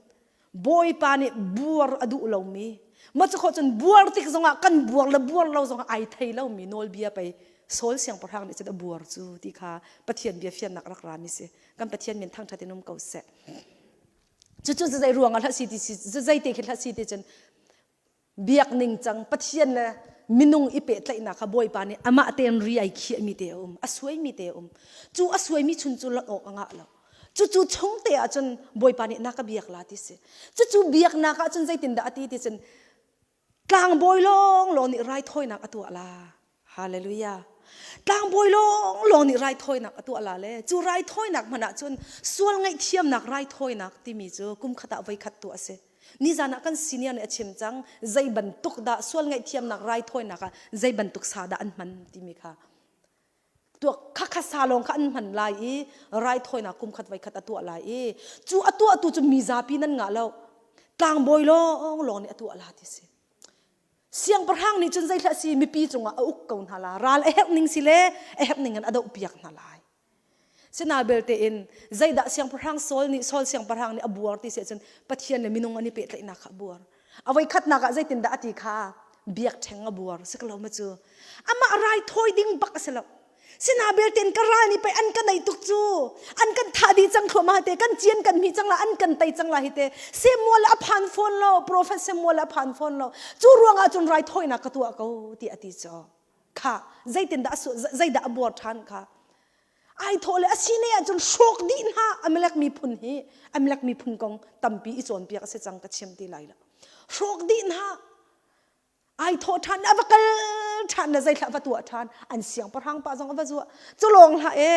Bawipa nih buar a duh lomi ma cu khawh cun buar tik zongah kan buar le buar lo zongah ai thei lomi nawlbia pei Saul siangpahrang nih cun a buar cu ti kha Pathian bia fiannak rak rami si. Kan Pathian min thangṭhat in um ko seh. Cucu zei ruangah hlah si ti si zei te khi hlah si ti cun biak ningcang Pathian le minung i pehtlaihnak kha Bawipa nih amah tein ri ai khiahmi te a um a suaimi te a um cu a suaimi chun cu lonh awk a ngah lo cucu chung te ah cun Bawipa nih na ka biak la ti si cucu biaknak ah cun zeitindah a ti ti cun tlangbawi lawng lawng nih raithawinak a tuah la Hallelujah. Tlangbawi lawng lawng nih raithawinak a tuah la le cu raithawinak hmanh ah cun sual ngaihthiamnak raithawinak timi cu kum khat ah voikhat tuah a si. Nizan ah kan senior nih a chim cang zei bantuk dah sual ngaihthiamnak raithawinak ah zei bantuk sa dah an hman timi kha tuak kha kha sa lawng kha an hman lai i raithawinak kum khat voikhat a tuah lai i cu a tuahtu cu mi zapi nan ngah lo tlangbawi lawng lawng nih a tuah la ti si. Siangpahrang nih cun zeihlah si mipi cungah a uk ko hna la ral a herh ning si le a herh ning in a doh piak hna lai. Sina belte in zeidah siangpahrang Saul nih Saul siangpahrang nih a buar ti si ahcun Pathian le minung an i pehtlaihnak kha a buar. A voikhatnak ah zeitindah a ti kha biakṭheng a buar si ko lo ma cu. Amah raithawi ding bak a si lo. Sina belte in ka ral nih pei an ka neih tuk cu an kan thah dih cang thluahmah te kan cian kan hmih cang la an kan tei cang la hi te Samuel a phan fawn lo prophet Samuel a phan fawn lo cu ruangah cun raithawinak ka tuah ko ti a ti cu kha zeitindah zeidah a buar ṭhan kha ai thawh le a si ne ahcun hrawk dih hna Amalek miphun hi Amalek miphun kong tampi i cawnpiak a si cang ka chim ti lai lo hrawk dih hna ai thawh ṭhan a va kal ṭhan le zeithlah va tuah ṭhan an siangpahrang pa zong a va zuah cu lawng hlah e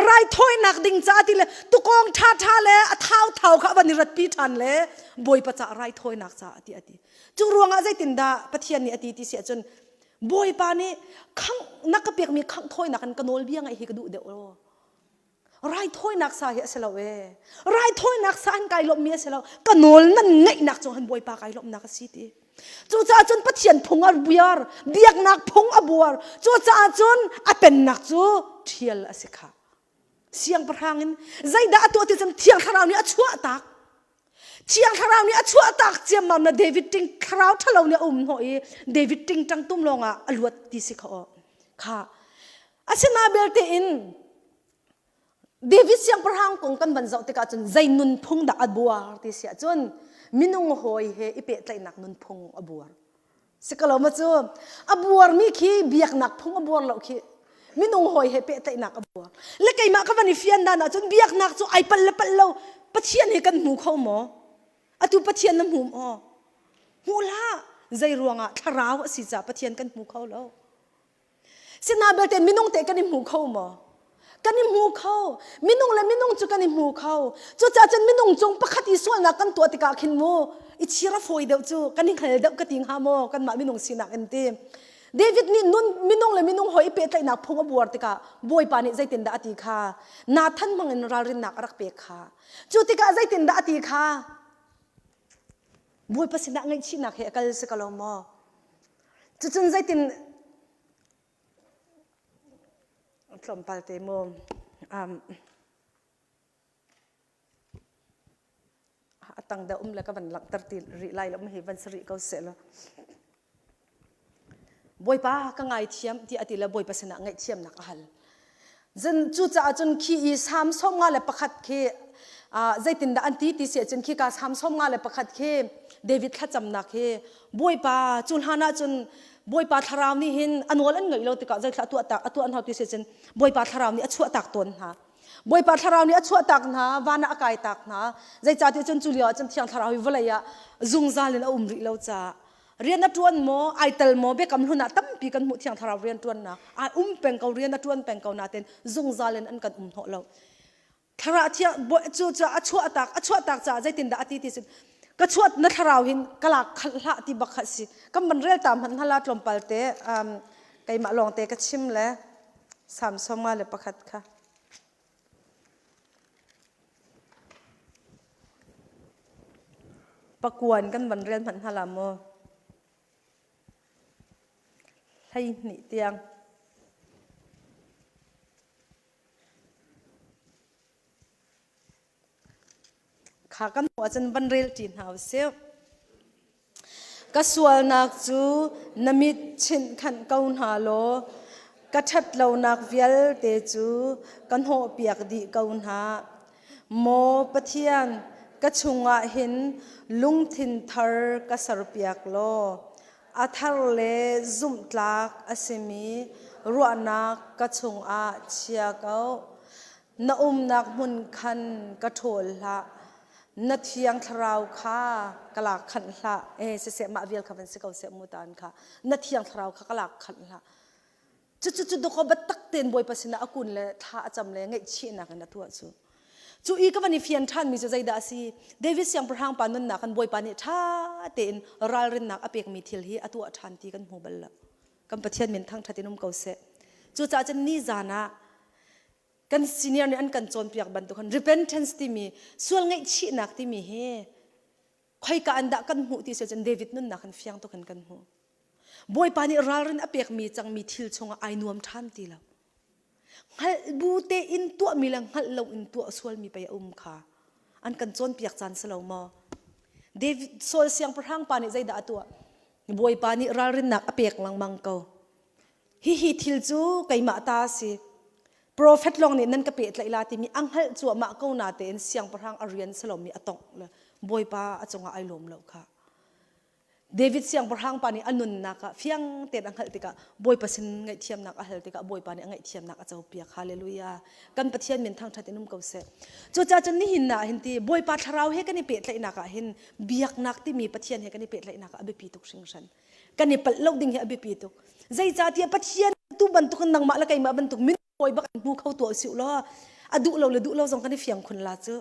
raithawinak ding ca ti le tukawng ṭha ṭha le a thau thau kha a van i ratpi ṭhan le bawipa ca raithawinak ca ti a ti cu ruangah zeitindah Pathian nih a ti ti si ahcun bawipa nih khangh na ka pekmi khangh thawinak in ka nawlbia ngaih hi ka duh deuh lo Raithawinak sa hi a si lo ee. Raithawinak sa an kai lawmhmi a si lo. Ka nawl nan ngeihnak cung han Bawipa kai lawmhnak a si ti. Cucaah cun Pathian phung a buar, biaknak phung a buar. Cucaah cun a pennak cu ṭhial a si kha. Siangpahrang in zeidah a tuah ti cun Thiang Thlarau nih a chuahtak. Thiang Thlarau nih a chuahtak ciammam na David ting thlarau ṭhalo nih a um hnawh i David tingṭang tum lawngah a luat ti si kha aw. Kha Asina belte in David siangpahrang kong kan van zoh tikah cun zei nunphung dah a buar ti si ahcun minung hawi he i pehtlaihnak nunphung a buar. Si ko lo ma cu a buarmi khi biaknak phung a buar lo khi minung hawi he pehtlaihnak a buar. Le keimah ka van i fian dan ahcun biaknak cu ai palh le palh lo Pathian he kan hmu kho maw? Atu Pathian na hmu maw? Hmu hlah. Zei ruangah thlarau a si caah Pathian kan hmu kho lo. Sina belte minung te kan i hmu kho maw? Kan i hmu kho. Minung le minung cu kan i hmu kho. Cucaah cun minung cung pakhat i sualnak kan tuah tikah khin mu i chir a fawi deuh cu kan i hngal deuh ka ti hnga maw kanmah minung sinak in ti. David nih nun minung le minung hawi i pehtlaihnak phung a buar tikah Bawipa nih zeitindah a ti kha Nathan hmang in ralrinnak a rak pek kha. Cu tikah zeitindah a ti kha Bawipa sinah ngaihchihnak he a kal si ko lo maw? Cucun zeitin tlawmpal te mu um, a tang deuh um le ka van langhter ti rih lai lo hi van si rih ko seh law Bawipa ka ngaithiam ti a ti le Bawipa sinah ngaihthiamnak a hal. Zan cucaah cun khi i Salm 51 khi zeitindah an ti ti si ahcun khi ka Salm 51 khi David thlacamnak hi Bawipa cu hlan ah cun Bawipa thlarau nih hin a nawl an ngaih lo tikah zeithlah tuah tak a tuah hna ti si cun Bawipa thlarau nih a chuah tak tawn hna. Bawipa thlarau nih a chuah tak hna, van ah a kai tak hna. Zeicahtiah cun cu lio ah cun Thiang Thlarau hi vawlei ah zungzal in a um rih lo caah rian a ṭuan maw ai tel maw biakam hlun ah tampi kan hmuh thiang thlarau rian ṭuannak ai um peng ko rian a ṭuan peng ko nain zungzal in an kan um hnawh lo thlarau thiang cu cu a chuah tak a chuah tak caah zeitindah a ti ti sin ka chuat na thlarau hin ka lak khalh hlah ti bak kha si kan van rel ta hmanh hala tlawmpal te um, keimah lawng te ka chim le Salm 51 kha Pakuan kan van rel hmanh hna la maw? 12 tiang. Kha kan hmuh ahcun van rel ṭi hna usih. Ka sualnak cu na mit chinh khanh ko hna law ka ṭhatlonak vialte cu ka hnawhpiak dih ko hna. Maw Pathian, ka chungah hin lungthin thar ka serpiak law a thar le zumhtlak a simi ruahnak ka chungah chia ko. Na umnak hmun khan ka ṭhawl hlah. Na thiang thlarau kha ka lak khanh hlah. Eh siseh mah vial kha van si ko seh mu tan kha. Na thiang thlarau kha ka lak khanh hlah. Cucu cu doko biatak tein Bawipa sinah a kun le thla a cam le ngaihchihnak in a tuah cu. Cu i ka van i fian ṭhanmi cu zeidah a si? David siangpahrang pa nunnak kan Bawipa nih ṭha tein ralrinnak a pekmi thil hi a tuah ṭhan ti kan hmu bal lo. Kan Pathian min thangṭhat in um ko seh. Cucaah cun ni zan ah kan senior nih an kan cawnpiak bantuk khan repentance timi sual ngaihchihnak timi hi khoika an dah kan hmuh ti si cun David nunnak kan fiang tuk in kan hmuh. Bawipa nih ralrin a pekmi cangmi thil chungah ai nuam ṭhan ti lo. Hngalh bu tein tuahmi le hngalh lo in tuah sualmi pei a um kha an kan cawnpiak caan si lo maw? David Saul siangpahrang pa nih zeidah a tuah? Bawipa nih ralrinnak a pek lengmang ko. Hihi thil cu keimah ta a si. Profet lawng nih nan ka pehtlaih la timi a hngalh cuahmah ko na tein siangpahrang a rian si lomi a tongh le Bawipa a cungah ai lawm lo kha. David siangpahrang pa nih a nunnak ah fiang tein a hngalh tikah Bawipa sin ngaihthiamnak a hal tikah Bawipa nih a ngaihthiamnak a copiak. Hallelujah. Kan Pathian min thangṭhat in um ko seh. Cucaah cun nihin ah hin ti Bawipa thlarau he kan i pehtlaihnak ah hin biaknak timi Pathian he kan i pehtlaihnak ah a biapi tuk hringhran. Kan i palh lo ding hi a biapi tuk. Zeicahtiah Pathian tu bantuk in nangmah le keimah bantuk min hawi bak in hmu kho tuah usih law a duh lo le duh lo zong kan i fiang khun la cu.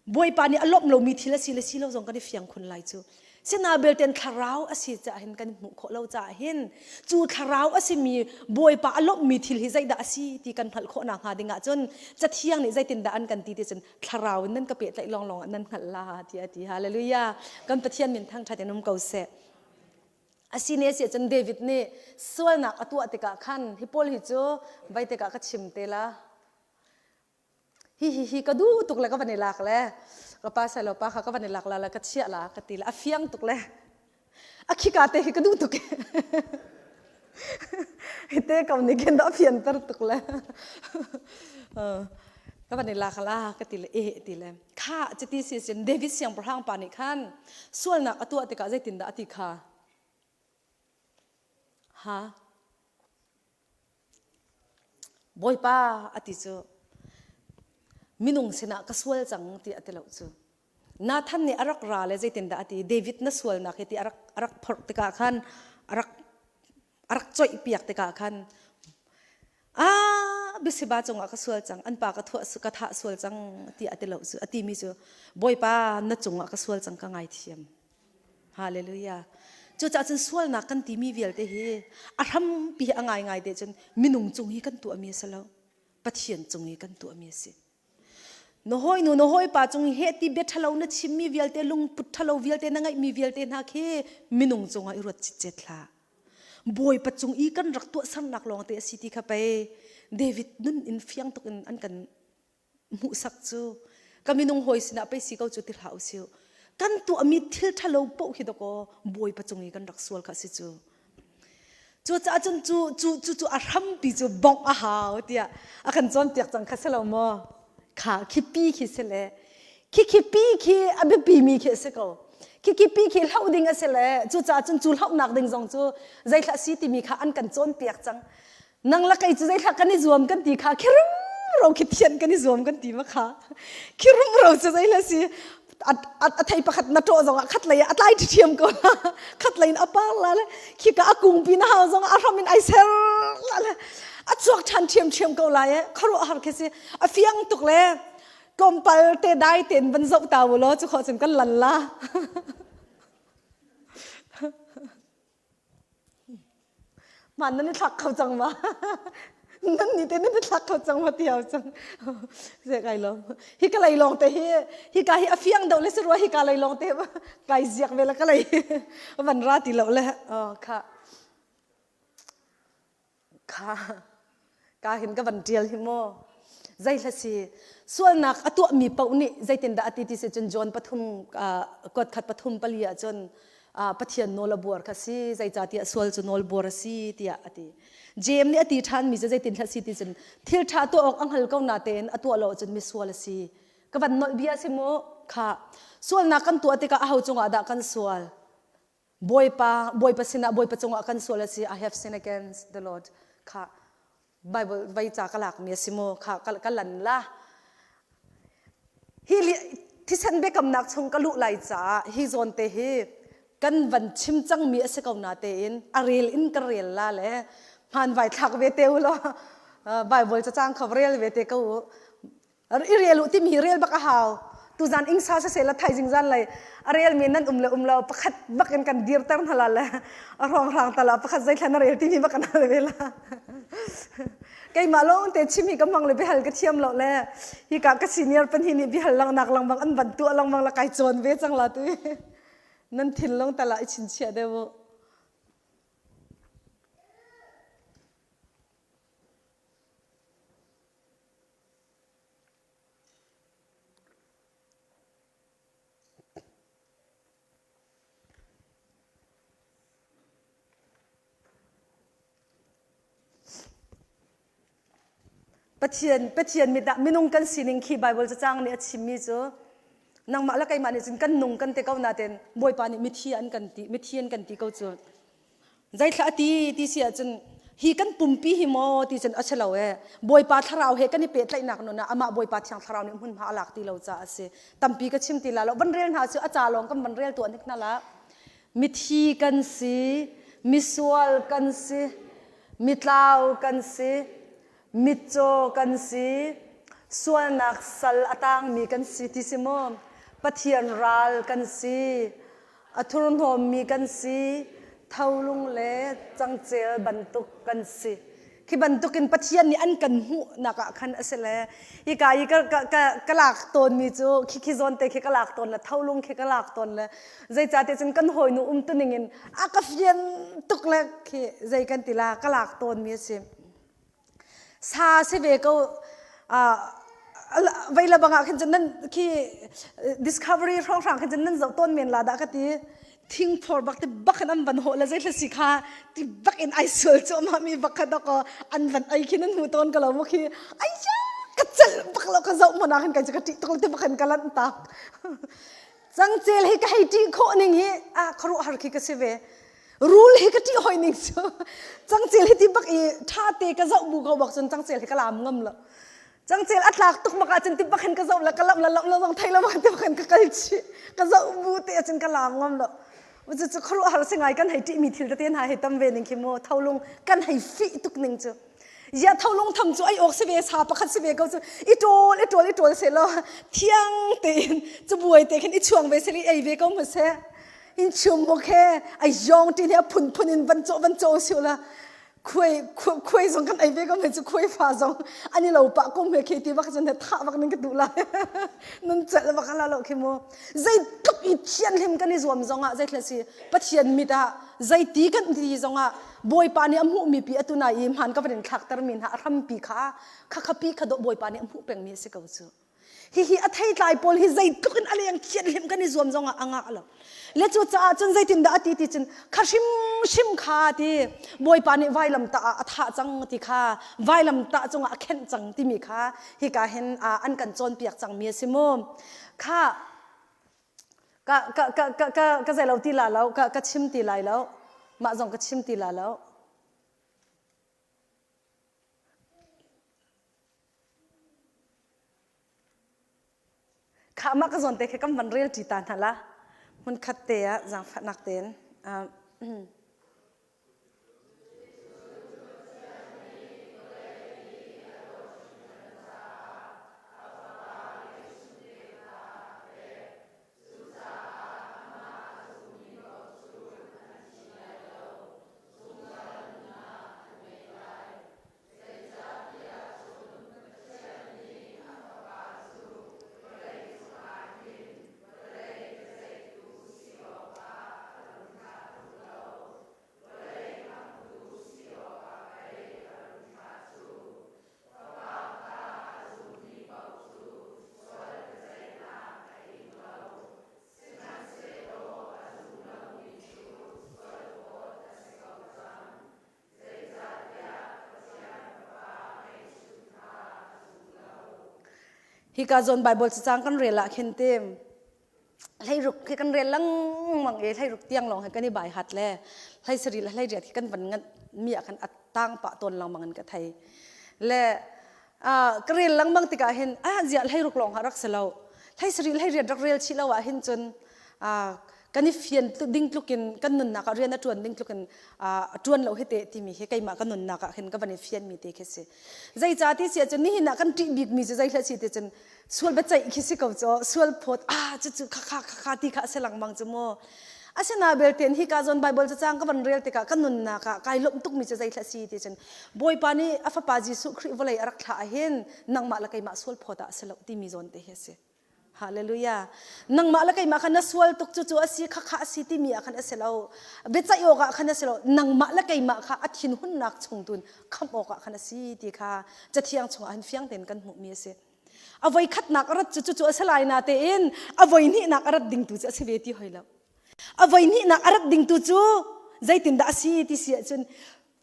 Bawipa nih a lawmh lomi thil a si le si lo zong kan i fiang khun lai cu. Sina belten thlarau a si caah hin kan hmuh khawh lo caah hin cu thlarau a simi Bawipa a lawmhmi thil hi zeidah a si ti kan hngalh khawh nakhnga ding ahcun Cathiang nih zeitindah an kan ti ti cun thlarau in nan ka pehtlaih lawnglawng ah nan hngalh la tiah a ti. Hallelujah. Kan Pathian min thangṭhat in um ko seh. Asi ne si cun David nih sualnak a tuah tikah khan hi pawl hi cu vai tikah ka chim te la. Hi hi hi ka duh tuk le ka van i lak le ka pa sai lo pa kha ka van i lak la le ka chiah la ka ti le a fiang tuk le a khika te khi ka duh tuk hi te ko nih khin dah fianter tuk le ka van i lak la ka ti le eh ti le kha cuti si sin David siangpahrang pa nih khan sualnak a tuah tikah zeitindah a ti kha ha Bawipa a ti cu minung sinah ka sual cang ti a ti lo cu. Nathan nih a rak ra le zeitindah a ti David na sualnak hi ti a rak a rak phorh tikah khan a rak a rak coihpiak tikah khan ah Bisiba cungah ka sual cang an pa ka thuah ka thah sual cang ti a ti lo cu a timi cu Bawipa na cungah ka sual cang ka ngaithiam Hallelujah. Cucaah cun sualnak kan timi vialte hi a hrampi a ngaingai te cun minung cung hi kan tuahmi a si lo. Pathian cung i kan tuahmi a si. Na hawinu na hawipa cung he ti bia ṭhalo na chimmi vialte lungput ṭhalo vialte na ngeihmi vialte hna khi minung cungah i ruat citcet hlah. Bawipa cung i kan rak tuahsernak lawng te a si ti kha pei David nun in fiang tuk in an kan hmuhsak cu ka minung hawi sinah pei si ko cu ti hlah usih kan tuahmi thil ṭhalo paoh hi dakaw bawipa cung i kan rak sual kha si cu cucaah cun cu cu cu cu a hrampi cu bongh a hau tiah a kan cawnpiak cang kha si lo maw kha khi pi khi si le khi khi pi khi a biapi mi khi a si ko khi khi pi khi hloh ding a si le cucaah cun cu hlohnak ding zong cu zeithlah si timi kha an kan cawnpiak cang Nang la kei cu zeithla kan i zuam kan ti kha khirum ro khi thian kan i zuam kan ti ma kha khirum ro cu zeihla si a thei pakhat na ṭawh zongah khat lei ah a tlai ṭhiam ko la khat lei in a par la le khika a kungpi na hau zongah a hram in ai ser la le a chuak ṭhan ṭhiam ṭhiam ko lai e khuaruahhar khi si a fiang tuk le tlawmpal te dai tein van zoh ta u law cu khawh cun kan lan la Hmaan nan i thlak kho cang ma? Nan nih te nan i thlak kho cang ma ti hau cang. Ze kai lawm. Hi ka lei lawng te hi hi ka hi a fiang deuh le si rua hi ka lei lawng te kai ziak ve la ka lei van ra ti lo le. Oh kha. Kha ka hin ka van ṭial hi maw zei hla si sualnak a tuahmi paoh nih zeitindah a ti ti si cun John pathum kuat khat pathum pali ah cun Pathian nawl a buar kha si zeicahtiah sual cu nawl buar a si tiah a ti. Jeim nih a ti ṭhanmi cu zeitin hla si ti cun thil ṭha tuah awk a hngal ko natein a tuah lo ahcun misual a si. Ka van nolh bia si mu kha sualnak kan tuah tikah aho cungah dah kan sual? Bawipa Bawipa sinah Bawipa cungah kan sual a si I have sinned against the Lord kha Bible vai ca ka lakmi a si mu kha ka lan la hi thisen biakamnak chung ka luh lai caah hi zawn te hi kan van chim cangmi a si ko na tein a rel in ka rel la le hmaan vai thlak ve te u law Bible cacang kha rel ve te ko u I rel u timi hi rel bak a hau. Tuzan ingsa siseh la thaizing zan lei a relmi nan um le um lo pakhat bak in kan dirter hna la le a hrawnghrang tal ah pakhat zeithla na rel timi bak kan hal ve la. Keimah lawng te chim hi ka hmang le biahal ka thiam lo le hika ka senior pan hi nih biahal langnak langmang an van tuah langmang la kai cawn ve cang la tu nan thinlung tal ah i chinchiah deuh u. Pathian Pathian mit ah minung kan sining khi Bible cacang nih a chimmi cu nangmah le keimah nih cun kan nung kan ti ko nain Bawipa nih mithi an kan ti mithi an kan ti ko cu. Zeithla a ti ti si ahcun hi kan pumpi hi maw ti cun a si lo ee. Bawipa thlarau he kan i pehtlaihnak nun ah amah Bawipa thiang thlarau nih hmunhma a lak ti lo caah a si. Tampi ka chim ti la lo. Van rel hna cu a ca lawng kan van rel tuah hnik hna la. Mithi kan si, misual kan si, mitlau kan si, mitcaw kan si, sualnak sal a tangmi kan si ti si maw? Pathian ral kan si, A thurhnawmmi kan si, tholung le cangcel bantuk kan si. Khi bantukin Pathian nih an kan hmuhnak ah khan a si le hika i ka, ka, ka, ka lak tawnmi cu khi khi zawn te khi ka lak tawn le tholung khi ka lak tawn le zeicahtiah cun kan hawinu umtuning in a ka fian tuk le khi zei kan ti la ka lak tawnmi a si. Sa si ve ko vei le bang ah khin cun nan khi discovery hrawnghrang khin cun nan zoh tawn men la dah ka ti thingphor bak ti bak in an van hawh le zei si kha ti bak in ai sual cuahmah mi bak kha dok an van ei khi nan hmu tawn ka lo mu khi ai ka celh bak lo ka zoh hmanh ah khin kai cu ka ṭih tuk ti bak in ka lanh tak cangcel hi ka hei ṭih khawh ning hi a khuaruahhar khi ka si ve Rul hi ka ṭih hoi ning cu cangcel hi ti bak i ṭha te ka zoh bu ko bak cun cangcel hi ka lam ngam lo. Cangcel a tlak tuk bak ahcun ti bak hin ka zoh le ka lamh le lamh lo zong thei lo bak ti bak hin ka kal chih. Ka zoh bu te ahcun ka lam ngam lo. Cucu khuaruahhar si ngai kan hei ṭihmi thil tete hna hei tam ve ning khi mu tholung kan hei fih tuk ning cu. Ziah tholung tham cu ai awk si ve sa pakhat si ve ko cu i ṭawl i ṭawl i ṭawl seh law thiang tein cabuai te khin i chuang ve seh i ei ve ko hma seh. In chum buk he a yong ti he a phunphun in van cawh van cawh siu la khuai khuai zong kan ei ve ko me cu khuai fa zong an i lo pah ko me khi ti bak cun he thah bak ning ka duh lai nun celh bak ala lo khi mu zeitluk i thianhlim kan i zuam zong ah zeithla si pathian mit ah zeiti kan ti zong ah bawipa nih a hmuhmi pi atu na i hmaan ka van in thlakter mi hna a hrampi kha kha kha pi kha dawh bawipa nih a hmuh pengmi a si ko cu Hihi a theitlai pawl hi zeitluk in a leng thianhlim kan i zuam zongah a ngah lo. Le cu caah cun zeitindah a ti ti cun kha hrimhrim kha ti Bawipa nih vailamtah ah a thah cang ti kha vailamtah cungah a khenh cang timi kha hika hin an kan cawnpiak cangmi a si mu. Kha ka ka ka ka ka ka zei lo ti la lo ka ka chim ti lai lo mah zong ka chim ti la lo. Khah mah ka zawn te khi kan van rel ṭi ta hna la. Hmunkhat te ah zaangfahnak tein. Hika zawn Bible cacang kan rel ah khin te hleiruk khi kan rel lengmang i hleiruk tiang lawng he kan i bai hat le hlei sarih le hleiriat khi kan van nganh mi ah khan a tang pah tawn lengmang in ka thei. Le ka rel lengmang tikah hin ah ziah hleiruk lawng ha rak si lo. Hlei sarih hleiriat rak rel chih lo ah hin cun kan i fian ding tlukin kan nunnak ah rian a ṭuan ding tlukin a ṭuan lo hi te timi hi keimah ka nunnak ah khin ka van i fian mi te khi si. Zeicah ti si ahcun nihin ah kan ṭih bikmi cu zei hlah si ti cun sual biaceih khi si ko cu sual phawt ah cucu khakha khakha ti kha a si lengmang cu mu. Asina belte hi ka zawn Bible cacang ka van rel tikah ka nunnak ah kai lawmh tukmi cu zei hlah si ti cun Bawipa nih a fapa Jesuh Khrih vawlei a rak thlah ahhin nangmah le keimah sual phawt ah a si lo timi zawn te hi a si. Hallelujah. Nangmah le keimah kha na sual tuk cu cu a si khakha a si timi ah khan a si lo. Biaceih awk ah khan a si lo. Nangmah le keimah kha a thinhunnak chung tun khamh awk ah khan a si ti kha cathiang chungah hin fiang tein kan hmuhmi a si. A voi khatnak a rat cu cucu a si lai na tein a voi hnihnak a rat ding tu cu a si ve ti hoi lo. A voi hnihnak a rat ding tu cu zeitindah a si ti si ahcun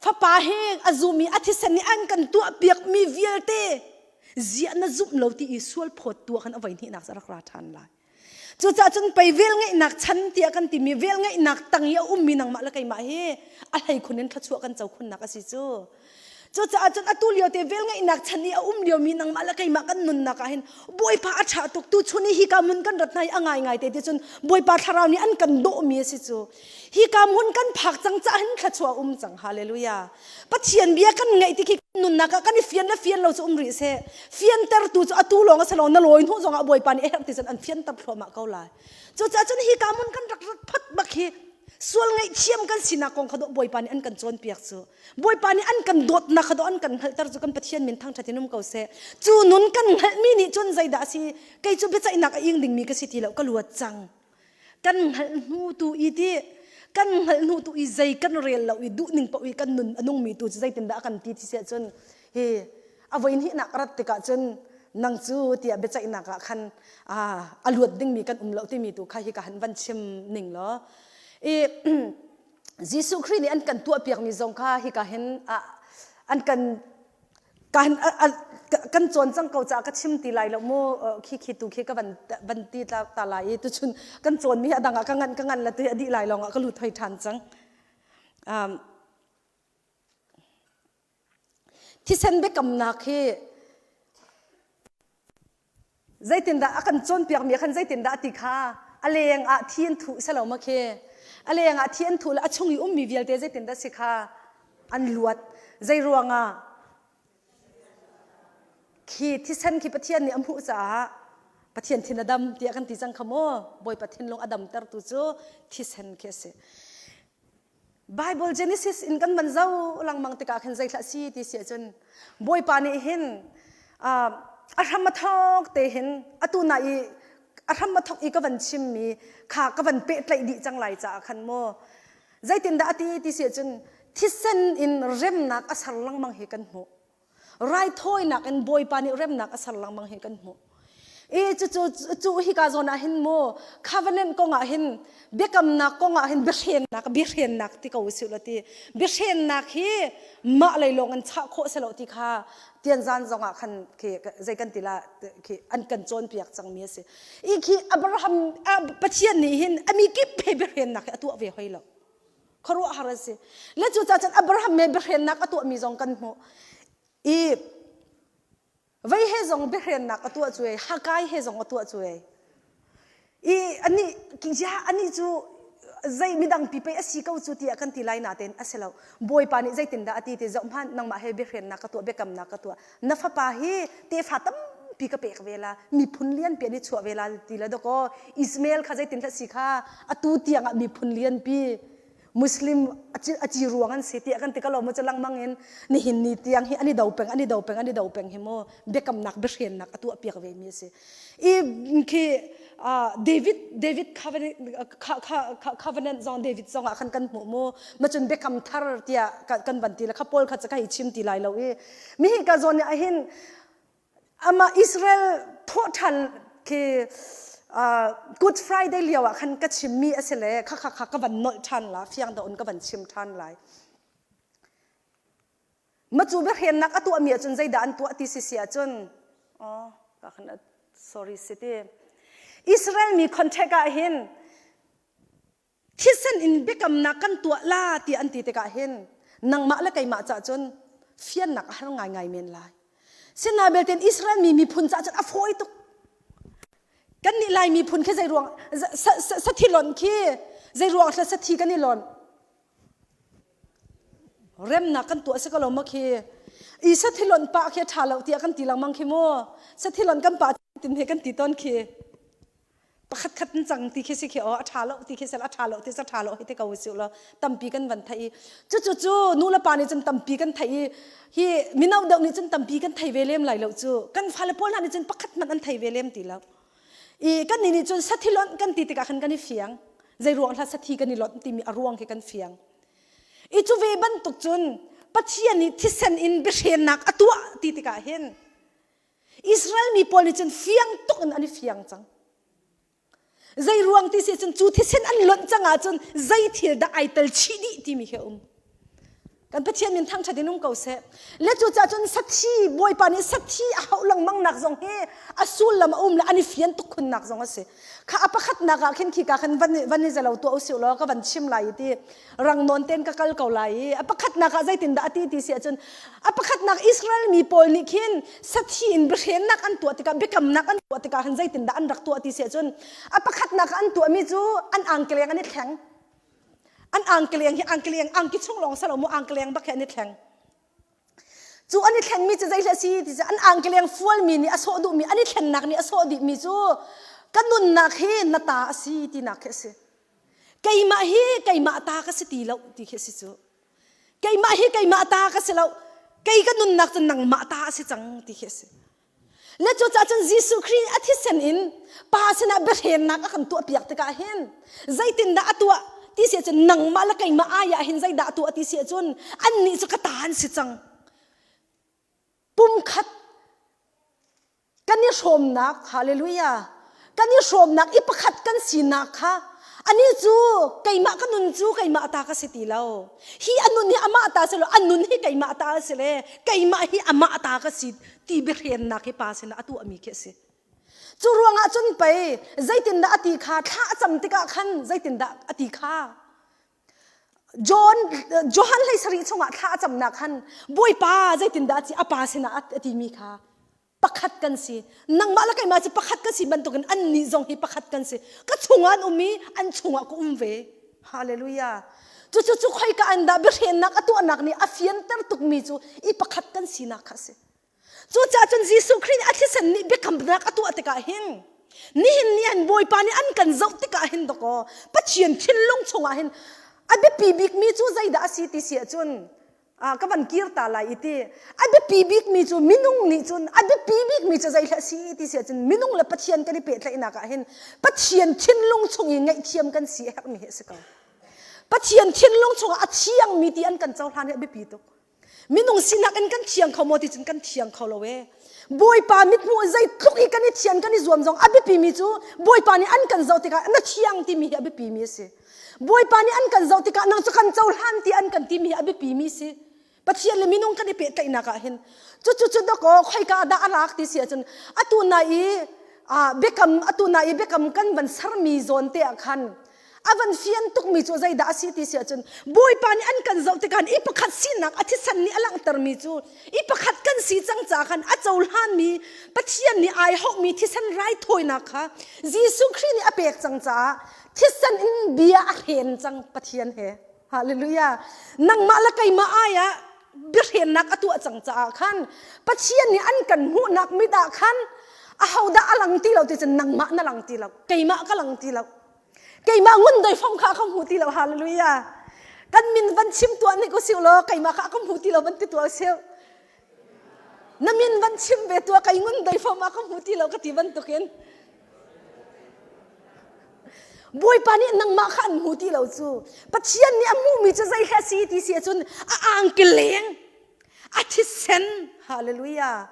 Fapa he a zum i a thisen nih an kan tuahpiakmi vialte ziah na zumh lo ti i sual phawt tu ah khan a voi hnihnak cu a rak ra ṭhan lai. Cucaah cun pei velngeihnak chan tiah kan timi velngeihnak tang i a ummi nangmah le keimah hi a hleikhun in thluachuah kan co khunnak a si cu. Cucaah cun atu lio te velngeihnak chan i a um liomi nangmah le keimah kan nunnak ah hin Bawipa a ṭha tuk tuchun i hika hmun kan rat hna i a ngaingai te ti cun Bawipa thlarau nih an kan dawhmi a si cu. Hika hmun kan phak cang caah hin thluachuah um cang. Hallelujah. Pathian bia kan ngaih ti khi nunnak ah kan i fian le fian lo cu um rih seh. Fiantertu cu atu lawng a si lo na lawi hnu zongah Bawipa nih a herh ti cun an fianter thluahmah ko lai. Cucaah cun hika hmun kan rak rat phot bak hi sual ngaihthiam kan sinak kong kha dawh Bawipa nih an kan cawnpiak cu. Bawipa nih an kan dawtnak kha dawh an kan hngalhter cu kan Pathian min thangṭhat in um ko seh. Cu nun kan hngalhmi nih cun zeidah a si? Kei cu biaceihnak a ing dingmi ka si ti lo, ka luat cang. Kan hngalh hnu tu i ti kan hngalh hnu tu i zei kan rel lo i duh ning paoh i kan nun a nungmi tu cu zeitindah a kan ti ti siah cun hi a voi hnihnak a rat tikah cun nang cu tiah biaceihnak ah khan a luat dingmi kan um lo timi tu kha hi ka han van chim ning law i Jesuh Khrih nih an kan tuahpiakmi zong kha hika hin an kan kan kan cawn cang ko caah ka chim ti lai lo mu khi khi tu khi ka van van ti ta, ta lai i tuchun kan cawnmi a dang ah ka ngan ka ngan la tu a dih lai lawng ah ka lut hoi ṭhan cang um, thisen biakamnak hi Zeitindah a kan cawnpiakmi ah khan zeitindah a ti kha a leng ah thi an thuh si lo ma khi a leng ah thi an thuh le a chung i ummi vialte zeitindah si kha an luat zei ruangah khi thisen khi Pathian nih a hmuh caah Pathian thin a dam tiah kan ti cang kha mu Bawipa thinlung a damtertu cu thisen khi a si Bible Genesis in kan van zoh lengmang tikah khin zeithlah si ti si ahcun Bawipa nih hin a hram a thawk te hin atu na i a hram a thawk i ka van chimmi kha ka van pehtlaih dih cang lai caah khan maw zeitindah a ti ti si ahcun thisen in remnak a ser lengmang hi kan hmuh raithawinak in Bawipa nih remnak a ser lengmang hi kan hmuh. I cucu cu hika zawn ah hin mu covenant kong ah hin biakamnak kong ah hin biahrennak biahrennak ti ko usih law ti biahrennak hi mah lei lawng in chah khawh si lo ti kha tianzan zong ah khan khi zei kan ti la khi an kan cawnpiak cangmi a si. I khi Abraham Pathian nih hin a mi kip he biahrennak hi a tuah ve hoi lo. Khuaruahhar an si. Le cucaah cun Abraham he biahrennak a tuahmi zong kan hmuh. I vei he zong biahrennak a tuah cu ei, Hakai he zong a tuah cu ei. I anih ya anih cu zei midang pi pei a si ko cu tiah kan ti lai natein a si lo. Bawipa nih zeitindah a ti ti zoh hmanh nangmah he biahrennak ka tuah biakamnak ka tuah. Na fapa hi tefa tampi ka pek ve la miphun lianpi an i chuah ve la ti la dakaw Ismael kha zeitin hlah si kha atu tiang ah miphun lianpi Muslim a ci ruang an si tiah kan ti ka lo mu cu langmang in nihin ni tiang hi an i do peng an i do peng an i do peng hi mu biakamnak biahrennak a tuah piak ve mi a si i khi David David covenant zong David zong ah khan kan hmuh mu macun biakam thar tiah kan van ti le kha Paul kha ca ka hi chim ti lai lo i Mi hi ka zawn ah hin amah Israel thawhṭhan khi Good Friday lio ah khan ka chimmi a si le kha kha kha ka van nolh ṭhan la fiang deuh in ka van chim ṭhan lai. Macu biahrennak a tuahmi ahcun zeidah an tuah ti si si ahcun oh ka khan. Sorry city. Israel mi contract ah hin thisen in biakamnak kan tuah la ti an ti tikah hin nangmah le keimah cah cun fiannak a har ngaingai men lai. Sinain belte Israel mi miphun cah cun a fawi tuk. Kan nih Lai miphun khi zei ruang sathi lonh khi zei ruang thla sathi kan i lonh. Remnak kan tuah si ko lo ma khi. I sathi lonh pah khi a ṭha lo tiah kan ti lengmang khi mu. Sathi lonh kan pah tin he kan ti tawn khi. Pakhat khat in cang ti khi si khi aw a ṭha lo ti khi sel a ṭha lo ti sa ṭha lo hi te ko si lo tampi kan van thei i cucu cu nu le pa nih cun tampi kan thei i hi mino deuh nih cun tampi kan thei ve lem lai lo cu kan fale pawl hna nih cun pakhat hmanh an thei ve lem ti lo i kan nih nih cun sathi lonh kan ti tikah khan kan i fiang zei ruang hlah sathi kan i lonh timi a ruang khi kan fiang i cu ve bantuk cun Pathian nih thisen in biahrennak a tuah ti tikah hin Israel mi pawl nih cun fiang tuk in an i fiang cang. Zei ruang ti si cun cu thisen an lonh cang ahcun zei thil dah ai tel chih dih timi khi a um. Kan Pathian min thangṭhat in um ko seh. Le cucaah cun sathi Bawipa nih sathi a hauh lengmang nak zong hi a sullam a um le an i fian tuk khunnak zong a si. Kha a pakhatnak ah khin khika khan van van i zalo tuah usih law ka van chim lai i ti rang nawn ten ka kal ko lai i a pakhatnak ah zeitindah a ti ti si ahcun a pakhatnak Israel mi pawl nih khin sathi in biahrennak an tuah tikah biakamnak an tuah tikah khan zeitindah an rak tuah ti si ahcun a pakhatnak an tuahmi cu an angkeleng an i thleng an angkeleng hi angkeleng angki chung lawng salo mu angkeleng bak hi an i thleng Cu an i thlenmi cu zei a si ti cu an angkeleng fualmi nih a sawh duhmi an i thlennak nih a sawh dihmi cu ka nunnak hi na ta a si tinak khi a si. Keimah hi keimah ta ka si ti lo ti khi a si cu. Keimah hi keimah ta ka si lo. Kei ka nunnak cu nangmah ta a si cang ti khi a si. Le cucaah cun Jesuh Khrih a thisen in Pa sinah biahrennak a kan tuahpiak tikah hin zeitindah a tuah ti si ahcun nangmah le keimah ai ah hin zeidah a tuah ti si ahcun annih cu ka ta an si cang. Pumkhat kan i hrawmnak hallelujah kan i hrawmnak i pakhat kan sinak kha Anih cu keimah ka nun cu keimah ta ka si ti lo. Hi a nun hi amah ta si lo, a nun hi keimah ta a si le keimah hi amah ta ka si ti biahrennak hi pa sinah a tuahmi khi a si. Cu ruangah cun pei zeitindah a ti kha thla a cam tikah khan zeitindah a ti kha John Johan hlei sarih chungah thla a camnak khan Bawipa zeitindah a ti a pa sinah a timi kha pakhat kan si nangmah le keimah cu pakhat kan si bantukin annih zong hi pakhat kan si ka chungah an um i an chungah ka um ve hallelujah cucu cu khoika an dah biahrennak a tuahnak nih a fianter tukmi cu i pakhat kan sinak kha a si cucaah cun Jesuh Khrih nih a thisen nih biakamnak a tuah tikah hin nihin ni an Bawipa nih an kan zoh tikah hin dakaw Pathian thinlung chungah hin a biapi bikmi cu zeidah a si ti si ahcun ka van kir ta lai i ti a biapi bikmi cu minung nih cun a biapi bikmi cu zei hlah si ti si ahcun minung le Pathian kan i pehtlaihnak ah hin Pathian thinlung chung i ngaihthiam kan si a herhmi hi a si ko Pathian thinlung chungah a thiangmi ti an kan cohlan hi a biapi tuk minung sinak in kan thiang kho maw ti cun kan thiang kho lo e Bawipa mithmuh zeitluk i kan i thian kan i zuam zong a biapi mi cu Bawipa nih an kan zoh tikah na thiang timi hi a biapi mi a si Bawipa nih an kan zoh tikah nang cu kan cohlan ti an kan timi hi a biapi mi si. Pathian le minung kan i pehtlaihnak ah hin cucu cu dakaw khoika dah a rak ti si ahcun atu na i biakam atu na i biakam kan van sermi zawn te ah khan a van fian tukmi cu zeidah a si ti si ahcun Bawipa nih an kan zoh tikah i pakhat sinak a thisen nih a langhtermi cu i pakhat kan si cang caah khan a cohlanmi Pathian nih ai hauhmi thisen raithawinak kha Jesuh Khrih nih a pek cang caah thisen in bia a hren cang Pathian he hallelujah nangmah le keimah ai ah biahrennak a tuah cang caah khan Pathian nih an kan hmuhnak mit ah khan ahodah a lang ti lo ti cun nangmah na lang ti lo keimah ka lang ti lo keimah ngun doi fong kha ka hmu ti lo hallelujah kan min van chim tuah nih ko siu law keimah kha ka hmu ti lo van ti tuah siu na min van chim ve tuah kai ngun doi fom a ka hmu ti lo ka ti bantukin Bawipa nih nangmah kha an hmu ti lo cu Pathian nih a hmuhmi cu zei kha si ti si ahcun a angkeleng a thisen hallelujah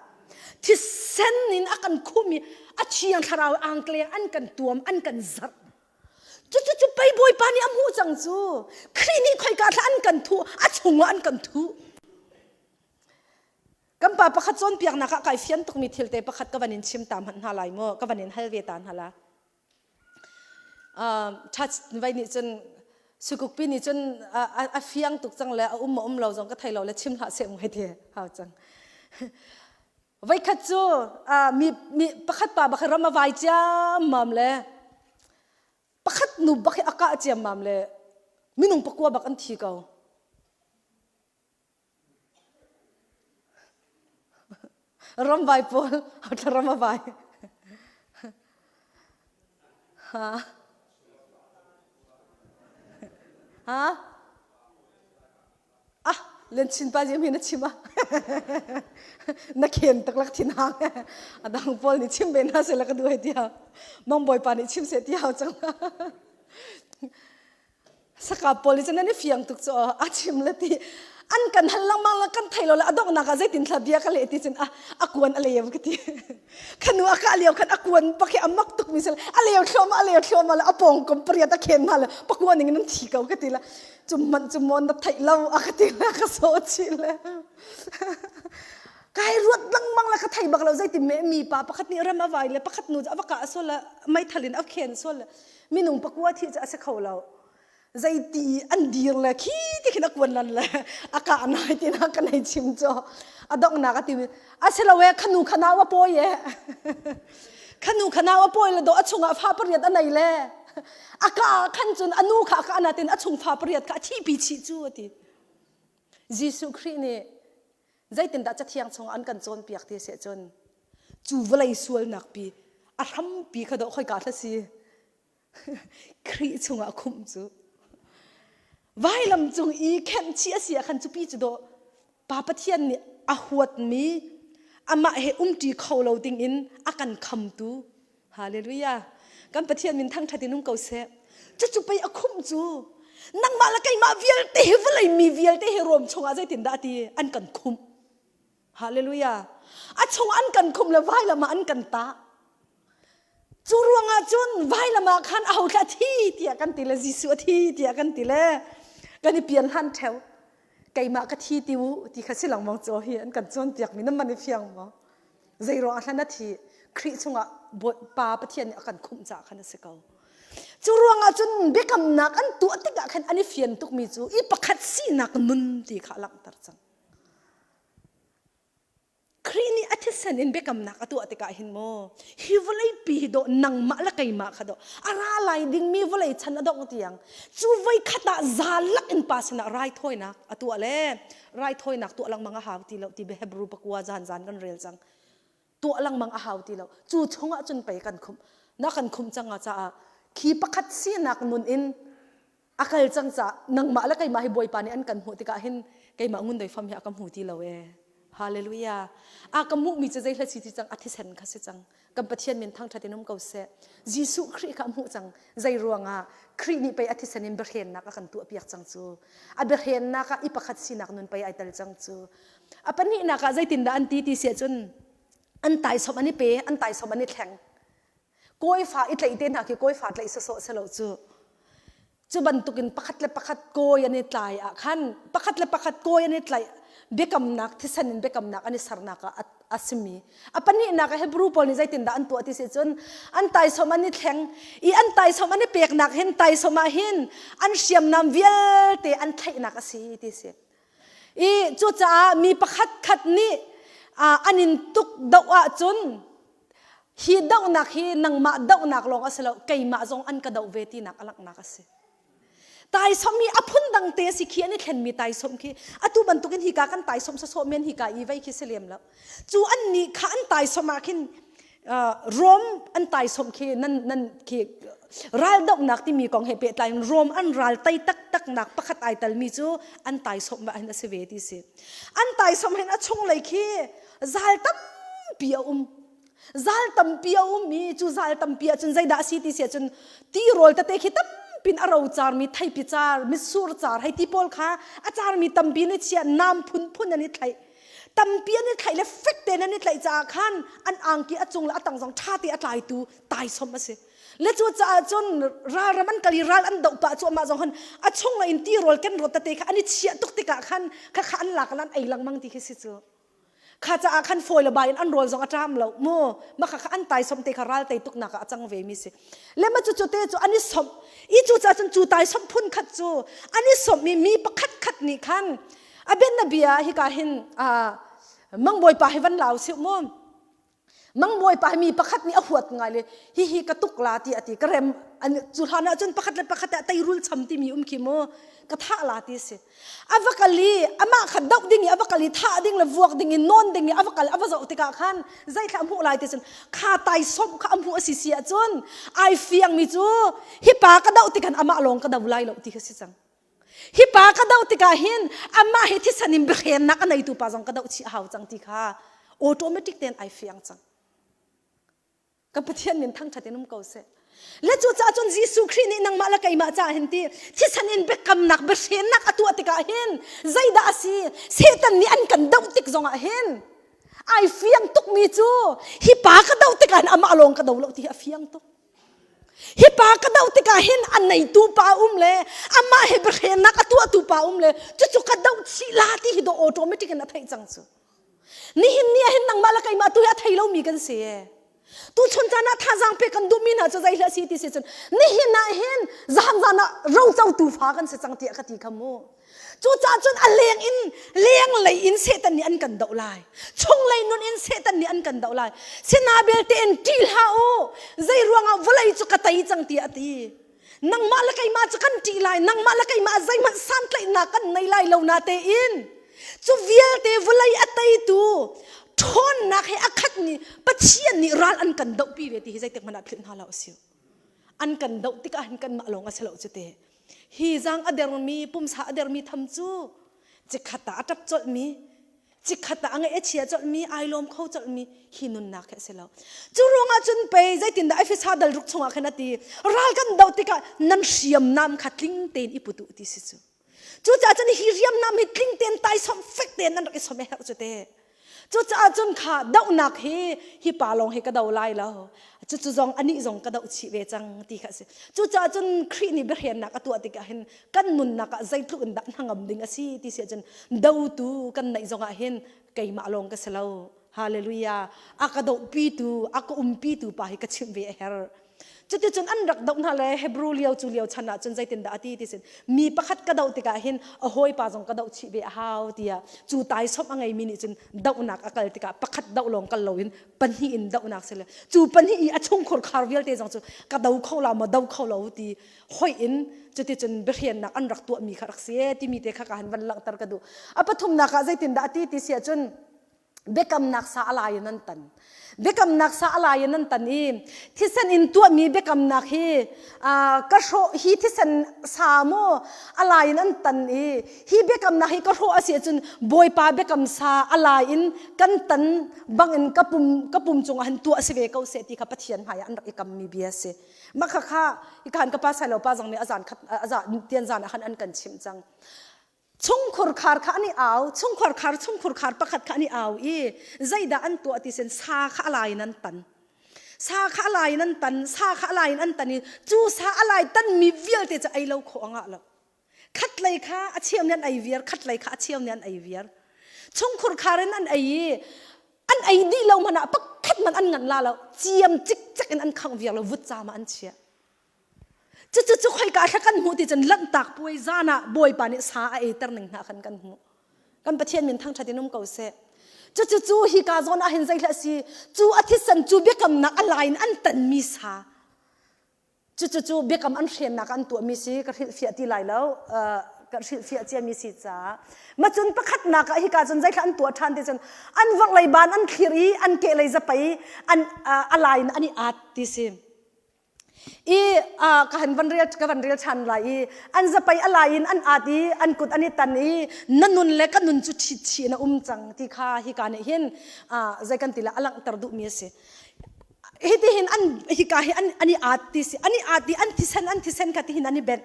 thisen in a kan khumi a thiang thlarau angkeleng an kan tuam an kan zarh Cucu cu pei Bawipa nih a hmuh cang cu. Khrih nih khoika thla an kan thuh, a chungah an kan thuh. Kan pa pakhat cawnpiaknak ah kai fian tukmi thil te pakhat ka van in chim ta hmanh hna lai mu, ka van in hal ve ta hna la. Church vai nih cun sukukpi nih cun a fiang tuk cang le a um ma um lo zong ka thei lo le chim hlah seh ngai ti hau cang. Voikhat cu mi mi pakhat pa bak ram a vai ciammam le pakhat nu bak hi a kah ciammam le minung pakua bak an thi ko. Ramvai pawl ram a vai. Ha? Ha? Ah, len chin pa jem hi na chim ah. Na khen tak lak thin hang. Adang pawl nih chim ve na se la ka du hai tia. Mang bawipa nih chim se ti hau chang. Saka pawl nih cun nan i fiang tuk cu a chim le ti an kan hal lengmang le kan thei lo le a donghnak ah zeitin thla bia ka leh ti cun a a kuan a leu ka ti khanu a kah lio khan a kuan bak hi a mak tuk mi sel a leu thluahmah a leu thluahmah le a pawng kom pariat a khen hna le pakua ning in an thi ko ka ti le cum hmanh cu maw na theih lo a ka ti le ka sawh chih le kai ruat lengmang le ka thei bak lo zeitin me mi pa pakhat nih ram a vai le pakhat nu cu a va kah sual le meithal in a khen sual le minung pakua thi cu a si kho lo zeiti an dir le khi ti khin a kuan lan le a kah nai ti na kan hei chim cu a donghnak a ti a si lo e khanu khanau a pawi e khanu khanau a pawi le do a chungah fa pariat a nei le a ka khan cun a nu kha a ka natin a chung fa pariat kha a thi pi chih cu a ti Jesuh Khrih nih zeitindah cathiang chung an kan cawnpiak ti si cun cu vawlei sualnak pi a hrampi kha dawh khoika hla si Khrih chungah khumh cu vailam cung i khenh chih a si ah khan cu pi cu dawh Pa Pathian nih a huatmi amah he umṭi kho lo dingin a kan khamtu Hallelujah kan Pathian min thangṭhat in um ko seh cucu pei a khumh cu nangmah le keimah vialte hi vawlei mi vialte hi Rom chungah zeitindah a ti an kan khumh Hallelujah a chung an kan khumh le vailam ah an kan tah cu ruangah cun vailam ah khan aho thla thi tiah kan ti le Jesuh a thi tiah kan ti le kan i pian hlan theo keimah ka thi ti u ti kha si lengmang caw hi an kan cawnpiak mi nan man i fiang maw zei ruang ah hlan a thi Khrih chungah Pa Pathian nih a kan khumh caah khan a si ko cu ruangah cun biakamnak an tuah tikah khan an i fian tukmi cu i pakhat sinak nun ti kha a langhter cang Khrih nih a thisen in biakamnak a tuah tikah hin maw hi vawleipi hi dawh nangmah le keimah kha dawh a ra lai dingmi vawlei chan a dongh tiang cu voi khat ah zalak in pa sinah raithawinak a tuah le raithawinak tuah lengmang a hau ti lo ti Hebrew pakua zan zan kan rel cang tuah lengmang a hau ti lo cu chungah cun pei kan khumh na kan khumh cang caah khi pakhat sinak nun in a kal cang caah nangmah le keimah hi Bawipa nih an kan hmuh tikah hin keimah ngun doi fam hi a ka hmu ti lo ee hallelujah a ka hmuhmi cu zei hla si ti cang a thisen kha si cang kan Pathian min thangṭhat in um ko seh Jesuh Khrih kha a hmuh cang zei ruangah Khrih nih pei a thisen in biahrennak a kan tuahpiak cang cu a biahrennak ah i pakhat sinak nun pei ai tel cang cu a pahnihnak ah zeitindah an ti ti si ahcun an taisawm an i pe an taisawm an i thleng kawifa i tlaih te hna khi kawifa tlaih sawsawh si lo cu cu bantukin pakhat le pakhat kawi an i tlai ah khan pakhat le pakhat kawi an i tlaih biakamnak thisen in biakamnak an i sernak ah a simi a pahnihnak ah Hebrew pawl nih zeitindah an tuah ti si cun an taisawm an i thleng i an taisawm an i peknak hin taisawm ah hin an hriamnam vialte an thlaihnak a si ti si i cucaah mi pakhat khat nih an in tuk doh ahcun Hi dohnak hi nangmah dohnak lawng a si lo, keimah zong an ka doh ve tinak a langhnak a si. Taisawm hi a phundang te a si khi an i thlenmi taisawm khi atu bantukin hika kan taisawm sawsawh men hika i vei khi si lem lo. Cu an nih kha an taisawm ah khin Rom an taisawm khi nan nan khi ral dohnak timi kong he pehtlai in Rom an ral tei taktak nak pakhat ai talmi cu an taisawm ah hin a si ve ti si. An taisawm hin a chunglei khi zal tampi a um zal tampi a um i cu zal tampi ahcun zeidah a si ti si ahcun tirawl tete khi tampin a ro carmi theipi car mitsur car hei ti pawl kha a carmi tampi in i chiah nam phunphun an i thlaih tampi an i thlaih le fek tein an i tlaih caah khan an angki a cung le a tang zong ṭha te a tlaitu taisom a si le cu caah cun ralram an kal i ral an doh pah cuahmah zong han a chung in tirawl ken rawt tete kha an i chiah tuk tikah khan kha kha an lak an ei lengmang ti khi si cu. Kha caah khan fawi le bai in an rawl zong a ṭam lo mu. Mah kha an taisawm te kha ral tei tuknak ah a cang ve mi si. Le ma cu cu te cu an i somh. I cu caah cun cu taisawm phun khat cu an i somh mi mi pakhat khat nih khan a ben na bia hika hin mangbawipa hi van lau siu mu. Mangbawipa hi mi pakhat nih a huat ngai le hihi ka tuk la ti a ti ka rem cu hlan ah cun pakhat le pakhat ah teirul cham timi um khi mu ka thah la ti si a va kal i amah kha doh ding i a va kal i thah ding le vuak ding i nawn ding i a va kal a va zoh tikah khan zeithla a hmuh lai ti cun kha tai somh kha a hmuh a si si ahcun ai fiang mi cu hi pa ka doh tikhan amah lawng ka do lai lo ti kha si cang Hi pa ka doh tikah hin amah hi thisen in biahrennak a neitu pa zong ka doh chih a hau cang ti kha automatic tein ai fiang cang. Ka Pathian min thangṭhat in um ko seh. Le cucaah cun Jesuh Khrih nih nangmah le keimah caah hin ti thisen in biakamnak biahrennak a tuah tikah hin zeidah a si? Satan nih an kan doh tik zongah hin ai fiang tukmi cu hi pa ka doh tikah hin amah lawng ka do lo ti hi a fiang tuk. Hi pa ka doh tikah hin a neitu pa um le amah he biahrennak a tuahtu pa um le cucu ka doh chih la ti hi do automatic in a theih cang cu. Nihin ni ah hin nangmah le keimah tu hi a thei lomi kan si. Tu chun caan ah thazaang pek kan duhmi hna cu zei hlah si ti si cun nihin ah hin zan zan ah rocotu fa kan si cang tiah ka ti kha mu. Cucaah cun a leng in lenglei in Satan nih an kan doh lai. Chunglei nun in Satan nih an kan doh lai. Sina belte in ṭih hlah u. Zei ruangah vawlei cu ka tei cang tiah a ti. Nangmah le keimah cu kan ṭih lai. Nangmah le keimah zeihmanh santlaihnak kan nei lai lo na tein. Cu vialte vawlei a teitu ṭhawnnak he a khatmi Pathian nih ral an kan dohpi ve ti hi zeitik hmanh ah philh hna hlah usih. An kan doh tikah hin kanmah lawng a si lo cu te. Hi zang a dermi, pumsa a dermi tham cu chikkhat ah a ṭap colhmi, chikkhat ah a ngaih a chia colhmi, ai lawm kho colhmi hi nunnak hi a si lo. Cu ruangah cun pei zeitindah Efesa dal ruk chungah khan a ti, ral kan doh tikah nan hriamnam kha tling tein i put u ti si cu. Cucaah cun hi hriamnam hi tling tein taisawmh fek tein nan rak i sawm a herh cu te. Cucaah cun kha dohnak hi hi pa lawng hi ka do lai lo. Cucu zong anih zong ka doh chih ve cang ti kha a si. Cucaah cun Khrih nih biahrennak a tuah tikah hin kan nunnak ah zeitluk in dah hnangam ding a si ti si ahcun dotu kan neih zongah hin keimah lawng ka si lo. Hallelujah. A ka dohpitu, a ka umpitu pa hi ka chimh ve a herh. Cuticun an rak doh hna le Hebrew lio cu lio chan ah cun zeitindah a ti ti sin mi pakhat ka doh tikah hin a hawipa zong ka doh chih ve a hau tiah cu taisawmh a ngeimi nih cun dohnak a kal tikah pakhat doh lawng kal loin pahnih in dohnak si le cu pahnih i a chungkhur khar vialte zong cu ka do kho la maw do kho lo ti hoih in cuticun biahrennak an rak tuahmi kha rak si e timi te kha ka han van langhter ka duh a pathumnak ah zeitindah a ti ti si ahcun biakamnak sa a lai in an tan biakamnak sa a lai in an tan i thisen in tuahmi biakamnak hi ka hrawh hi thisen sa mu a lai in an tan i hi biakamnak hi ka hrawh a si ahcun bawipa biakam sa a lai in kan tan bangin ka pum ka pum cungah hin tuah si ve ko seh ti kha Pathian hmai ah an rak i kammi bia a si mah kha kha ikhan ka pa sai lo pa zong nih a zan khat a zan tian zan ah khan an kan chimh cang Chungkhur khar kha an i au, chungkhur khar chungkhur khar pakhat kha an i au i zeidah an tuah ti sin sa kha a lai in an tan. Sa kha a lai in an tan, sa kha a lai in an tan i cu sa a lai tanmi vialte cu ei lo khawh a ngah lo. Khatlei kha a cheu nih an ei viar, khatlei kha a cheu nih an ei viar. Chungkhur khar in an ei i an ei dih lo hmanh ah pakhat hmanh an nganh la lo. Ciam cikcek in an khangh viar lo, vutcaam ah an chiah. Cucu cu khoika thla kan hmuh ti cun lanhtak puai zan ah Bawipa nih sa a eiter ning hna khan kan hmuh. Kan Pathian min thangṭhat in um ko seh. Cucu cu hika zawn ah hin zeihlah si cu a thisen cu biakamnak a lai in an tanmi sa cucu cu biakam an hrennak an tuahmi si ka hrilhfiah ti lai lo ka hrilhfiah ciami si caah macun pakhatnak ah hika cun zeithla an tuah ṭhan ti cun an vorhlei ban an thlir i an kehlei zapei an a lai in an i at ti si I ka han van rel ka van rel ṭhan lai i an zapei a lai in an at i an kut an i tan i na nun le ka nun cu ṭhit chih in a um cang ti kha hika nih hin zei kan ti la a langhter duhmi a si. Hitihin an hika hi an an i at ti si an i at i an thisen an thisen kha tihin an i benh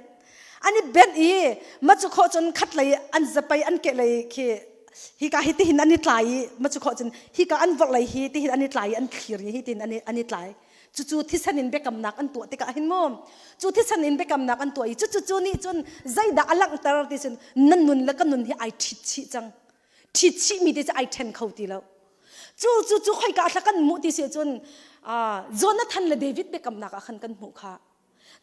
an i benh i ma cu khawh cun khatlei an zapei an kehlei khi hika hi tihin an i tlai i ma cu khawh cun hika an vorhlei hi tihin an i tlai i an thlir i hi tihin an i an i tlai Cucu thisen in biakamnak an tuah tikah hin mu cu thisen in biakamnak an tuah i cucu cu nih cun zeidah a langhter ti cun nan nun le ka nun hi ai ṭhit chih cang. Ṭhit chihmi te cu ai ṭhen kho ti lo. Cu cu cu khoika thla kan hmuh ti si cun Jonathan le David biakamnak ah khan kan hmuh kha.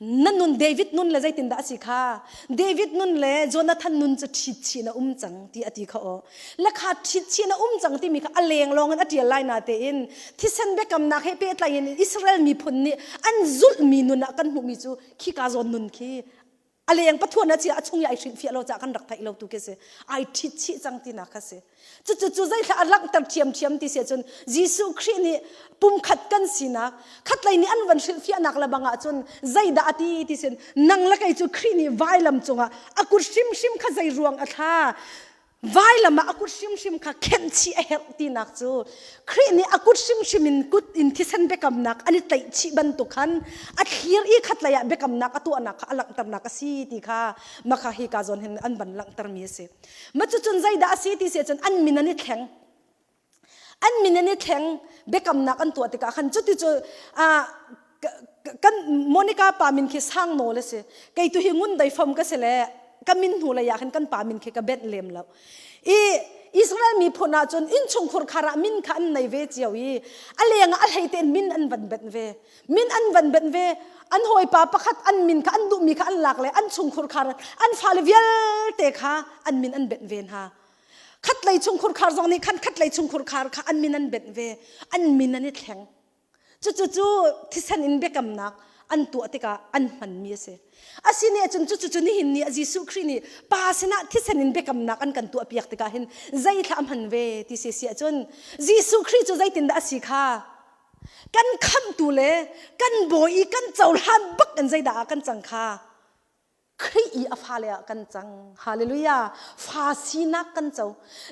Na nun David nun le zeitindah a si kha David nun le Jonathan nun cu ṭhit chih na um cang ti a ti kha aw. Le kha ṭhit chih na um cang timi kha a leng lawng in a ṭial lai na tein thisen biakamnak he pehtlai in Israel miphun nih an zulhmi nun ah kan hmuhmi cu khika zawn nun khi a leng pathuan a chia a chung i ai hrilhfiah lo caah kan rak theih lo tu khi si ai ṭhit chih cang tinak kha si cucu cu zeithla a langhter ṭhiamṭhiam ti si ahcun Jesuh Khrih nih pumkhat kan sinak khatlei nih an van hrilhfiahnak le bang ahcun zeidah a ti ti sin nang le kei cu Khrih nih vailam cungah a kut hrimhrim kha zei ruang a thla Vailam ah a kut hrimhrim kha khenh chih a herh tinak cu Khrih nih a kut hrimhrim in kut in thisen biakamnak an i tlaih chih bantuk khan a thlir i khatlei ah biakamnak a tuahnak kha a langhternak a si ti kha makha hi ka zawn hin an van langhtermi a si. Ma cucun zeidah a si ti si ahcun an min an i thleng. An min an i thleng biakamnak an tuah tikah khan cuti cu kan Monica pa min khi sang nawl a si. Kei tu hi ngun dei fom ka si le ka min hnu lei ah khan kan pa min khi ka benh lem lo. I Israel miphun ah cun innchungkhur khar ah min kha an nei ve cio i a leng ah a hlei tein min an van benh ve. Min an van benh ve. An hawipa pakhat an min kha an duhmi kha an lak le an chungkhur khar an fale vialte kha an min an benh ve hna. Khatlei chungkhur khar zong nih khan khatlei chungkhur khar kha an min an benh ve. An min an i thleng. Cucu cu thisen in biakamnak an tuah tikah an hmanmi a si. Asi nih cun cucu cu nihin ni ah Jesuh Khrih nih Pa sinah thisen in biakamnak an kan tuahpiak tikah hin zeithla a hman ve ti si si ahcun Jesuh Khrih cu zeitindah a si kha kan khamhtu le kan bawi i kan cohlan bak in zeidah ah kan cang kha Khrih i a fale ah kan cang. Hallelujah. Fa sinak kan co.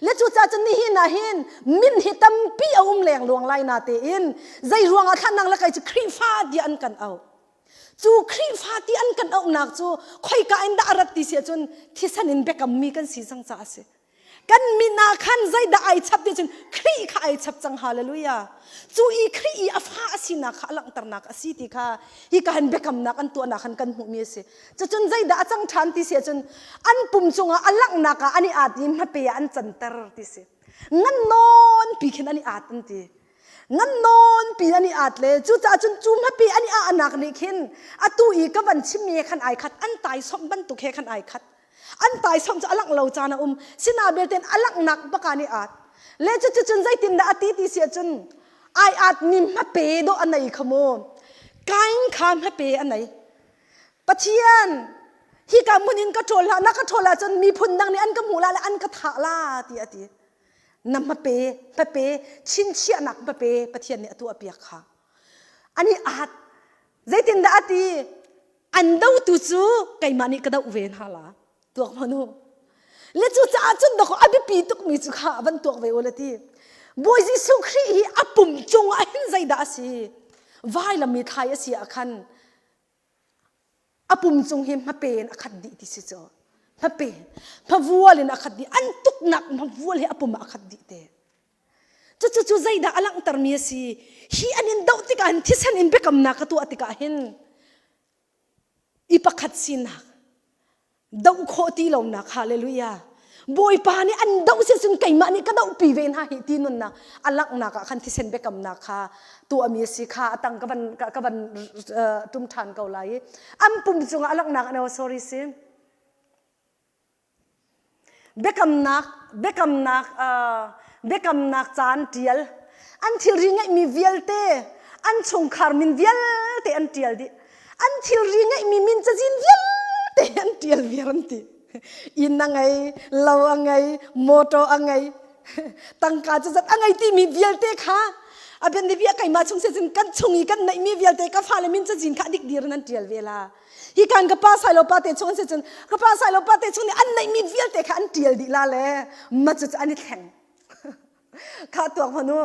Le cucaah cun nihin ah hin min hi tampi a um leng luang lai na tein zei ruangah thlanang le kai cu Khrihfa tiah an kan auh. Cu Khrihfa ti an kan auhnak cu khoika in dah a rat ti si ahcun thisen in biakammi kan si cang caah a si. Kan min ah khan zeidah ai chap ti cun Khrih kha ai chap cang hallelujah. Cu i Khrih i a fa a sinak kha a langhternak a si ti kha hi ka han biakamnak an tuahnak han kan hmuhmi a si. Cucun zeidah a cang ṭhan ti si ahcun an pum cungah a langhnak ah an i aat i hmape ah an canter ti si. Ngan nawn pi khin an i aat an ti. Ngan nawn pi an i aat le cucaah cun cu hmape an i ahnak nih khin atu i ka van chimmi he khan ai khat an taisawmh bantuk he khan ai khat. An taisawmh cu a langh lo caan a um. Sina belte a langhnak bak ah nih aat. Le cuticun zeitindah a ti ti si ahcun ai aat mi hmape dawh a nei kha mu. Kain kha hmape a nei. Pathian hika hmun in ka ṭhawl hlah na ka ṭhawl ahcun miphun dang nih an ka hmuh la le an ka thah la ti a ti. Na hmape hmape chinchiahnak hmape Pathian nih a tuahpiak kha. Ani aat zeitindah a ti An dotu cu keimah nih ka doh ve hna la. Tuak hmanh u. Le cucaah cun dawkaw a biapi tukmi cu kha van tuak ve u le ti. Bawi Jesuh Khrih hi a pum cungah hin zeidah a si? Vailam i thlai a si ah khan a pum cung hi hmape in a khat dih ti si cu. Hmape, hmavual in a khat dih. An tuknak hmavual hi a pum ah a khat dih te. Cucu cu zeidah a langhtermi a si? Hi an in doh tikah hin thisen in biakamnak ka tuah tikah hin i pakhat sinak doh khawh ti lonak hallelujah Bawipa nih an doh si cun keimah nih ka dohpi ve hna hi ti nunnak a langhnak ah khan thisen biakamnak kha tuahmi a si kha a tang ka van ka van tum ṭhan ko lai i an pum cungah a langhnak an sorry si Biakamnak, biakamnak, uh, biakamnak ca an ṭial. An thilri ngeihmi vialte, an chungkhar min vialte an ṭial dih. An thilri ngeihmi min cazin vialte an ṭial viar an ti. Inn a ngei, lo a ngei, motor a ngei, tangka cu zat a ngei timi vialte kha a bian bia keimah chung si kan chung i kan neihmi vialte ka fale min cazin kha dik dir in an ṭial ve la. Hi kan ka pa sailo pa te chung an si cun ka pa sailo pa te chung nih an neihmi vialte kha an ṭial dih la le ma cu cu an i thleng. Kha tuak hmanh u.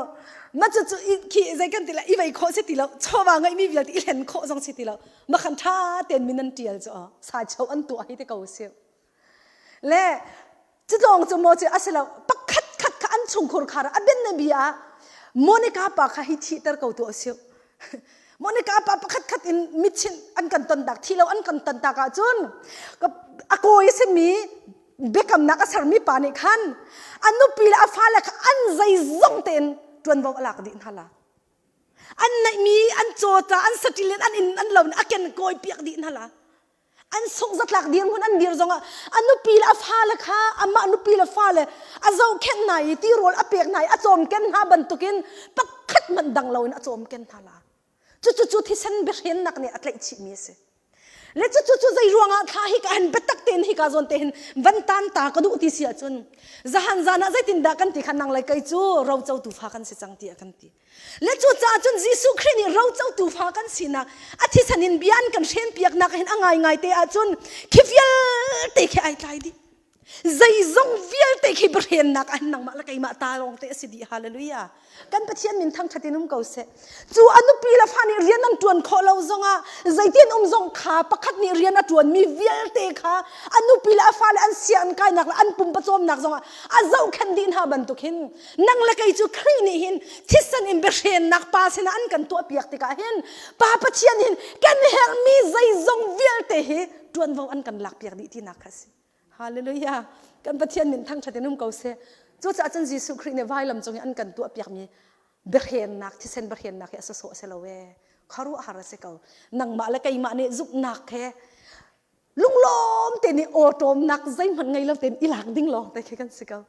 Ma cu cu khi zei kan ti la i vei khawh si ti lo chawva ngeihmi vialte i hlen khawh zong si ti lo ma khan ṭha tein min an ṭial cu saicho an tuah hi te ko si. Le Cutlawng cu maw cu a si lo pakhat khat kha an chungkhur khar a ben na bia ah Monica pa kha hi thihter ko tu a si. Monica pa pakhat khat in mitchinh an kan ton tak thi lo an kan ton tak ahcun a kawi simi biakamnak a sermi pa nih khan a nupi le a fale kha an zeizong tein ṭuanvo a lak dih hna la. An neihmi an cawta an saṭil in an inn an lo in a ken kawi piak dih hna la. An sungh zatlak dirhmun an dir zongah a nupi le a fale kha amah nupi le fale a zohkhenh hna i tirawl a pek hna i a cawmken hna bantukin pakhat hmanh dang loin a cawmken hna la. Cucu cu thisen biahrennak nih a tlaih chihmi a si. Le cucu cu zei ruangah thla hi ka han biatak tein hika zawn te hin van tan ta ka duh ti si ahcun zahan zan ah zeitindah kan ti kha nang le kei cu roco tufa kan si cang tiah kan ti. Le cucaah cun Jesuh Khrih nih roco tufa kan sinak a thisen in bia an kan hrenpiaknak hin a ngaingai te ahcun khi vialte khi ai tlai dih. Zeizong vialte khi biahrennak ah hin nangmah le keimah ta lawng te a si dih. Hallelujah. Kan Pathian min thangṭhat in um ko seh. Cu a nupi le fa nih rian an ṭuan khawh lo zongah zeitin um zong kha pakhat nih rian a ṭuanmi vialte kha a nupi le a fale an sia an kainak le an pum pawcawmnak zongah a zohkhenh dih hna bantuk hin nang le kei cu Khrih nih hin thisen in biahrennak pa sinah an kan tuahpiak tikah hin Pa Pathian hin kan herhmi zeizong vialte hi ṭuanvo an kan lakpiak dih tinak kha a si. Hallelujah. Kan Pathian min thangṭhat in um ko seh. Cucaah cun Jesuh Khrih nih vailam cung i an kan tuahpiakmi biahrennak, thisen biahrennak hi a sawsawh a si lo ee. Khuaruahhar a si ko. Nangmah le keimah nih zumhnak he lunglawm te nih awṭawmnak zeihmanh ngei lo tein i lak ding lawng te khi kan si ko.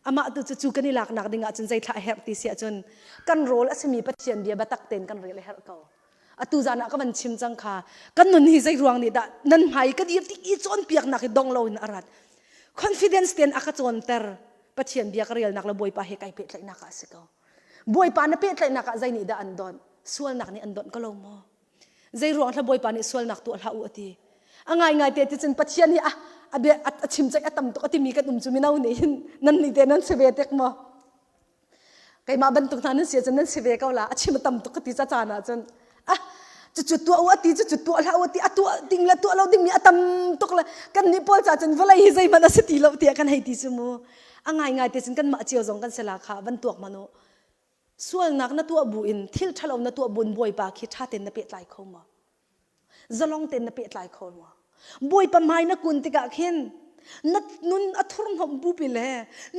Amah tu cu cu kan i laknak ding ahcun zeithlah a herh ti si ahcun kan rawl a simi Pathian bia biatak tein kan rel a herh ko. Atu zan ah ka van chim cang kha kan nun hi zei ruang nih dah nan hmai ka dir tik i cawnpiaknak hi dong loin a rat. Confidence tein a ka cawnter. Pathian bia ka relnak le Bawipa he kai pehtlaihnak ah a si ko. Bawipa na pehtlaihnak ah zei nih dah an donh? Sualnak nih an donh ko lo maw? Zei ruang hla Bawipa nih sualnak tuah hlah u a ti. A ngaingai te ti cun Pathian hi a a bia a chim ceih a tam tuk a timi kan um cu mino nih hin nan nih te nan si ve tek maw? Keimah bantuk hna nan si ahcun nan si ve ko la a chim a tam tuk ka ti ca caan ahcun ah cucu tuah u a ti cucu tuah hlah u a ti a tuah ding le tuah lo dingmi a tam tuk le kan nih pawl ca cun vawlei hi zeihmanh a si ti lo tiah kan hei ti cu mu a ngaingai te cun kanmah cio zong kan si la kha van tuak hmanh u sualnak na tuah bu in thil ṭhalo na tuah buin bawipa khi ṭha tein na pehtlai kho maw Zalong tein na pehtlai kho maw? Bawipa hmai na kun tikah khin na nun a thurhnawmh bupi le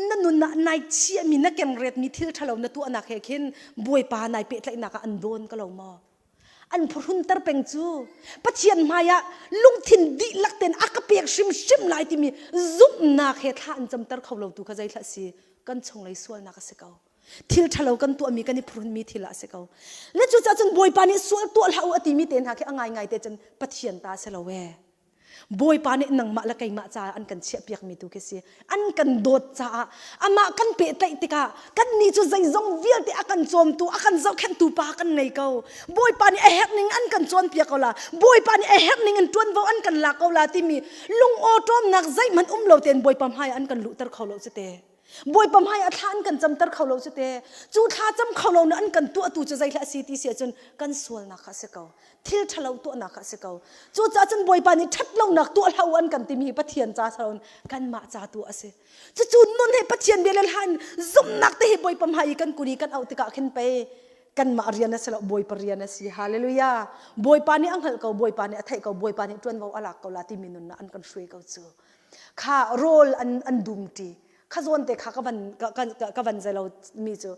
na nun ah nai chiahmi na kengretmi thil ṭhalo na tuahnak he khin Bawipa nai pehtlaihnak ah an dawn ka lo maw? An phuhrunter peng cu Pathian hmai ah lungthin dihlak tein a ka pek hrimhrim lai timi zumhnak he thla an camter kho lo tu kha zeithlah si kan chunglei sualnak a si ko. Thil ṭhalo kan tuahmi kan i phuhrunmi thil ah a si ko. Le cucaah cun Bawipa nih sual tuah hlah u a timi te hna khi a ngaingai te cun Pathian ta si lo ee. Bawipa nih nangmah le keimah caah an kan chiahpiakmi tu khi si. An kan dawt caah amah kan pehtlaih tikah kannih cu zeizong vialte a kan cawmtu, a kan zohkhenhtu pa kan ngei ko. Bawipa nih a herh ning an kan cawnpiak ko la. Bawipa nih a herh ning in ṭuanvo an kan lak ko la timi lungawṭawmnak zeihmanh um lo tein Bawipa hmai ah an kan luhter kho lo cu te. Bawipa hmai ah thla an kan camter kho lo cu te. Cu thla cam kho lo na an kan tuahtu cu zeihlah a si ti si ahcun kan sualnak kha a si ko. Thil ṭhalo tuahnak kha a si ko. Cucaah cun Bawipa nih ṭhatlonak tuah hlah u an kan timi hi Pathian ca si loin kanmah ca tu a si. Cucu nun he Pathian bia le hla in zumhnak te hi Bawipa hmai i kan kun i kan auh tikah khin pei kanmah rian a si lo Bawipa rian a si. Hallelujah. Bawipa nih a hngalh ko, Bawipa nih a theih ko, Bawipa nih ṭuanvo a lak ko la timi nunnak an kan hruai ko cu. Kha rawl an an dumṭi. Kha zawn te kha ka van ka, ka, ka van zelo mi cu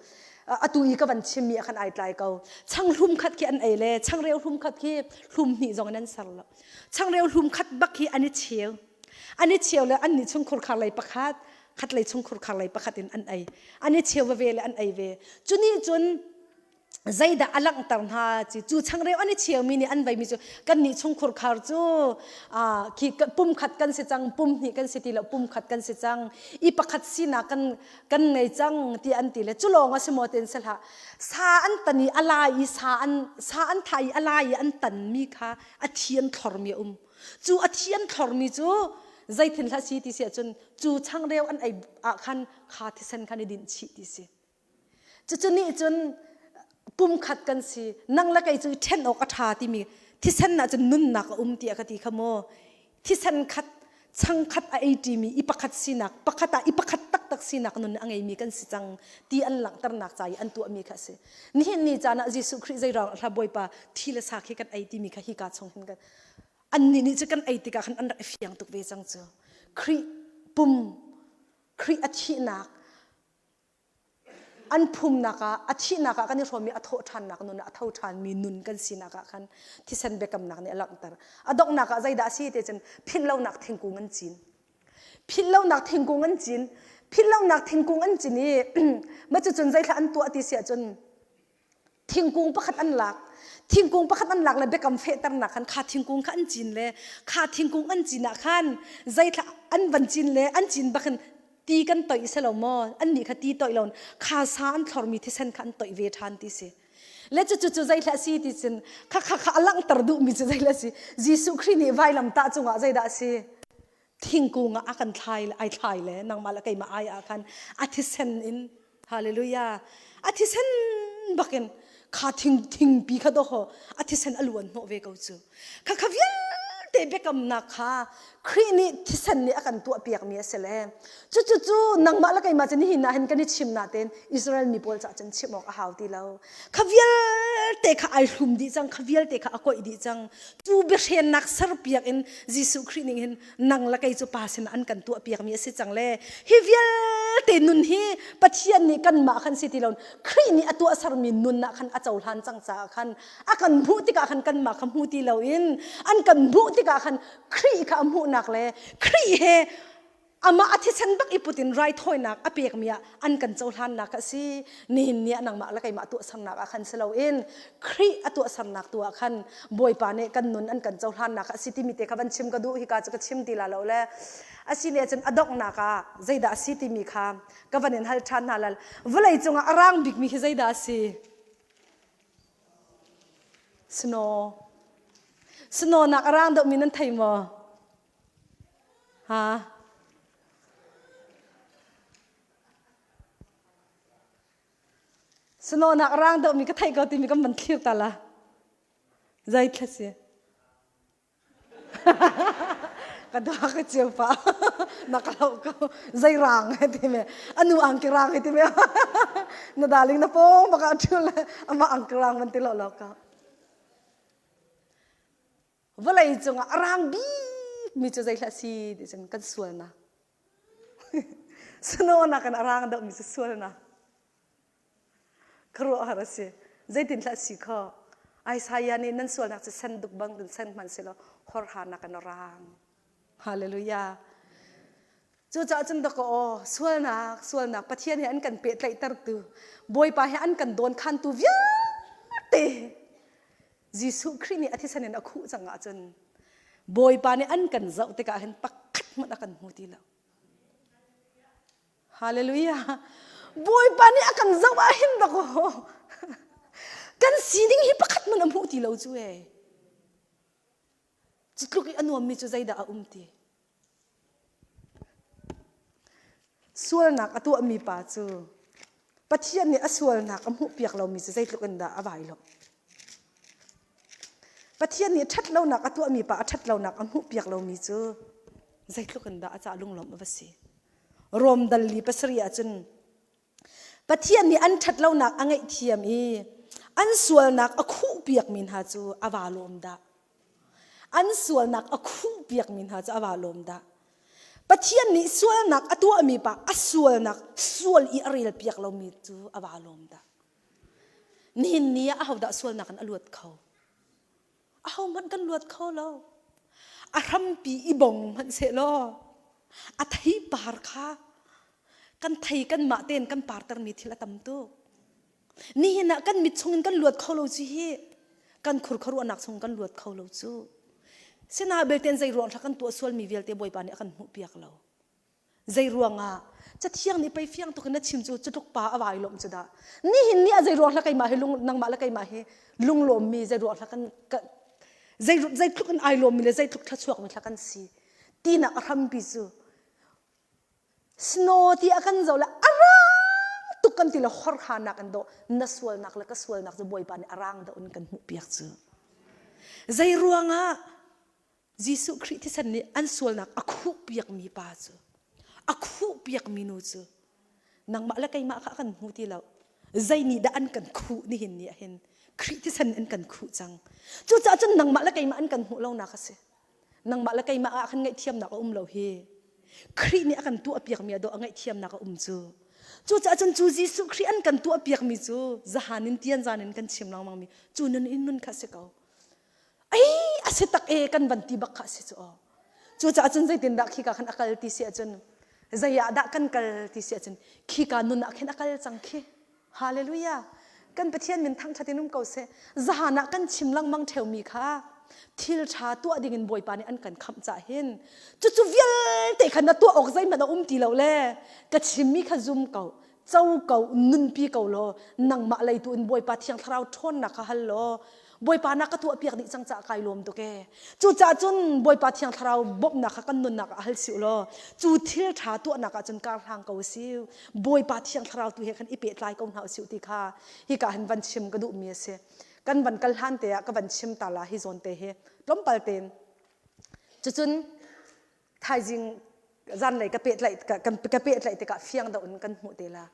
atu i ka van chimmi ah khan ai tlai ko. Changhlum khat khi an ei le changreu hlum khat khi hlum hnih zong in an ser lo. Changreu hlum khat bak hi an i cheu. An i cheu le an nih chungkhur khar lei pakhat, khat lei chungkhur khar lei pakhat in an ei. An i cheu veve le an ei ve. Cu nih cun zeidah a langhter hna ci cu changreu an i cheumi nih an veimi cu kannih chungkhur khar cu khi pumkhat kan si cang pum hnih kan si ti lo pumkhat kan si cang i pakhat sinak kan kan ngei cang ti an ti le cu lawng a si maw ten si hlah sa an tan i a lai i sa an sa an thah i a lai i an tanmi kha a thi an thlormi a um cu a thi an thlormi cu zeithin hlah si ti si ahcun cu changreu an ei ah khan kha thisen khan i dinh chih ti si Cucu nih cun pumkhat kan si, nang le kei cu i ṭhen awk a ṭha timi thisen ah cun nunnak a um tiah ka ti kha maw. Thisen khat, changkhat a ei ṭimi i pakhat sinak, pakhat ah i pakhat taktak sinak nun a ngeimi kan si cang ti an langhternak ca i an tuahmi kha a si. Nihin ni caan ah Jesuh Khrih zei ruang hla Bawipa thi le sa khi kan ei timi kha hika chung hin kan annih nih cu kan ei tikah khan an rak i fiang tuk ve cang cu. Khrih pum, Khrih a thihnak. An phumnak ah a thihnak ah kan i hrawmmi a thawh ṭhannak nun ah a tho ṭhanmi nun kan sinak ah khan thisen biakamnak nih a langhter. A donghnak ah zeidah a si ti cun philhlonak thingkung an cin. Philhlonak thingkung an cin. Philhlonak thingkung an cin i mah cucun zeithla an tuah ti si ahcun thingkung pakhat an lak thingkung pakhat an lak le biakam fehternak khan kha thingkung kha an cin le kha thingkung an cin ah khan zeithla an van cin le an cin bakin ti kan toih si lo maw an nih kha ti toih lo kha sa an thlormi thisen kha an toih ve ṭhan ti si le cucu cu zeithla si ti cun kha kha kha a langhter duhmi cu zeithla si Jesuh Khrih nih vailamtah cungah zeidah a si thingkung ah a kan thlai ai thlai le nangmah le keimah ai ah khan a thisen in hallelujah a thisen bakin kha thing thingpi kha doho a thisen a luan hnawh ve ko cu kha kha vialte biakamnak kha Khrih nih thisen nih a kan tuah piakmi a si le cucu cu nangmah le keimah cu nihin ah hin kan i chim natein Israel mi pawl caah cun chim awk a hau ti lo kha vialte kha ai hlum dih cang kha vialte kha a koih dih cang cu biahrennak serpiak in Jesuh Khrih ning hin nang le kei cu pa sin an kan tuah piakmi a si cang le hi vialte nun hi Pathian nih kanmah khan si ti lo Khrih nih a tuah sermi nun ah khan a cohlan cang caah khan a kan hmuh tikah khan kanmah kha hmu ti loin an kan hmuh tikah khan Khrih kha a hmuhnak le Khrih he amah a thisen bak i put in raithawinak a pekmi ah an kan cohlannak a si nihin ni ah nangmah le keimah tuahsernak ah khan si loin Khrih a tuahsernak tu ah khan Bawipa nih kan nun an kan cohlannak a si timi te kha van chim ka duh hika cu ka chim ti la lo le a si ne cun a donghnak ah zeidah a si timi kha ka van in hal ṭhan hna lal vawlei cungah a rang bikmi khi zeidah a si Snow Snow nak a rang deuhmi nan thei maw Ha? Snow-nak rang deuhmi ka theih ko timi kan van thlir ta la. Zei thla si? ka dua ka chiu pa na ka lau ko zei rang he ti me anu angki rang he ti me na darling na pong baka thu le ama angki rang man ti lo lo ka Vawlei cungah a rang bikmi cu zeihlah si ti cun kan sualnak. Snow in a rang deuhmi cu sualnak. Khuaruahhar a si. Zeitinhlah si kho. Isaiah nih nan sualnak cu sen duk bang in sen hmanh selaw horhanak in a rang. Hallelujah. Cucaah cun dakaw aw sualnak sualnak Pathian he an kan pehtlaihtertu Bawipa he an kan dawnkhantu vialte Jesuh Khrih nih a thisen in a khuh cang ahcun Bawipa nih an kan zoh tikah hin pakhat hmanh a kan hmu ti lo. Hallelujah. Bawipa nih a kan zoh ah hin dakaw kan sining hi pakhat hmanh a hmuh ti lo cu ee. Cu tluk i a nuammi cu zeidah a um ti? Sualnak a tuahmi pa cu Pathian nih a sualnak a hmuhpiak lomi cu zeitluk in dah a vai lo. Pathian nih ṭhatlonak a tuahmi pa a ṭhatlonak a hmuhpiak lomi cu zeitluk in dah a cah lunglawmh a va si. Rom dal li pasarih ah cun Pathian nih an ṭhatlonak a ngaihthiam i an sualnak a khuhpiakmi hna cu a vaa lawm dah. An sualnak a khuhpiakmi hna cu a vaa lawm dah. Pathian nih sualnak a tuahmi pa a sualnak sual i a relpiak lomi cu a vaa lawm dah. Nihin ni ah ahodah sualnak in a luat kho? Ahohmanh kan luat kho lo. A hrampi i bong hmanh sehlaw a theipar kha kan thei kanmah tein kan partermi thil a tam tuk. Nihin ah kan mit chungin kan luat kho lo cu hi kan khurkharuahnak chung kan luat kho lo cu. Sina belte zei ruang thla kan tuah sualmi vialte Bawipa nih a kan hmuhpiak lo. Zei ruangah cathiang nih pei fiang tuk in na chim cu cutluk pa a vai lawm cu dah. Nihin ni ah zei ruang hla keimah hi lung nangmah le keimah hi lunglawmmi zei ruang hla kan zei zeitluk in ai lawmmi le zeitluk thluachuakmi thla kan si tinak a hrampi cu Snow ti a kan zoh le a rang tuk kan ti le horhanak an dawh na sualnak le ka sualnak cu Bawipa nih a rang deuh in kan hmuhpiak cu. Zei ruangah Jesuh Khrih thisen nih an sualnak a khuhpiakmi pa cu a khuhpiakmi nu cu nangmah le keimah kha a kan hmu ti lo zei nih dah an kan khuh nihin ni ah hin Khrih thisen an kan khuh cang cucaah cun nangmah le keimah an kan hmuh lonak a si nangmah le keimah ah khan ngaihthiamnak a um lo hi Khrih nih a kan tuahpiakmi a dawh a ngaihthiamnak a um cu. Cucaah cun cu Jesuh Khrih an kan tuahpiakmi cu zahan in tian zan in kan chim lengmangmi cu nun in nun kha a si ko. Ei a si tak e kan van ti bak kha a si cu aw. Cucaah cun zeitindah khika khan a kal ti si ahcun zei ah dah kan kal ti si ahcun khika nun ah khin a kal cang khi. Hallelujah. Kan Pathian min thangṭhat in um ko seh. Zahan ah kan chim lengmang ṭheumi kha thil ṭha tuah dingin Bawipa nih an kan khamh cah hin cucu vialte kha na tuah awk zeihmanh a um ti lo le ka chimmi kha zum ko co ko nunpi ko law nangmah lei tu in Bawipa Thiang Thlarau ṭhawnnak kha hal law Bawipa na ka tuahpiak dih cang caah kai lawm tuk ee. Cucaah cun Bawipa Thiang Thlarau bawmhnak kha kan nunnak ah hal si u law cu thil ṭha tuahnak ah cun kar hlang ko si. Bawipa Thiang Thlarau tu he khan i pehtlai ko hna usih ti kha hika hin van chim ka duhmi a si. Kan van kal hlan te ah ka van chim ta la hi zawn te hi tlawmpal tein. Cucun thaizing zanlei ka pehtlaih ka pehtlaih tikah fiang deuh in kan hmuh te la.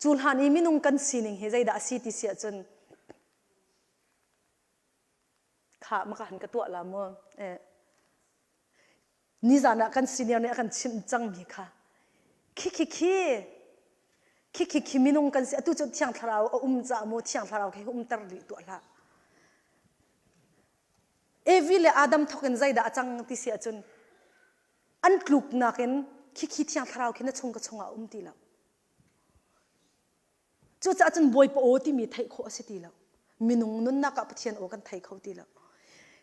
Cu hlan i minung kan sining hi zeidah a si ti si ahcun Khah maka han ka tuah la mu. Eh. Nizan ah kan senior nih a kan chimh cangmi kha khi khi khi khi khi khi minung kan si atu cu thiang thlarau a um caah mu thiang thlarau khi umter rih tuah hlah Evi le Adam thawk in zeidah a cang ti si ahcun an tluknak in khi khi thiang thlarau khi na chung ka chungah a um ti lo Cucaah cun Bawipa aw timi theih khawh a si ti lo. Minung nunnak ah Pathian aw kan thei kho ti lo.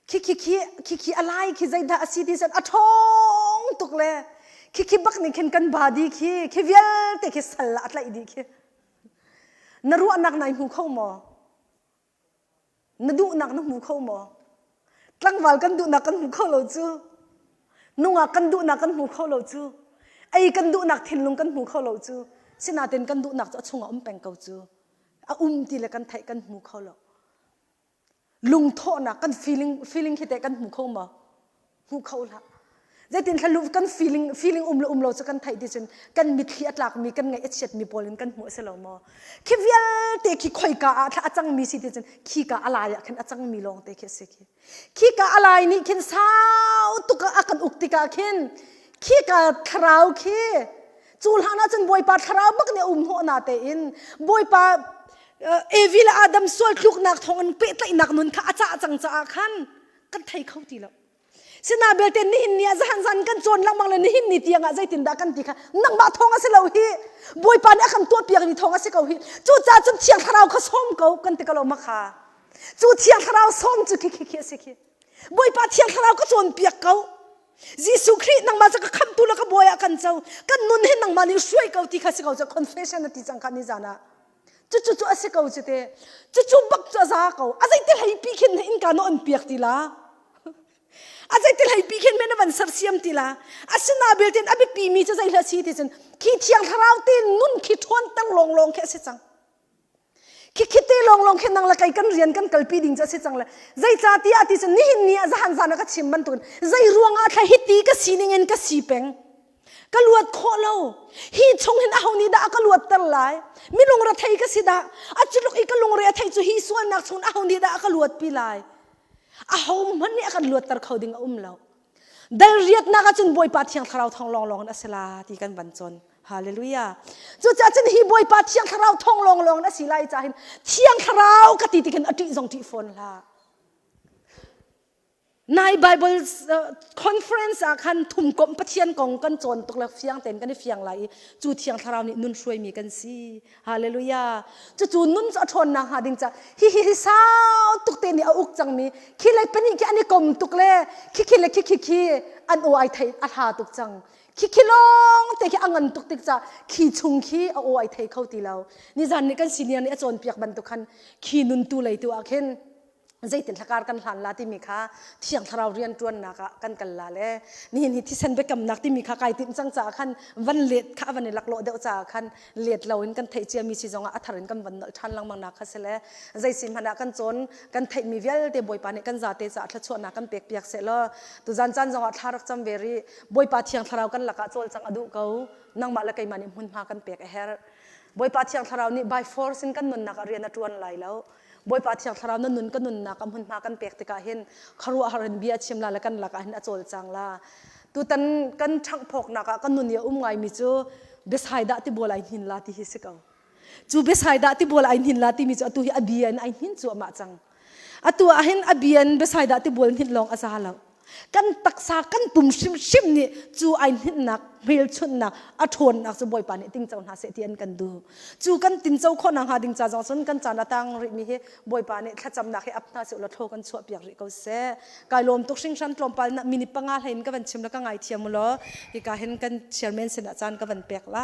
Khi khi khi khi khi a lai khi zeidah a si ti cun a ṭhawng tuk le khi khi bak nih khin kan body khi khi vialte khi sal ah a tlaih dih khi. Na ruahnak nai hmu kho maw? Na duhnak na hmu kho maw? Tlangval kan duhnak kan hmu kho lo cu. Nungak kan duhnak kan hmu kho lo cu. Ei kan duhnak thinlung kan hmu kho lo cu. Sinain kan duhnak cu a chungah um peng ko cu. A um ti le kan theih kan hmu kho lo. Lungthawhnak kan feeling feeling khi teh kan hmu kho maw? Hmu kho hlah. Zeitin thlalu kan feeling feeling um le um lo cu kan theih ti cun kan mitthli a tlakmi kan ngaih a chiatmi pawl in kan hmuh a si lo maw? Khi vialte khi khoika ah thla a cangmi si ti cun khika a lai ah khin a cangmi lawng te khi a si khi. Khika a lai nih khin sau tuk a kan uk tikah khin khika thlarau khi cu hlan ah cun Bawipa thlarau bak nih a um hnawh na tein Bawipa Evi le Adam sual tluknak thawng in pehtlaihnak nun kha a cah cang caah khan kan thei kho ti lo. Sina belte nihin ni ah zahan zan kan cawn lengmang le nihin ni tiang ah zeitindah kan ti kha nangmah thawng a si lo hi Bawipa nih a kan tuahpiak mi thawng a si ko hi cucaah cun Thiang Thlarau kha sawm ko kan ti ko lo ma kha cu Thiang Thlarau sawm cu khi khi khi a si khi Bawipa Thiang Thlarau ka cawnpiak ko Jesuh Khrih nangmah cu ka khamhtu le ka bawi ah kan co kan nun hi nangmah nih hruai ko ti kha si ko cu confession a ti cang kha ni zan ah Cucu cu a si ko cu te. Cucu bak cu a za ko. A zeiti hlei pi khin innka na on piak ti la. A zeiti hlei pi khin men na van sersiam ti la. Asina belte a biapi mi cu zei hla si ti cun khi thiang thlarau te nun khi ṭhawn ter lawng lawng khi a si cang. Khi khi te lawng lawng khi nang le kai kan rian kan kalpi ding cu a si cang le zeica tiah ti cun nihin ni ah zahan zan ah ka chim bantukin zei ruangah thla hiti ka sining in ka si peng. Ka luat khawh lo. Hi chung hin aho nih dah a ka luatter lai? Mi lungrethei ka si dah? A culuk i ka lungre a theih cu hi sualnak chung aho nih dah a ka luatpi lai? Aho hmanh nih a kan luatter kho ding a um lo. Dal riatnak ahcun Bawipa Thiang Thlarau thawng lawnglawng in a si la ti kan van cawn. Hallelujah. Cucaah cun hi Bawipa Thiang Thlarau thawng lawnglawng in a si lai caah hin Thiang Thlarau ka ti tikin a ṭih zong ṭih fawn hlah. Nai Bible conference ah khan thumkomh Pathian kong kan cawn tuk le fiang tein kan i fiang lai i cu Thiang Thlarau nih nun hruaimi kan si. Hallelujah. Cucu nun cu a ṭhawnnak hnga ding ca hi hi hi sau tuk te nih a uk cangmi khi le pahnih khi an i kom tuk le khi khi le khi khi khi an aw ai thei a hla tuk cang. Khi khi lawng te khi a ngan tuk tik ca khi chung khi a aw ai thei kho ti lo. Nizan nih kan senior nih a cawnpiak bantuk khan khi nun tu lei tu ah khin zeitin thlakar kan hlan la timi kha thiang thlarau rian ṭuannak ah kan kal la le nihin hi thisen biakamnak timi kha kai timh cang caah khan van let kha van i laklawh deuh caah khan let lo in kan theih ciami si zongah a thar in kan van nolh ṭhan lengmang nak kha si le zei si hmanh ah kan cawn kan theihmi vialte Bawipa nih kan zate caah thluachuahnak kan pek piak seh law tuzan caan zongah thla rak cam ve rih Bawipa thiang thlarau kan lakah cawlcang a duh ko nangmah le keimah nih hmunhma kan pek a herh Bawipa thiang thlarau nih by force in kan nunnak ah rian a ṭuan lai lo Bawipa Thiang Thlarau na nun ka nunnak a hmunhma kan pek tikah hin khuaruahhar in bia chim la le kan lakah hin a cawlcang la. Tutan kan ṭhanghphawknak ah ka nun i a um ngaimi cu Bethsaida tibual ai hnin la ti hi si ko. Cu Bethsaida tibual ai hnin la timi cu atu hi a bia in ai hnin cuahmah cang. Atu ah hin a bia in Bethsaida tibual hninh lawng a za lo. Kan taksa kan pum hrimhrim nih cu ai hninhnak hmelchunhnak a ṭhawnnak cu Bawipa nih tingco hna seh ti an kan duh. Cu kan tinco khawh nakhnga ding ca zong cun kan caan a tang rihmi hi Bawipa nih thlacamnak hi ap hna seh law thlaw kan chuahpiak rih ko seh. Kai lawm tuk hringhran tlawmpal na minute panga hlei in ka van chim la ka ngaithiam u law hika hin kan chairman sinah caan ka van pek la.